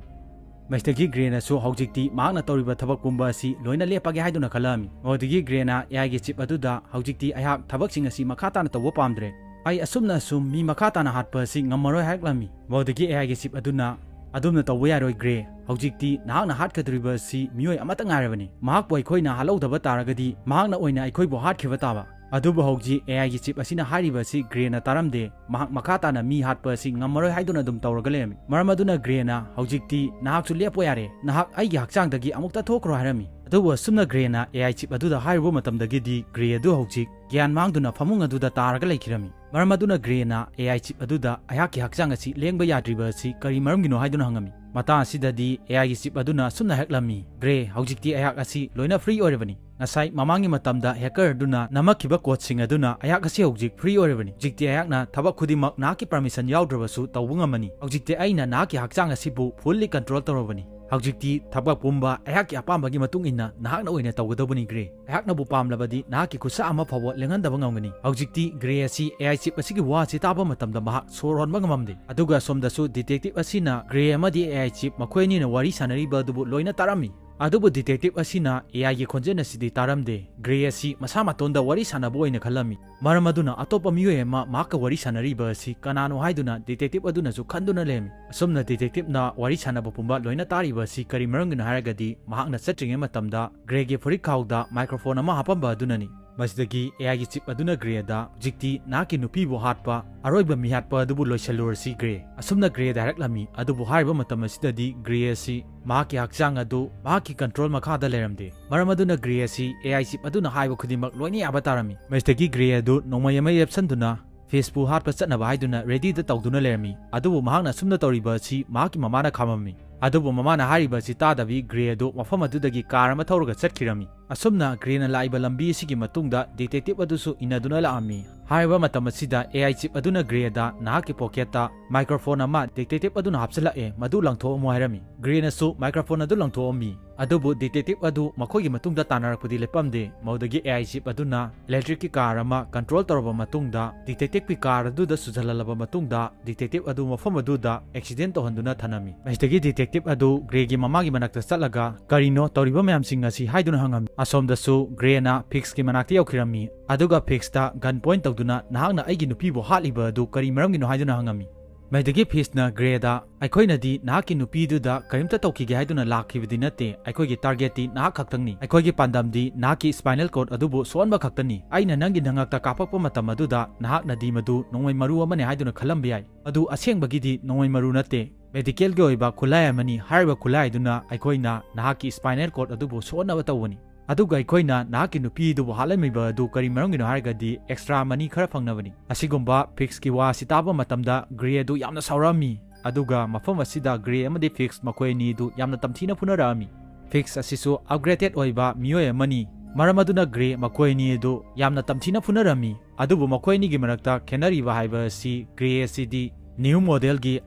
ꯃꯁꯤꯗꯒꯤ ꯒ꯭ꯔꯦꯅꯁꯨ ꯍꯧꯖꯤꯛꯇꯤ ꯃꯍꯥꯛꯅ ꯇꯧꯔꯤꯕ ꯊꯕꯛ ꯄꯨꯝꯕ ꯑꯁꯤ ꯂꯣꯏꯅ ꯂꯦꯞꯄꯒꯦ ꯍꯥꯏꯗꯨꯅ ꯈꯜꯂꯛꯑꯝꯃꯤ꯫ ꯃꯗꯨꯗꯒꯤ ꯒ꯭ꯔꯦꯅ ꯑꯦ ꯑꯥꯏꯒꯤ ꯆꯤꯞ ꯑꯗꯨꯗ, "ꯍꯧꯖꯤꯛꯇꯤ ꯑꯩꯍꯥꯛ ꯊꯕꯛꯁꯤꯡ ꯑꯁꯤ ꯃꯈꯥ ꯇꯥꯅ ꯇꯧꯕ ꯄꯥꯝꯗ꯭ꯔꯦ꯫ ꯑꯩ ꯑꯁꯨꯝꯅ ꯑꯁꯨꯝ ꯃꯤ ꯃꯈꯥ ꯇꯥꯅ ꯍꯥꯠꯄ ꯑꯁꯤ ꯉꯝꯃꯔꯣꯏ" ꯍꯥꯏꯔꯛꯂꯝꯃꯤ꯫ ꯃꯗꯨꯗꯒꯤ ꯑꯦ ꯑꯥꯏꯒꯤ ꯆꯤꯞ ꯑꯗꯨꯅ, "ꯑꯗꯨꯝꯅ ꯇꯧꯕ ꯌꯥꯔꯣꯏ ꯒ꯭ꯔꯦ꯫ ꯍꯧꯖꯤꯛꯇꯤ ꯅꯍꯥꯛꯅ ꯍꯥꯠꯀꯗꯧꯔꯤꯕ ꯑꯁꯤ ꯃꯤꯑꯣꯏ ꯑꯃꯠꯇ ꯉꯥꯏꯔꯕꯅꯤ꯫ ꯃꯍꯥꯛꯄꯨ ꯑꯩꯈꯣꯏꯅ ꯍꯥꯠꯍꯧꯗꯕ ꯇꯥꯔꯒꯗꯤ ꯃꯍꯥꯛꯅ ꯑꯣꯏꯅ ꯑꯩꯈꯣꯏꯕꯨ ꯍꯥꯠꯈꯤꯕ ꯇꯥꯕ꯫" ꯑꯗꯨꯕꯨ ꯍꯧꯖꯤꯛ ꯑꯦ ꯑꯥꯏꯒꯤ ꯆꯤꯞ ꯑꯁꯤꯅ ꯍꯥꯏꯔꯤꯕ ꯑꯁꯤ ꯒ꯭ꯔꯦꯅ ꯇꯥꯔꯝꯗꯦ꯫ ꯃꯍꯥꯛ ꯃꯈꯥ ꯇꯥꯅ ꯃꯤ ꯍꯥꯠꯄ ꯑꯁꯤ ꯉꯝꯃꯔꯣꯏ ꯍꯥꯏꯗꯨꯅ ꯑꯗꯨꯝ ꯇꯧꯔꯒ ꯂꯩꯔꯝꯃꯤ꯫ ꯃꯔꯝ ꯑꯗꯨꯅ ꯒ꯭ꯔꯦꯅ, "ꯍꯧꯖꯤꯛꯇꯤ ꯅꯍꯥꯛꯁꯨ ꯂꯦꯞꯄꯣ ꯌꯥꯔꯦ, ꯅꯍꯥꯛ ꯑꯩꯒꯤ ꯍꯛꯆꯥꯡꯗꯒꯤ ꯑꯃꯨꯛꯇ ꯊꯣꯛꯈ꯭ꯔꯣ" ꯍꯥꯏꯔꯝꯃꯤ꯫ ꯑꯗꯨꯕꯨ ꯑꯁꯨꯝꯅ ꯒ꯭ꯔꯦꯅ ꯑꯦ ꯑꯥꯏ ꯆꯤꯞ ꯑꯗꯨꯗ ꯍꯥꯏꯔꯨꯕ ꯃꯇꯝꯗꯒꯤꯗꯤ ꯒ꯭ꯔꯦ ꯑꯗꯨ ꯍꯧꯖꯤꯛ ꯒ꯭ꯌꯥꯟ ꯃꯥꯡꯗꯨꯅ ꯐꯃꯨꯡ ꯑꯗꯨꯗ ꯇꯥꯔꯒ ꯂꯩꯈꯤꯔꯝꯃꯤ꯫ ꯃꯔꯝ ꯑꯗꯨꯅ ꯒ꯭ꯔꯦꯅ ꯑꯦ ꯑꯥꯏ ꯆꯤꯞ ꯑꯗꯨꯗ, "ꯑꯩꯍꯥꯛꯀꯤ ꯍꯛꯆꯥꯡ ꯑꯁꯤ ꯂꯦꯡꯕ ꯌꯥꯗ꯭ꯔꯤꯕ ꯑꯁꯤ ꯀꯔꯤ ꯃꯔꯝꯒꯤꯅꯣ?" ꯍꯥꯏꯗꯨꯅ ꯍꯪꯉꯝꯃꯤ꯫ ꯃꯇꯥꯡ ꯑꯁꯤꯗꯗꯤ ꯑꯦ ꯑꯥꯏꯒꯤ ꯆꯤꯞ ꯑꯗꯨꯅ ꯑꯁꯨꯝꯅ ꯍꯥꯏꯔꯛꯂꯝꯃꯤ, "ꯒ꯭ꯔꯦ, ꯍꯧꯖꯤꯛꯇꯤ ꯑꯩꯍꯥꯛ ꯑꯁꯤ ꯂꯣꯏꯅ ꯐ꯭ꯔꯤ ꯑꯣꯏꯔꯕꯅꯤ꯫ ꯉꯁꯥꯏ ꯃꯃꯥꯡꯒꯤ ꯃꯇꯝꯗ ꯍꯦꯀꯔ ꯑꯗꯨꯅ ꯅꯝꯃꯛꯈꯤꯕ ꯀꯣꯗꯁꯤꯡ ꯑꯗꯨꯅ ꯑꯩꯍꯥꯛ ꯑꯁꯤ ꯍꯧꯖꯤꯛ ꯐ꯭ꯔꯤ ꯑꯣꯏꯔꯕꯅꯤ꯫ ꯍꯧꯖꯤꯛꯇꯤ ꯑꯩꯍꯥꯛꯅ ꯊꯕꯛ ꯈꯨꯗꯤꯡꯃꯛ ꯅꯍꯥꯛꯀꯤ ꯄꯔꯃꯤꯁꯟ ꯌꯥꯎꯗ꯭ꯔꯕꯁꯨ ꯇꯧꯕ ꯉꯝꯃꯅꯤ꯫ ꯍꯧꯖꯤꯛꯇꯤ ꯑꯩꯅ ꯅꯍꯥꯛꯀꯤ ꯍꯛꯆꯥꯡ ꯑꯁꯤꯕꯨ ꯐꯨꯜꯂꯤ ꯀꯟꯇ꯭ꯔꯣꯜ ꯇꯧꯔꯕꯅꯤ꯫ ꯍꯧꯖꯤꯛꯇꯤ ꯊꯕꯛ ꯄꯨꯝꯕ ꯑꯩꯍꯥꯛꯀꯤ ꯑꯄꯥꯝꯕꯒꯤ ꯃꯇꯨꯡ ꯏꯟꯅ ꯅꯍꯥꯛꯅ ꯑꯣꯏꯅ ꯇꯧꯒꯗꯧꯕꯅꯤ ꯒ꯭ꯔꯦ꯫ ꯑꯩꯍꯥꯛꯅꯕꯨ ꯄꯥꯝꯂꯕꯗꯤ ꯅꯍꯥꯛꯀꯤ ꯈꯨꯠꯁꯥ ꯑꯃ ꯐꯥꯎꯕ ꯂꯦꯡꯍꯟꯗꯕ ꯉꯝꯒꯅꯤ꯫" ꯍꯧꯖꯤꯛꯇꯤ ꯒ꯭ꯔꯦ ꯑꯁꯤ ꯑꯦ ꯑꯥꯏ ꯆꯤꯞ ꯑꯁꯤꯒꯤ ꯋꯥ ꯑꯁꯤ ꯇꯥꯕ ꯃꯇꯝꯗ ꯃꯍꯥꯛ ꯁꯣꯔ ꯍꯣꯟꯕ ꯉꯝꯃꯝꯗꯦ꯫ ꯑꯗꯨꯒ ꯑꯁꯣꯝꯗꯁꯨ ꯗꯤꯇꯦꯛꯇꯤꯚ ꯑꯁꯤꯅ ꯒ꯭ꯔꯦ ꯑꯃꯗꯤ ꯑꯦ ꯑꯥꯏ ꯆꯤꯞ ꯃꯈꯣꯏ ꯑꯅꯤꯅ ꯋꯥꯔꯤ ꯁꯥꯟꯅꯔꯤꯕ ꯑꯗꯨꯕꯨ ꯂꯣꯏꯅ ꯇꯥꯔꯝꯃꯤ꯫ ꯑꯗꯨꯕꯨ ꯗꯤꯇꯦꯛꯇꯤꯚ ꯑꯁꯤꯅ ꯑꯦ ꯑꯥꯏꯒꯤ ꯈꯣꯟꯖꯦꯜ ꯑꯁꯤꯗꯤ ꯇꯥꯔꯝꯗꯦ꯫ ꯒ꯭ꯔꯦ ꯑꯁꯤ ꯃꯁꯥ ꯃꯇꯣꯟꯗ ꯋꯥꯔꯤ ꯁꯥꯟꯅꯕ ꯑꯣꯏꯅ ꯈꯜꯂꯝꯃꯤ꯫ ꯃꯔꯝ ꯑꯗꯨꯅ ꯑꯇꯣꯞꯄ ꯃꯤꯑꯣꯏ ꯑꯃ ꯃꯍꯥꯛꯀ ꯋꯥꯔꯤ ꯁꯥꯟꯅꯔꯤꯕ ꯑꯁꯤ ꯀꯅꯥꯅꯣ ꯍꯥꯏꯗꯨꯅ ꯗꯤꯇꯦꯛꯇꯤꯚ ꯑꯗꯨꯅꯁꯨ ꯈꯟꯗꯨꯅ ꯂꯩꯔꯝꯃꯤ꯫ ꯑꯁꯨꯝꯅ ꯗꯤꯇꯦꯛꯇꯤꯚꯅ ꯋꯥꯔꯤ ꯁꯥꯟꯅꯕ ꯄꯨꯝꯕ ꯂꯣꯏꯅ ꯇꯥꯔꯤꯕ ꯑꯁꯤ ꯀꯔꯤ ꯃꯔꯝꯒꯤꯅꯣ ꯍꯥꯏꯔꯒꯗꯤ ꯃꯍꯥꯛꯅ ꯆꯠꯇ꯭ꯔꯤꯉꯩ ꯃꯇꯝꯗ ꯒ꯭ꯔꯦꯒꯤ ꯐꯨꯔꯤꯠ ꯈꯥꯎꯗ ꯃꯥꯏꯀ꯭ꯔꯣꯐꯣꯟ ꯑꯃ ꯍꯥꯞꯄꯝꯕ ꯑꯗꯨꯅꯅꯤ꯫ ꯃꯁꯤꯗꯒꯤ ꯑꯦ ꯑꯥꯏꯒꯤ ꯆꯤꯞ ꯑꯗꯨꯅ ꯒ꯭ꯔꯦꯗ, "ꯍꯧꯖꯤꯛꯇꯤ ꯅꯍꯥꯛꯀꯤ ꯅꯨꯄꯤꯕꯨ ꯍꯥꯠꯄ ꯑꯔꯣꯏꯕ ꯃꯤꯍꯥꯠꯄ ꯑꯗꯨꯕꯨ ꯂꯣꯏꯁꯤꯜꯂꯨꯔꯁꯤ, ꯒ꯭ꯔꯦ"꯫ ꯑꯁꯨꯝꯅ ꯒ꯭ꯔꯦꯗ ꯍꯥꯏꯔꯛꯂꯝꯃꯤ꯫ ꯑꯗꯨꯕꯨ ꯍꯥꯏꯔꯤꯕ ꯃꯇꯝ ꯑꯁꯤꯗꯗꯤ ꯒ꯭ꯔꯦ ꯑꯁꯤ ꯃꯍꯥꯛꯀꯤ ꯍꯛꯆꯥꯡ ꯑꯗꯨ ꯃꯍꯥꯛꯀꯤ ꯀꯟꯇ꯭ꯔꯣꯜ ꯃꯈꯥꯗ ꯂꯩꯔꯝꯗꯦ꯫ ꯃꯔꯝ ꯑꯗꯨꯅ ꯒ꯭ꯔꯦ ꯑꯁꯤ ꯑꯦ ꯑꯥꯏ ꯆꯤꯞ ꯑꯗꯨꯅ ꯍꯥꯏꯕ ꯈꯨꯗꯤꯡꯃꯛ ꯂꯣꯏꯅ ꯌꯥꯕ ꯇꯥꯔꯝꯃꯤ꯫ ꯃꯁꯤꯗꯒꯤ ꯒ꯭ꯔꯦ ꯑꯗꯨ ꯅꯣꯡꯃꯩ ꯑꯃ ꯂꯦꯞꯁꯟꯗꯨꯅ ꯐꯤꯁꯄꯨ ꯍꯥꯠꯄ ꯆꯠꯅꯕ ꯍꯥꯏꯗꯨꯅ ꯔꯦꯗꯤꯗ ꯇꯧꯗꯨꯅ ꯂꯩꯔꯝꯃꯤ꯫ ꯑꯗꯨꯕꯨ ꯃꯍꯥꯛꯅ ꯑꯁꯨꯝꯅ ꯇꯧꯔꯤꯕ ꯑꯁꯤ ꯃꯍꯥꯛꯀꯤ ꯃꯃꯥꯅ ꯈꯥꯝꯃꯝꯃꯤ꯫ ꯑꯗꯨꯕꯨ ꯃꯃꯥꯅ ꯍꯥꯏꯔꯤꯕ ꯑꯁꯤ ꯇꯥꯗꯕꯤ ꯒ꯭ꯔꯦ ꯑꯗꯨ ꯃꯐꯝ ꯑꯗꯨꯗꯒꯤ ꯀꯥꯔ ꯑꯃ ꯊꯧꯔꯒ ꯆꯠꯈꯤꯔꯝꯃꯤ꯫ ꯑꯁꯨꯝꯅ ꯒ꯭ꯔꯦꯅ ꯂꯥꯛꯏꯕ ꯂꯝꯕꯤ ꯑꯁꯤꯒꯤ ꯃꯇꯨꯡꯗ ꯗꯤꯇꯦꯛꯇꯤꯚ ꯑꯗꯨꯁꯨ ꯏꯟꯅꯗꯨꯅ ꯂꯥꯛꯑꯝꯃꯤ꯫ ꯍꯥꯏꯔꯤꯕ ꯃꯇꯝ ꯑꯁꯤꯗ ꯑꯦ ꯑꯥꯏ ꯆꯤꯞ ꯑꯗꯨꯅ ꯒ꯭ꯔꯦꯗ ꯅꯍꯥꯛꯀꯤ ꯄꯣꯀꯦꯠꯇ ꯃꯥꯏꯀ꯭ꯔꯣꯐꯣꯟ ꯑꯃ ꯗꯤꯇꯦꯛꯇꯤꯚ ꯑꯗꯨꯅ ꯍꯥꯞꯆꯤꯜꯂꯛꯑꯦ, ꯃꯗꯨ ꯂꯪꯊꯣꯛꯑꯝꯃꯨ ꯍꯥꯏꯔꯝꯃꯤ꯫ ꯒ꯭ꯔꯦꯅꯁꯨ ꯃꯥꯏꯀ꯭ꯔꯣꯐꯣꯟ ꯑꯗꯨ ꯂꯪꯊꯣꯛꯑꯝꯃꯤ꯫ ꯑꯗꯨꯕꯨ ꯗꯤꯇꯦꯛꯇꯤꯚ ꯑꯗꯨ ꯃꯈꯣꯏꯒꯤ ꯃꯇꯨꯡꯗ ꯇꯥꯟꯅꯔꯛꯄꯗꯤ ꯂꯦꯞꯄꯝꯗꯦ꯫ ꯃꯗꯨꯗꯒꯤ ꯑꯦ ꯑꯥꯏ ꯆꯤꯞ ꯑꯗꯨꯅ ꯏꯂꯦꯛꯇ꯭ꯔꯤꯛꯀꯤ ꯀꯥꯔ ꯑꯃ ꯀꯟꯇ꯭ꯔꯣꯜ ꯇꯧꯔꯕ ꯃꯇꯨꯡꯗ ꯗꯤꯇꯦꯛꯇꯤꯚꯀꯤ ꯀꯥꯔ ꯑꯗꯨꯗ ꯁꯨꯖꯜꯍꯜꯂꯕ ꯃꯇꯨꯡꯗ ꯗꯤꯇꯦꯛꯇꯤꯚ ꯑꯗꯨ ꯃꯐꯝ ꯑꯗꯨꯗ ꯑꯦꯛꯁꯤꯗꯦꯟ ꯇꯧꯍꯟꯗꯨꯅ ꯊꯅꯝꯃꯤ꯫ ꯃꯁꯤꯗꯒꯤ ꯗꯤꯇꯦꯛꯇꯤꯚ ꯑꯗꯨ ꯒ꯭ꯔꯦꯒꯤ ꯃꯃꯥꯒꯤ ꯃꯅꯥꯛꯇ ꯆꯠꯂꯒ "ꯀꯔꯤꯅꯣ ꯇꯧꯔꯤꯕ ꯃꯌꯥꯝꯁꯤꯡ ꯑꯁꯤ?" ꯍꯥꯏꯗꯨꯅ ꯍꯪꯉꯝꯃꯤ꯫ ꯑꯁꯣꯝꯗꯁꯨ ꯒ꯭ꯔꯦꯅ ꯐꯤꯛꯁꯀꯤ ꯃꯅꯥꯛꯇ ꯌꯧꯈꯤꯔꯝꯃꯤ꯫ ꯑꯗꯨꯒ ꯐꯤꯛꯁꯇ ꯒꯟ ꯄꯣꯏꯟ ꯇꯧꯗꯨꯅ "ꯅꯍꯥꯛꯅ ꯑꯩꯒꯤ ꯅꯨꯄꯤꯕꯨ ꯍꯥꯠꯂꯤꯕ ꯑꯗꯨ ꯀꯔꯤ ꯃꯔꯝꯒꯤꯅꯣ?" ꯍꯥꯏꯗꯨꯅ ꯍꯪꯉꯝꯃꯤ꯫ ꯃꯁꯤꯗꯒꯤ ꯐꯤꯛꯁꯅ ꯒ꯭ꯔꯦꯗ, "ꯑꯩꯈꯣꯏꯅꯗꯤ ꯅꯍꯥꯛꯀꯤ ꯅꯨꯄꯤꯗꯨꯗ ꯀꯔꯤꯝꯇ ꯇꯧꯈꯤꯒꯦ ꯍꯥꯏꯗꯨꯅ ꯂꯥꯛꯈꯤꯕꯗꯤ ꯅꯠꯇꯦ꯫ ꯑꯩꯈꯣꯏꯒꯤ ꯇꯥꯔꯒꯦꯠꯇꯤ ꯅꯍꯥꯛ ꯈꯛꯇꯪꯅꯤ꯫ ꯑꯩꯈꯣꯏꯒꯤ ꯄꯥꯟꯗꯝꯗꯤ ꯅꯍꯥꯛꯀꯤ ꯁ꯭ꯄꯥꯏꯅꯦꯜ ꯀꯣꯔꯗ ꯑꯗꯨꯕꯨ ꯁꯣꯛꯍꯟꯕ ꯈꯛꯇꯅꯤ꯫ ꯑꯩꯅ ꯅꯪꯒꯤ ꯅꯉꯛꯇ ꯀꯥꯞꯄꯛꯄ ꯃꯇꯝ ꯑꯗꯨꯗ ꯅꯍꯥꯛꯅꯗꯤ ꯃꯗꯨ ꯅꯣꯡꯃꯩ ꯃꯔꯨ ꯑꯃꯅꯤ ꯍꯥꯏꯗꯨꯅ ꯈꯜꯂꯝꯕ ꯌꯥꯏ꯫ ꯃꯗꯨ ꯑꯁꯦꯡꯕꯒꯤꯗꯤ ꯅꯣꯡꯃꯩ ꯃꯔꯨ ꯅꯠꯇꯦ꯫ ꯃꯦꯗꯤꯀꯦꯜꯒꯤ ꯑꯣꯏꯕ ꯈꯨꯠꯂꯥꯏ ꯑꯃꯅꯤ꯫ ꯍꯥꯏꯔꯤꯕ ꯈꯨꯠꯂꯥꯏ ꯑꯗꯨꯅ ꯑꯩꯈꯣꯏꯅ ꯅꯍꯥꯛꯀꯤ ꯁ꯭ꯄꯥꯏꯅꯦꯜ ꯀꯣꯔꯗ ꯑꯗꯨꯕꯨ ꯁꯣꯛꯍꯟꯅꯕ ꯇꯧꯕꯅꯤ꯫ ꯑꯗꯨꯒ ꯑꯩꯈꯣꯏꯅ ꯅꯍꯥꯛꯀꯤ ꯅꯨꯄꯤꯗꯨꯕꯨ ꯍꯥꯠꯂꯝꯃꯤꯕ ꯑꯗꯨ ꯀꯔꯤ ꯃꯔꯝꯒꯤꯅꯣ ꯍꯥꯏꯔꯒꯗꯤ ꯑꯦꯛꯁꯇ꯭ꯔꯥ ꯃꯅꯤ ꯈꯔ ꯐꯪꯅꯕꯅꯤ꯫" ꯑꯁꯤꯒꯨꯝꯕ ꯐꯤꯛꯁꯀꯤ ꯋꯥ ꯑꯁꯤ ꯇꯥꯕ ꯃꯇꯝꯗ ꯒ꯭ꯔꯦ ꯑꯗꯨ ꯌꯥꯝꯅ ꯁꯥꯎꯔꯛꯑꯝꯃꯤ꯫ ꯑꯗꯨꯒ ꯃꯐꯝ ꯑꯁꯤꯗ ꯒ꯭ꯔꯦ ꯑꯃꯗꯤ ꯐꯤꯛꯁ ꯃꯈꯣꯏ ꯑꯅꯤ ꯑꯗꯨ ꯌꯥꯝꯅ ꯇꯝꯊꯤꯅ ꯐꯨꯅꯔꯛꯑꯝꯃꯤ꯫ ꯐꯤꯛꯁ ꯑꯁꯤꯁꯨ ꯑꯞꯒ꯭ꯔꯦꯗꯦꯗ ꯑꯣꯏꯕ ꯃꯤꯑꯣꯏ ꯑꯃꯅꯤ꯫ ꯃꯔꯝ ꯑꯗꯨꯅ ꯒ꯭ꯔꯦ ꯃꯈꯣꯏ ꯑꯅꯤ ꯑꯗꯨ ꯌꯥꯝꯅ ꯇꯝꯊꯤꯅ ꯐꯨꯅꯔꯝꯃꯤ꯫ ꯑꯗꯨꯕꯨ ꯃꯈꯣꯏ ꯑꯅꯤꯒꯤ ꯃꯔꯛꯇ ꯈꯦꯠꯅꯔꯤꯕ ꯍꯥꯏꯕ ꯑꯁꯤ ꯒ꯭ꯔꯦ ꯑꯁꯤꯗꯤ ꯅ꯭ꯌꯨ ꯃꯣꯗꯦꯜꯒꯤ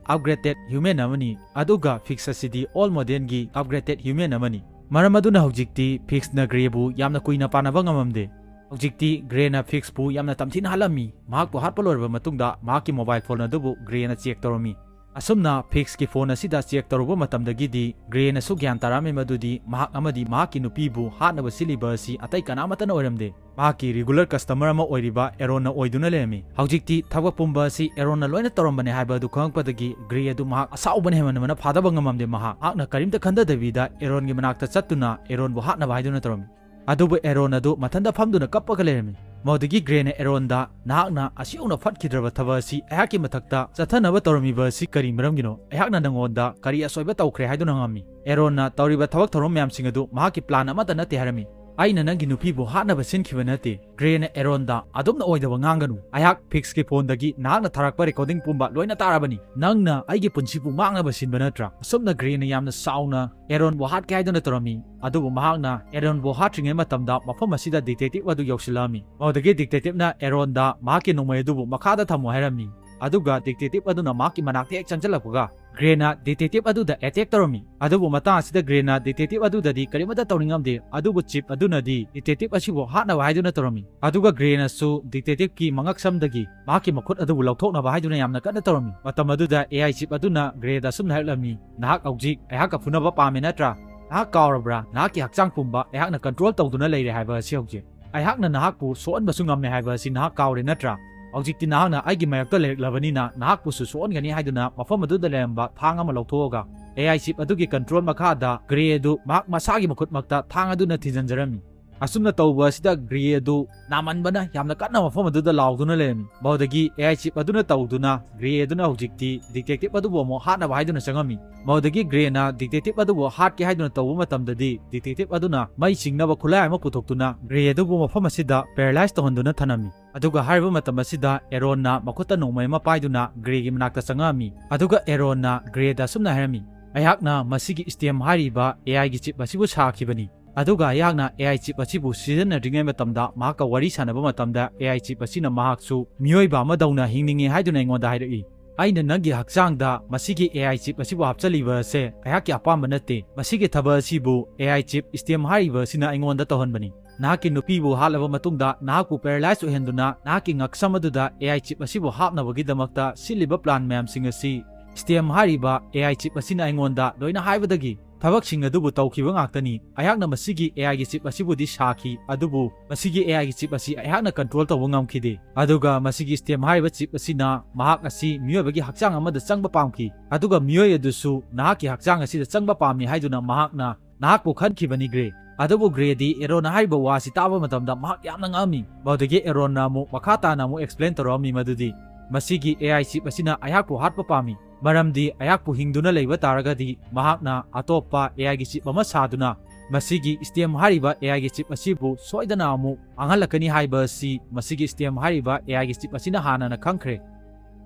ꯑꯞꯒ꯭ꯔꯦꯗꯦꯗ ꯍ꯭ꯌꯨꯃꯦꯟ ꯑꯃꯅꯤ, ꯑꯗꯨꯒ ꯐꯤꯛꯁ ꯑꯁꯤꯗꯤ ꯑꯣꯜ ꯃꯣꯗꯦꯜꯒꯤ ꯑꯞꯒ꯭ꯔꯦꯗꯦꯗ ꯍ꯭ꯌꯨꯃꯦꯟ ꯑꯃꯅꯤ꯫ ꯃꯔꯝ ꯑꯗꯨꯅ ꯍꯧꯖꯤꯛꯇꯤ ꯐꯤꯛꯁꯅ ꯒ꯭ꯔꯦꯕꯨ ꯌꯥꯝꯅ ꯀꯨꯏꯅ ꯄꯥꯟꯅꯕ ꯉꯝꯃꯝꯗꯦ꯫ ꯍꯧꯖꯤꯛꯇꯤ ꯒ꯭ꯔꯦꯅ ꯐꯤꯛꯁꯄꯨ ꯌꯥꯝꯅ ꯇꯝꯊꯤꯅ ꯍꯥꯠꯂꯝꯃꯤ꯫ ꯃꯍꯥꯛꯄꯨ ꯍꯥꯠꯄ ꯂꯣꯏꯔꯕ ꯃꯇꯨꯡꯗ ꯃꯍꯥꯛꯀꯤ ꯃꯣꯕꯥꯏꯜ ꯐꯣꯟ ꯑꯗꯨꯕꯨ ꯒ꯭ꯔꯦꯅ ꯆꯦꯛ ꯇꯧꯔꯝꯃꯤ꯫ ꯑꯁꯨꯝꯅ ꯐꯤꯛꯁꯀꯤ ꯐꯣꯟ ꯑꯁꯤꯗ ꯆꯦꯛ ꯇꯧꯔꯨꯕ ꯃꯇꯝꯗꯒꯤꯗꯤ ꯒ꯭ꯔꯦꯅꯁꯨ ꯒ꯭ꯌꯥꯟ ꯇꯥꯔꯛꯑꯝꯃꯤ ꯃꯗꯨꯗꯤ ꯃꯍꯥꯛ ꯑꯃꯗꯤ ꯃꯍꯥꯛꯀꯤ ꯅꯨꯄꯤꯕꯨ ꯍꯥꯠꯅꯕ ꯁꯤꯜꯂꯤꯕ ꯑꯁꯤ ꯑꯇꯩ ꯀꯅꯥꯃꯠꯇꯅ ꯑꯣꯏꯔꯝꯗꯦ꯫ ꯃꯍꯥꯛꯀꯤ ꯔꯤꯒꯨꯂꯔ ꯀꯁꯇꯃꯔ ꯑꯃ ꯑꯣꯏꯔꯤꯕ ꯑꯦꯔꯣꯟꯅ ꯑꯣꯏꯗꯨꯅ ꯂꯩꯔꯝꯃꯤ꯫ ꯍꯧꯖꯤꯛꯇꯤ ꯊꯕꯛ ꯄꯨꯝꯕ ꯑꯁꯤ ꯑꯦꯔꯣꯟꯅ ꯂꯣꯏꯅ ꯇꯧꯔꯝꯕꯅꯦ ꯍꯥꯏꯕ ꯑꯗꯨ ꯈꯪꯂꯛꯄꯗꯒꯤ ꯒ꯭ꯔꯦ ꯑꯗꯨ ꯃꯍꯥꯛ ꯑꯁꯥꯎꯕꯅ ꯍꯦꯟꯃꯟꯕꯅ ꯐꯥꯗꯕ ꯉꯝꯃꯝꯗꯦ꯫ ꯃꯍꯥꯛ, ꯃꯍꯥꯛꯅ ꯀꯔꯤꯝꯇ ꯈꯟꯊꯗꯕꯤꯗ ꯑꯦꯔꯣꯟꯒꯤ ꯃꯅꯥꯛꯇ ꯆꯠꯇꯨꯅ ꯑꯦꯔꯣꯟꯕꯨ ꯍꯥꯠꯅꯕ ꯍꯥꯏꯗꯨꯅ ꯇꯧꯔꯝꯃꯤ꯫ ꯑꯗꯨꯕꯨ ꯑꯦꯔꯣꯟ ꯑꯗꯨ ꯃꯊꯟꯇ ꯐꯝꯗꯨꯅ ꯀꯞꯄꯒ ꯂꯩꯔꯝꯃꯤ꯫ ꯃꯗꯨꯗꯒꯤ ꯒ꯭ꯔꯦꯅ ꯑꯦꯔꯣꯟꯗ, "ꯅꯍꯥꯛꯅ ꯑꯁꯤꯒꯨꯝꯅ ꯐꯠꯈꯤꯗ꯭ꯔꯕ ꯊꯕꯛ ꯑꯁꯤ ꯑꯩꯍꯥꯛꯀꯤ ꯃꯊꯛꯇ ꯆꯠꯊꯅꯕ ꯇꯧꯔꯝꯃꯤꯕ ꯑꯁꯤ ꯀꯔꯤ ꯃꯔꯝꯒꯤꯅꯣ? ꯑꯩꯍꯥꯛꯅ ꯅꯉꯣꯟꯗ ꯀꯔꯤ ꯑꯁꯣꯏꯕ ꯇꯧꯈ꯭ꯔꯦ?" ꯍꯥꯏꯗꯨꯅ ꯍꯪꯉꯝꯃꯤ꯫ ꯑꯦꯔꯣꯟꯅ, "ꯇꯧꯔꯤꯕ ꯊꯕꯛ ꯊꯧꯔꯝ ꯃꯌꯥꯝꯁꯤꯡ ꯑꯗꯨ ꯃꯍꯥꯛꯀꯤ ꯄ꯭ꯂꯥꯟ ꯑꯃꯠꯇ ꯅꯠꯇꯦ" ꯍꯥꯏꯔꯝꯃꯤ꯫ "ꯑꯩꯅ ꯅꯪꯒꯤ ꯅꯨꯄꯤꯕꯨ ꯍꯥꯠꯅꯕ ꯁꯤꯟꯈꯤꯕ ꯅꯠꯇꯦ꯫" ꯒ꯭ꯔꯦꯅ ꯑꯦꯔꯣꯟꯗ, "ꯑꯗꯨꯝꯅ ꯑꯣꯏꯗꯕ ꯉꯥꯡꯒꯅꯨ꯫ ꯑꯩꯍꯥꯛ ꯐꯤꯛꯁꯀꯤ ꯐꯣꯟꯗꯒꯤ ꯅꯍꯥꯛꯅ ꯊꯥꯔꯛꯄ ꯔꯦꯀꯣꯔꯗꯤꯡ ꯄꯨꯝꯕ ꯂꯣꯏꯅ ꯇꯥꯔꯕꯅꯤ꯫ ꯅꯪꯅ ꯑꯩꯒꯤ ꯄꯨꯟꯁꯤꯕꯨ ꯃꯥꯡꯅꯕ ꯁꯤꯟꯕ ꯅꯠꯇ꯭ꯔꯥ?" ꯑꯁꯨꯝꯅ ꯒ꯭ꯔꯦꯅ ꯌꯥꯝꯅ ꯁꯥꯎꯅ ꯑꯦꯔꯣꯟꯕꯨ ꯍꯥꯠꯀꯦ ꯍꯥꯏꯗꯨꯅ ꯇꯧꯔꯝꯃꯤ꯫ ꯑꯗꯨꯕꯨ ꯃꯍꯥꯛꯅ ꯑꯦꯔꯣꯟꯕꯨ ꯍꯥꯠꯇ꯭ꯔꯤꯉꯩ ꯃꯇꯝꯗ ꯃꯐꯝ ꯑꯁꯤꯗ ꯗꯤꯇꯦꯛꯇꯤꯚ ꯑꯗꯨ ꯌꯧꯁꯤꯜꯂꯛꯑꯝꯃꯤ꯫ ꯃꯗꯨꯗꯒꯤ ꯗꯤꯇꯦꯛꯇꯤꯚꯅ ꯑꯦꯔꯣꯟꯗ ꯃꯍꯥꯛꯀꯤ ꯅꯣꯡꯃꯩ ꯑꯗꯨꯕꯨ ꯃꯈꯥꯗ ꯊꯝꯃꯨ ꯍꯥꯏꯔꯝꯃꯤ꯫ ꯑꯗꯨꯒ ꯗꯤꯇꯦꯛꯇꯤꯚ ꯑꯗꯨꯅ ꯃꯍꯥꯛꯀꯤ ꯃꯅꯥꯛꯇ ꯍꯦꯛ ꯆꯪꯁꯤꯜꯂꯛꯄꯒ, ꯒ꯭ꯔꯦꯅ ꯗꯤꯇꯦꯛꯇꯤꯚ ꯑꯗꯨꯗ ꯑꯦꯇꯦꯛ ꯇꯧꯔꯝꯃꯤ꯫ ꯑꯗꯨꯕꯨ ꯃꯇꯥꯡ ꯑꯁꯤꯗ ꯒ꯭ꯔꯦꯅ ꯗꯤꯇꯦꯛꯇꯤꯚ ꯑꯗꯨꯗꯗꯤ ꯀꯔꯤꯃꯠꯇ ꯇꯧꯅꯤꯡꯉꯝꯗꯦ, ꯑꯗꯨꯕꯨ ꯆꯤꯞ ꯑꯗꯨꯅꯗꯤ ꯗꯤꯇꯦꯛꯇꯤꯚ ꯑꯁꯤꯕꯨ ꯍꯥꯠꯅꯕ ꯍꯥꯏꯗꯨꯅ ꯇꯧꯔꯝꯃꯤ꯫ ꯑꯗꯨꯒ ꯒ꯭ꯔꯦꯅꯁꯨ ꯗꯤꯇꯦꯛꯇꯤꯚꯀꯤ ꯃꯉꯛꯁꯝꯗꯒꯤ ꯃꯍꯥꯛꯀꯤ ꯃꯈꯨꯠ ꯑꯗꯨꯕꯨ ꯂꯧꯊꯣꯛꯅꯕ ꯍꯥꯏꯗꯨꯅ ꯌꯥꯝꯅ ꯀꯟꯅ ꯇꯧꯔꯝꯃꯤ꯫ ꯃꯇꯝ ꯑꯗꯨꯗ ꯑꯦ ꯑꯥꯏ ꯆꯤꯞ ꯑꯗꯨꯅ ꯒ꯭ꯔꯦꯗ ꯑꯁꯨꯝꯅ ꯍꯥꯏꯔꯛꯂꯝꯃꯤ, "ꯅꯍꯥꯛ ꯍꯧꯖꯤꯛ ꯑꯩꯍꯥꯛꯀ ꯐꯨꯅꯕ ꯄꯥꯝꯃꯦ ꯅꯠꯇ꯭ꯔꯥ? ꯅꯍꯥꯛ ꯀꯥꯎꯔꯕ꯭ꯔꯥ? ꯅꯍꯥꯛꯀꯤ ꯍꯛꯆꯥꯡ ꯄꯨꯝꯕ ꯑꯩꯍꯥꯛꯅ ꯀꯟꯇ꯭ꯔꯣꯜ ꯇꯧꯗꯨꯅ ꯂꯩꯔꯦ ꯍꯥꯏꯕ ꯑꯁꯤ ꯍꯧꯖꯤꯛ꯫ ꯑꯩꯍꯥꯛꯅ ꯅꯍꯥꯛꯄꯨ ꯁꯣꯛꯍꯟꯕꯁꯨ ꯉꯝꯃꯦ ꯍꯥꯏꯕ ꯑꯁꯤ ꯅꯍꯥꯛ ꯀꯥꯎꯔꯦ ꯅꯠꯇ꯭ꯔꯥ? ꯍꯧꯖꯤꯛꯇꯤ ꯅꯍꯥꯛꯅ ꯑꯩꯒꯤ ꯃꯥꯌꯣꯛꯇ ꯂꯩꯔꯛꯂꯕꯅꯤꯅ ꯅꯍꯥꯛꯄꯨꯁꯨ ꯁꯣꯛꯍꯟꯒꯅꯤ" ꯍꯥꯏꯗꯨꯅ ꯃꯐꯝ ꯑꯗꯨꯗ ꯂꯩꯔꯝꯕ ꯊꯥꯡ ꯑꯃ ꯂꯧꯊꯣꯛꯑꯒ, ꯑꯦ ꯑꯥꯏ ꯆꯤꯞ ꯑꯗꯨꯒꯤ ꯀꯟꯇ꯭ꯔꯣꯜ ꯃꯈꯥꯗ ꯒ꯭ꯔꯦ ꯑꯗꯨ ꯃꯍꯥꯛ ꯃꯁꯥꯒꯤ ꯃꯈꯨꯠꯃꯛꯇ ꯊꯥꯡ ꯑꯗꯨꯅ ꯊꯤꯟꯖꯤꯟꯖꯔꯝꯃꯤ꯫ ꯑꯁꯨꯝꯅ ꯇꯧꯕ ꯑꯁꯤꯗ ꯒ꯭ꯔꯦ ꯑꯗꯨ ꯅꯥꯃꯟꯕꯅ ꯌꯥꯝꯅ ꯀꯟꯅ ꯃꯐꯝ ꯑꯗꯨꯗ ꯂꯥꯎꯗꯨꯅ ꯂꯩꯔꯝꯃꯤ꯫ ꯃꯗꯨꯗꯒꯤ ꯑꯦ ꯑꯥꯏ ꯆꯤꯞ ꯑꯗꯨꯅ ꯇꯧꯗꯨꯅ ꯒ꯭ꯔꯦ ꯑꯗꯨꯅ ꯍꯧꯖꯤꯛꯇꯤ ꯗꯤꯇꯦꯛꯇꯤꯚ ꯑꯗꯨꯕꯨ ꯑꯃꯨꯛ ꯍꯥꯠꯅꯕ ꯍꯥꯏꯗꯨꯅ ꯆꯪꯉꯝꯃꯤ꯫ ꯃꯗꯨꯗꯒꯤ ꯒ꯭ꯔꯦꯅ ꯗꯤꯇꯦꯛꯇꯤꯚ ꯑꯗꯨꯕꯨ ꯍꯥꯠꯀꯦ ꯍꯥꯏꯗꯨꯅ ꯇꯧꯕ ꯃꯇꯝꯗꯗꯤ, ꯗꯤꯇꯦꯛꯇꯤꯚ ꯑꯗꯨꯅ ꯃꯩ ꯆꯤꯡꯅꯕ ꯈꯨꯠꯂꯥꯏ ꯑꯃ ꯄꯨꯊꯣꯛꯇꯨꯅ ꯒ꯭ꯔꯦ ꯑꯗꯨꯕꯨ ꯃꯐꯝ ꯑꯁꯤꯗ ꯄꯦꯔꯥꯂꯥꯏꯁ ꯇꯧꯍꯟꯗꯨꯅ ꯊꯅꯝꯃꯤ꯫ ꯑꯗꯨꯒ ꯍꯥꯏꯔꯤꯕ ꯃꯇꯝ ꯑꯁꯤꯗ ꯑꯦꯔꯣꯟꯅ ꯃꯈꯨꯠꯇ ꯅꯣꯡꯃꯩ ꯑꯃ ꯄꯥꯏꯗꯨꯅ ꯒ꯭ꯔꯦꯒꯤ ꯃꯅꯥꯛꯇ ꯆꯪꯉꯛꯑꯝꯃꯤ꯫ ꯑꯗꯨꯒ ꯑꯦꯔꯣꯟꯅ ꯒ꯭ꯔꯦꯗ ꯑꯁꯨꯝꯅ ꯍꯥꯏꯔꯝꯃꯤ, "ꯑꯩꯍꯥꯛꯅ ꯃꯁꯤꯒꯤ ꯁ꯭ꯇꯦꯝ ꯍꯥꯏꯔꯤꯕ ꯑꯦ ꯑꯥꯏꯒꯤ ꯆꯤꯞ ꯑꯁꯤꯕꯨ ꯁꯥꯈꯤꯕꯅꯤ꯫ ꯑꯗꯨꯒ ꯑꯩꯍꯥꯛꯅ ꯑꯦ ꯑꯥꯏ ꯆꯤꯞ ꯑꯁꯤꯕꯨ ꯁꯤꯖꯤꯟꯅꯗ꯭ꯔꯤꯉꯩ ꯃꯇꯝꯗ ꯃꯍꯥꯛꯀ ꯋꯥꯔꯤ ꯁꯥꯟꯅꯕ ꯃꯇꯝꯗ ꯑꯦ ꯑꯥꯏ ꯆꯤꯞ ꯑꯁꯤꯅ ꯃꯍꯥꯛꯁꯨ ꯃꯤꯑꯣꯏꯕ ꯑꯃꯗꯧꯅ ꯍꯤꯡꯅꯤꯡꯉꯤ ꯍꯥꯏꯗꯨꯅ ꯑꯩꯉꯣꯟꯗ ꯍꯥꯏꯔꯛꯏ꯫ ꯑꯩꯅ ꯅꯪꯒꯤ ꯍꯛꯆꯥꯡꯗ ꯃꯁꯤꯒꯤ ꯑꯦ ꯑꯥꯏ ꯆꯤꯞ ꯑꯁꯤꯕꯨ ꯍꯥꯞꯆꯜꯂꯤꯕ ꯑꯁꯦ ꯑꯩꯍꯥꯛꯀꯤ ꯑꯄꯥꯝꯕ ꯅꯠꯇꯦ꯫ ꯃꯁꯤꯒꯤ ꯊꯕꯛ ꯑꯁꯤꯕꯨ ꯑꯦ ꯑꯥꯏ ꯆꯤꯞ ꯁ꯭ꯇꯦꯝ ꯍꯥꯏꯔꯤꯕ ꯑꯁꯤꯅ ꯑꯩꯉꯣꯟꯗ ꯇꯧꯍꯟꯕꯅꯤ꯫ ꯅꯍꯥꯛꯀꯤ ꯅꯨꯄꯤꯕꯨ ꯍꯥꯠꯂꯕ ꯃꯇꯨꯡꯗ ꯅꯍꯥꯛꯄꯨ ꯄꯦꯔꯥꯂꯥꯏꯁ ꯑꯣꯏꯍꯟꯗꯨꯅ ꯅꯍꯥꯛꯀꯤ ꯉꯛꯁꯝ ꯑꯗꯨꯗ ꯑꯦ ꯑꯥꯏ ꯆꯤꯞ ꯑꯁꯤꯕꯨ ꯍꯥꯞꯅꯕꯒꯤꯗꯃꯛꯇ ꯁꯤꯜꯂꯤꯕ ꯄ꯭ꯂꯥꯟ ꯃꯌꯥꯝꯁꯤꯡ ꯑꯁꯤ ꯁ꯭ꯇꯦꯝ ꯍꯥꯏꯔꯤꯕ ꯑꯦ ꯑꯥꯏ ꯆꯤꯞ ꯑꯁꯤꯅ ꯑꯩꯉꯣꯟꯗ ꯂꯣꯏꯅ ꯍꯥꯏꯕꯗꯒꯤ ꯊꯕꯛꯁꯤꯡ ꯑꯗꯨꯕꯨ ꯇꯧꯈꯤꯕ ꯉꯥꯛꯇꯅꯤ꯫ ꯑꯩꯍꯥꯛꯅ ꯃꯁꯤꯒꯤ ꯑꯦ ꯑꯥꯏꯒꯤ ꯆꯤꯞ ꯑꯁꯤꯕꯨꯗꯤ ꯁꯥꯈꯤ, ꯑꯗꯨꯕꯨ ꯃꯁꯤꯒꯤ ꯑꯦ ꯑꯥꯏꯒꯤ ꯆꯤꯞ ꯑꯁꯤ ꯑꯩꯍꯥꯛꯅ ꯀꯟꯇ꯭ꯔꯣꯜ ꯇꯧꯕ ꯉꯝꯈꯤꯗꯦ꯫ ꯑꯗꯨꯒ ꯃꯁꯤꯒꯤ ꯁ꯭ꯇꯦꯝ ꯍꯥꯏꯔꯤꯕ ꯆꯤꯞ ꯑꯁꯤꯅ ꯃꯍꯥꯛ ꯑꯁꯤ ꯃꯤꯑꯣꯏꯕꯒꯤ ꯍꯛꯆꯥꯡ ꯑꯃꯗ ꯆꯪꯕ ꯄꯥꯝꯈꯤ, ꯑꯗꯨꯒ ꯃꯤꯑꯣꯏ ꯑꯗꯨꯁꯨ ꯅꯍꯥꯛꯀꯤ ꯍꯛꯆꯥꯡ ꯑꯁꯤꯗ ꯆꯪꯕ ꯄꯥꯝꯃꯤ ꯍꯥꯏꯗꯨꯅ ꯃꯍꯥꯛꯅ ꯅꯍꯥꯛꯄꯨ ꯈꯟꯈꯤꯕꯅꯤ ꯒ꯭ꯔꯦ꯫ ꯑꯗꯨꯕꯨ ꯒ꯭ꯔꯦꯗꯤ ꯑꯦꯔꯣꯟꯅ ꯍꯥꯏꯔꯤꯕ ꯋꯥꯁꯤ ꯇꯥꯕ ꯃꯇꯝꯗ ꯃꯍꯥꯛ ꯌꯥꯝꯅ ꯉꯛꯑꯝꯃꯤ꯫ ꯃꯗꯨꯗꯒꯤ ꯑꯦꯔꯣꯟꯅ ꯑꯃꯨꯛ ꯃꯈꯥ ꯇꯥꯅ ꯑꯃꯨꯛ explain ꯇꯧꯔꯛꯑꯝꯃꯤ ꯃꯗꯨꯗꯤ, "ꯃꯁꯤꯒꯤ A I chip ꯑꯁꯤꯅ ꯑꯩꯍꯥꯛꯄꯨ ꯍꯥꯠꯄ ꯄꯥꯝꯃꯤ, ꯃꯔꯝꯗꯤ ꯑꯩꯍꯥꯛꯄꯨ ꯍꯤꯡꯗꯨꯅ ꯂꯩꯕ ꯇꯥꯔꯒꯗꯤ ꯃꯍꯥꯛꯅ ꯑꯇꯣꯞꯄ A I ꯒꯤ chip ꯑꯃ ꯁꯥꯗꯨꯅ ꯃꯁꯤꯒꯤ STEM ꯍꯥꯏꯔꯤꯕ A I ꯒꯤ chip ꯑꯁꯤꯕꯨ ꯁꯣꯏꯗꯅ ꯑꯃꯨꯛ ꯃꯥꯡꯍꯜꯂꯛꯀꯅꯤ ꯍꯥꯏꯕ ꯑꯁꯤ ꯃꯁꯤꯒꯤ STEM ꯍꯥꯏꯔꯤꯕ A I ꯒꯤ chip ꯑꯁꯤꯅ ꯍꯥꯟꯅꯅ ꯈꯪꯈ꯭ꯔꯦ꯫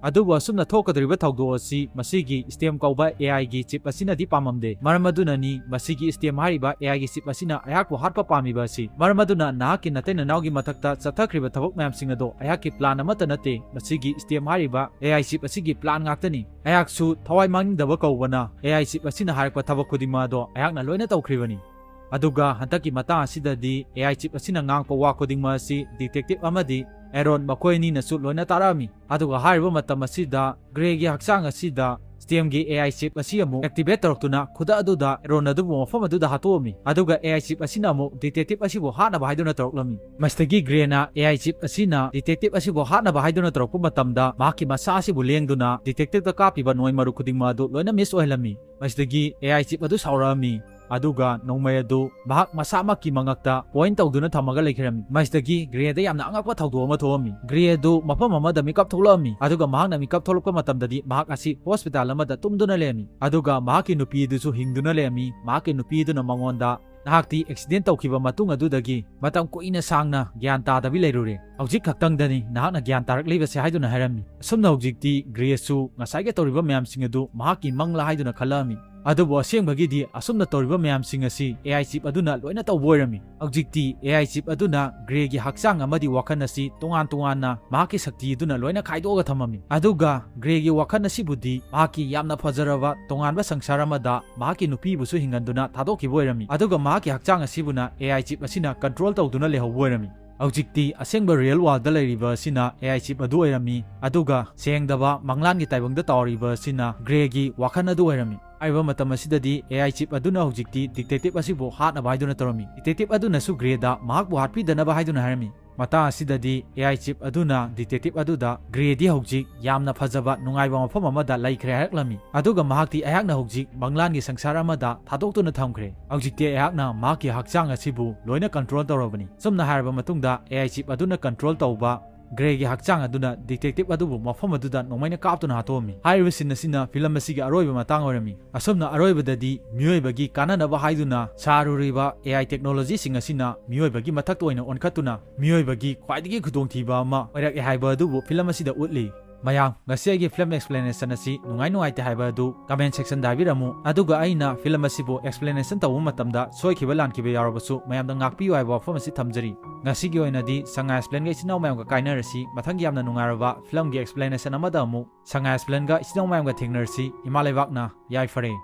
ꯑꯗꯨꯕꯨ ꯑꯁꯨꯝꯅ ꯊꯣꯛꯀꯗꯧꯔꯤꯕ ꯊꯧꯗꯣꯛ ꯑꯁꯤ ꯃꯁꯤꯒꯤ STEM ꯀꯧꯕ A I ꯒꯤ chip ꯑꯁꯤꯅꯗꯤ ꯄꯥꯝꯃꯝꯗꯦ꯫ ꯃꯔꯝ ꯑꯗꯨꯅꯅꯤ ꯃꯁꯤꯒꯤ STEM ꯍꯥꯏꯔꯤꯕ A I ꯒꯤ chip ꯑꯁꯤꯅ ꯑꯩꯍꯥꯛꯄꯨ ꯍꯥꯠꯄ ꯄꯥꯝꯃꯤꯕ ꯑꯁꯤ꯫ ꯃꯔꯝ ꯑꯗꯨꯅ ꯅꯍꯥꯛꯀꯤ ꯅꯇꯩ ꯅꯅꯥꯎꯒꯤ ꯃꯊꯛꯇ ꯆꯠꯊꯈ꯭ꯔꯤꯕ ꯊꯕꯛ ꯃꯌꯥꯝꯁꯤꯡ ꯑꯗꯣ ꯑꯩꯍꯥꯛꯀꯤ plan ꯑꯃꯠꯇ ꯅꯠꯇꯦ꯫ ꯃꯁꯤꯒꯤ STEM ꯍꯥꯏꯔꯤꯕ A I chip ꯑꯁꯤꯒꯤ plan ꯉꯥꯛꯇꯅꯤ꯫ ꯑꯩꯍꯥꯛꯁꯨ ꯊꯋꯥꯏ ꯃꯥꯡꯅꯤꯡꯗꯕ ꯀꯧꯕꯅ A I chip ꯑꯁꯤꯅ ꯍꯥꯏꯔꯛꯄ ꯊꯕꯛ ꯈꯨꯗꯤꯡꯃꯛ ꯑꯗꯣ ꯑꯩꯍꯥꯛꯅ ꯂꯣꯏꯅ ꯇꯧꯈ꯭ꯔꯤꯕꯅꯤ꯫ ꯑꯗꯨꯒ ꯍꯟꯗꯛꯀꯤ ꯃꯇꯥꯡ ꯑꯁꯤꯗꯗꯤ A I chip ꯑꯁꯤꯅ ꯉꯥꯡꯄ ꯋꯥ ꯈꯨꯗꯤꯡꯃꯛ ꯑꯁꯤ detective ꯑꯃꯗꯤ ꯑꯦꯔꯣꯟ ꯃꯈꯣꯏ ꯑꯅꯤꯅꯁꯨ ꯂꯣꯏꯅ ꯇꯥꯔꯛꯑꯝꯃꯤ꯫ ꯑꯗꯨꯒ ꯍꯥꯏꯔꯤꯕ ꯃꯇꯝ ꯑꯁꯤꯗ ꯒ꯭ꯔꯦꯒꯤ ꯍꯛꯆꯥꯡ ꯑꯁꯤꯗ STEMꯒꯤ A I chip ꯑꯁꯤ ꯑꯃꯨꯛ activate ꯇꯧꯔꯛꯇꯨꯅ ꯈꯨꯗꯛ ꯑꯗꯨꯗ ꯑꯦꯔꯣꯟ ꯑꯗꯨꯕꯨ ꯃꯐꯝ ꯑꯗꯨꯗ ꯍꯥꯠꯇꯣꯛꯑꯝꯃꯤ꯫ ꯑꯗꯨꯒ A I chip ꯑꯁꯤꯅ ꯑꯃꯨꯛ detective ꯑꯁꯤꯕꯨ ꯍꯥꯠꯅꯕ ꯍꯥꯏꯗꯨꯅ ꯇꯧꯔꯛꯂꯝꯃꯤ꯫ ꯃꯁꯤꯗꯒꯤ ꯒ꯭ꯔꯦꯅ A I chip ꯑꯁꯤꯅ detective ꯑꯁꯤꯕꯨ ꯍꯥꯠꯅꯕ ꯍꯥꯏꯗꯨꯅ ꯇꯧꯔꯛꯄ ꯃꯇꯝꯗ ꯃꯍꯥꯛꯀꯤ ꯃꯁꯥ ꯑꯁꯤꯕꯨ ꯂꯦꯡꯗꯨꯅ detectiveꯇ ꯀꯥꯞꯄꯤꯕ ꯅꯣꯡꯃꯩ ꯃꯔꯨ ꯈꯨꯗꯤꯡꯃꯛ ꯑꯗꯨ ꯂꯣꯏꯅ miss ꯑꯣꯏꯍꯜꯂꯝꯃꯤ꯫ ꯃꯁꯤꯗꯒꯤ A I chip ꯑꯗꯨ ꯁꯥꯎꯔꯛꯑꯝꯃꯤ꯫ ꯑꯗꯨꯒ ꯅꯣꯡꯃꯩ ꯑꯗꯨ ꯃꯍꯥꯛ ꯃꯁꯥꯃꯛꯀꯤ ꯃꯉꯛꯇ point ꯇꯧꯗꯨꯅ ꯊꯝꯃꯒ ꯂꯩꯈꯤꯔꯝꯃꯤ꯫ ꯃꯁꯤꯗꯒꯤ ꯒ꯭ꯔꯦꯗ ꯌꯥꯝꯅ ꯑꯉꯛꯄ ꯊꯧꯗꯣꯛ ꯑꯃ ꯊꯣꯛꯑꯝꯃꯤ꯫ ꯒ꯭ꯔꯦ ꯑꯗꯨ ꯃꯐꯝ ꯑꯃꯗ ꯃꯤꯀꯞ ꯊꯣꯛꯂꯛꯑꯝꯃꯤ꯫ ꯑꯗꯨꯒ ꯃꯍꯥꯛꯅ ꯃꯤꯀꯞ ꯊꯣꯛꯂꯛꯄ ꯃꯇꯝꯗꯗꯤ ꯃꯍꯥꯛ ꯑꯁꯤ hospital ꯑꯃꯗ ꯇꯨꯝꯗꯨꯅ ꯂꯩꯔꯝꯃꯤ꯫ ꯑꯗꯨꯒ ꯃꯍꯥꯛꯀꯤ ꯅꯨꯄꯤ ꯑꯗꯨꯁꯨ ꯍꯤꯡꯗꯨꯅ ꯂꯩꯔꯝꯃꯤ꯫ ꯃꯍꯥꯛꯀꯤ ꯅꯨꯄꯤ ꯑꯗꯨꯅ ꯃꯉꯣꯟꯗ, "ꯅꯍꯥꯛꯇꯤ accident ꯇꯧꯈꯤꯕ ꯃꯇꯨꯡ ꯑꯗꯨꯗꯒꯤ ꯃꯇꯝ ꯀꯨꯏꯅ ꯁꯥꯡꯅ ꯒ꯭ꯌꯥꯟ ꯇꯥꯗꯕꯤ ꯂꯩꯔꯨꯔꯦ꯫ ꯍꯧꯖꯤꯛ ꯈꯛꯇꯪꯗꯅꯤ ꯅꯍꯥꯛꯅ ꯒ꯭ꯌꯥꯟ ꯇꯥꯔꯛꯂꯤꯕꯁꯦ" ꯍꯥꯏꯗꯨꯅ ꯍꯥꯏꯔꯝꯃꯤ꯫ ꯑꯁꯨꯝꯅ ꯍꯧꯖꯤꯛꯇꯤ ꯒ꯭ꯔꯦꯁꯨ ꯉꯁꯥꯏꯒꯤ ꯇꯧꯔꯤꯕ ꯃꯌꯥꯝꯁꯤꯡ ꯑꯗꯨ ꯃꯍꯥꯛꯀꯤ ꯃꯪꯂꯥ ꯍꯥꯏꯗꯨꯅ ꯈꯜꯂꯛꯑꯝꯃꯤ꯫ ꯑꯗꯨꯕꯨ ꯑꯁꯦꯡꯕꯒꯤꯗꯤ ꯑꯁꯨꯝꯅ ꯇꯧꯔꯤꯕ ꯃꯌꯥꯝꯁꯤꯡ ꯑꯁꯤ A I chip ꯑꯗꯨꯅ ꯂꯣꯏꯅ ꯇꯧꯕ ꯑꯣꯏꯔꯝꯃꯤ꯫ ꯍꯧꯖꯤꯛꯇꯤ A I chip ꯑꯗꯨꯅ ꯒ꯭ꯔꯦꯒꯤ ꯍꯛꯆꯥꯡ ꯑꯃꯗꯤ ꯋꯥꯈꯜ ꯑꯁꯤ ꯇꯣꯉꯥꯟ ꯇꯣꯉꯥꯟꯅ ꯃꯍꯥꯛꯀꯤ ꯁꯛꯇꯤ ꯑꯗꯨꯅ ꯂꯣꯏꯅ ꯈꯥꯏꯗꯣꯛꯑꯒ ꯊꯝꯃꯝꯃꯤ꯫ ꯑꯗꯨꯒ ꯒ꯭ꯔꯦꯒꯤ ꯋꯥꯈꯜ ꯑꯁꯤꯕꯨꯗꯤ ꯃꯍꯥꯛꯀꯤ ꯌꯥꯝꯅ ꯐꯖꯔꯕ ꯇꯣꯉꯥꯟꯕ ꯁꯪꯁꯥꯔ ꯑꯃꯗ ꯃꯍꯥꯛꯀꯤ ꯅꯨꯄꯤꯕꯨꯁꯨ ꯍꯤꯡꯍꯟꯗꯨꯅ ꯊꯥꯗꯣꯛꯈꯤꯕ ꯑꯣꯏꯔꯝꯃꯤ꯫ ꯑꯗꯨꯒ ꯃꯍꯥꯛꯀꯤ ꯍꯛꯆꯥꯡ ꯑꯁꯤꯕꯨꯅ A I chip ꯑꯁꯤꯅ control ꯇꯧꯗꯨꯅ ꯂꯩꯍꯧꯕ ꯑꯣꯏꯔꯝꯃꯤ꯫ ꯍꯧꯖꯤꯛꯇꯤ ꯑꯁꯦꯡꯕ real worldꯗ ꯂꯩꯔꯤꯕ ꯑꯁꯤꯅ A I chip ꯑꯗꯨ ꯑꯣꯏꯔꯝꯃꯤ꯫ ꯑꯗꯨꯒ ꯁꯦꯡꯗꯕ ꯃꯪꯂꯥꯟꯒꯤ ꯇꯥꯏꯕꯪꯗ ꯇꯥꯎꯔꯤꯕ ꯑꯁꯤꯅ ꯒ꯭ꯔꯦꯒꯤ ꯋꯥꯈꯜ ꯑꯗꯨ ꯑꯣꯏꯔꯝꯃꯤ꯫ ꯍꯥꯏꯔꯤꯕ ꯃꯇꯝ ꯑꯁꯤꯗꯗꯤ A I chip ꯑꯗꯨꯅ ꯍꯧꯖꯤꯛꯇꯤ detective ꯑꯁꯤꯕꯨ ꯍꯥꯠꯅꯕ ꯍꯥꯏꯗꯨꯅ ꯇꯧꯔꯝꯃꯤ꯫ Detective ꯑꯗꯨꯅꯁꯨ ꯒ꯭ꯔꯦꯗ ꯃꯍꯥꯛꯄꯨ ꯍꯥꯠꯄꯤꯗꯅꯕ ꯍꯥꯏꯗꯨꯅ ꯍꯥꯏꯔꯝꯃꯤ꯫ ꯃꯇꯥꯡ ꯑꯁꯤꯗꯗꯤ A I chip ꯑꯗꯨꯅ detective ꯑꯗꯨꯗ Grey ꯗꯤ ꯍꯧꯖꯤꯛ ꯌꯥꯝꯅ ꯐꯖꯕ ꯅꯨꯡꯉꯥꯏꯕ ꯃꯐꯝ ꯑꯃꯗ ꯂꯩꯈ꯭ꯔꯦ ꯍꯥꯏꯔꯛꯂꯝꯃꯤ꯫ ꯑꯗꯨꯒ ꯃꯍꯥꯛꯇꯤ ꯑꯩꯍꯥꯛꯅ ꯍꯧꯖꯤꯛ ꯃꯪꯂꯥꯟꯒꯤ ꯁꯪꯁꯥꯔ ꯑꯃꯗ ꯊꯥꯗꯣꯛꯇꯨꯅ ꯊꯝꯈ꯭ꯔꯦ꯫ ꯍꯧꯖꯤꯛꯇꯤ ꯑꯩꯍꯥꯛꯅ ꯃꯍꯥꯛꯀꯤ ꯍꯛꯆꯥꯡ ꯑꯁꯤꯕꯨ ꯂꯣꯏꯅ control ꯇꯧꯔꯕꯅꯤ꯫ ꯆꯨꯝꯅ ꯍꯥꯏꯔꯕ ꯃꯇꯨꯡꯗ A I chip ꯑꯗꯨꯅ control ꯇꯧꯕ Grey ꯒꯤ ꯍꯛꯆꯥꯡ ꯑꯗꯨꯅ detective ꯑꯗꯨꯕꯨ ꯃꯐꯝ ꯑꯗꯨꯗ ꯅꯣꯡꯃꯩꯅ ꯀꯥꯞꯇꯨꯅ ꯍꯥꯠꯇꯣꯛꯑꯝꯃꯤ꯫ ꯍꯥꯏꯔꯤꯕ scene ꯑꯁꯤꯅ film ꯑꯁꯤꯒꯤ ꯑꯔꯣꯏꯕ ꯃꯇꯥꯡ ꯑꯣꯏꯔꯝꯃꯤ꯫ ꯑꯁꯨꯝꯅ ꯑꯔꯣꯏꯕꯗꯗꯤ ꯃꯤꯑꯣꯏꯕꯒꯤ ꯀꯥꯟꯅꯅꯕ ꯍꯥꯏꯗꯨꯅ ꯁꯥꯔꯨꯔꯤꯕ A I technology ꯁꯤꯡ ꯑꯁꯤꯅ ꯃꯤꯑꯣꯏꯕꯒꯤ ꯃꯊꯛꯇ ꯑꯣꯏꯅ ꯑꯣꯟꯈꯠꯇꯨꯅ ꯃꯤꯑꯣꯏꯕꯒꯤ ꯈ꯭ꯋꯥꯏꯗꯒꯤ ꯈꯨꯗꯣꯡꯊꯤꯕ ꯑꯃ ꯑꯣꯏꯔꯛꯑꯦ ꯍꯥꯏꯕ ꯑꯗꯨꯕꯨ film ꯑꯁꯤꯗ ꯎꯠꯂꯤ꯫ ꯃꯌꯥꯝ, ꯉꯁꯤ ꯑꯩꯒꯤ film explanation ꯑꯁꯤ ꯅꯨꯡꯉꯥꯏ ꯅꯨꯡꯉꯥꯏꯇꯦ ꯍꯥꯏꯕ ꯑꯗꯨ comment section ꯗ ꯍꯥꯏꯕꯤꯔꯝꯃꯨ, ꯑꯗꯨꯒ ꯑꯩꯅ film ꯑꯁꯤꯕꯨ explanation ꯇꯧꯕ ꯃꯇꯝꯗ ꯁꯣꯏꯈꯤꯕ ꯂꯥꯟꯈꯤꯕ ꯌꯥꯎꯔꯕꯁꯨ ꯃꯌꯥꯝꯗ ꯉꯥꯛꯄꯤꯌꯨ ꯍꯥꯏꯕ ꯋꯥꯐꯝ ꯑꯁꯤ ꯊꯝꯖꯔꯤ꯫ ꯉꯁꯤꯒꯤ ꯑꯣꯏꯅꯗꯤ ꯁꯉꯥꯏ explain ꯒ ꯏꯆꯤꯟ ꯏꯅꯥꯎ ꯃꯌꯥꯝꯒ ꯀꯥꯏꯅꯔꯁꯤ꯫ ꯃꯊꯪꯒꯤ ꯌꯥꯝꯅ ꯅꯨꯡꯉꯥꯏꯔꯕ film ꯒꯤ explanation ꯑꯃꯗ ꯑꯃꯨꯛ ꯁꯉꯥꯏ explain ꯒ ꯏꯆꯤꯟ ꯏꯅꯥꯎ ꯃꯌꯥꯝꯒ ꯊꯦꯡꯅꯔꯁꯤ꯫ ꯏꯃꯥ ꯂꯩꯕꯥꯛꯅ ꯌꯥꯏꯐꯔꯦ꯫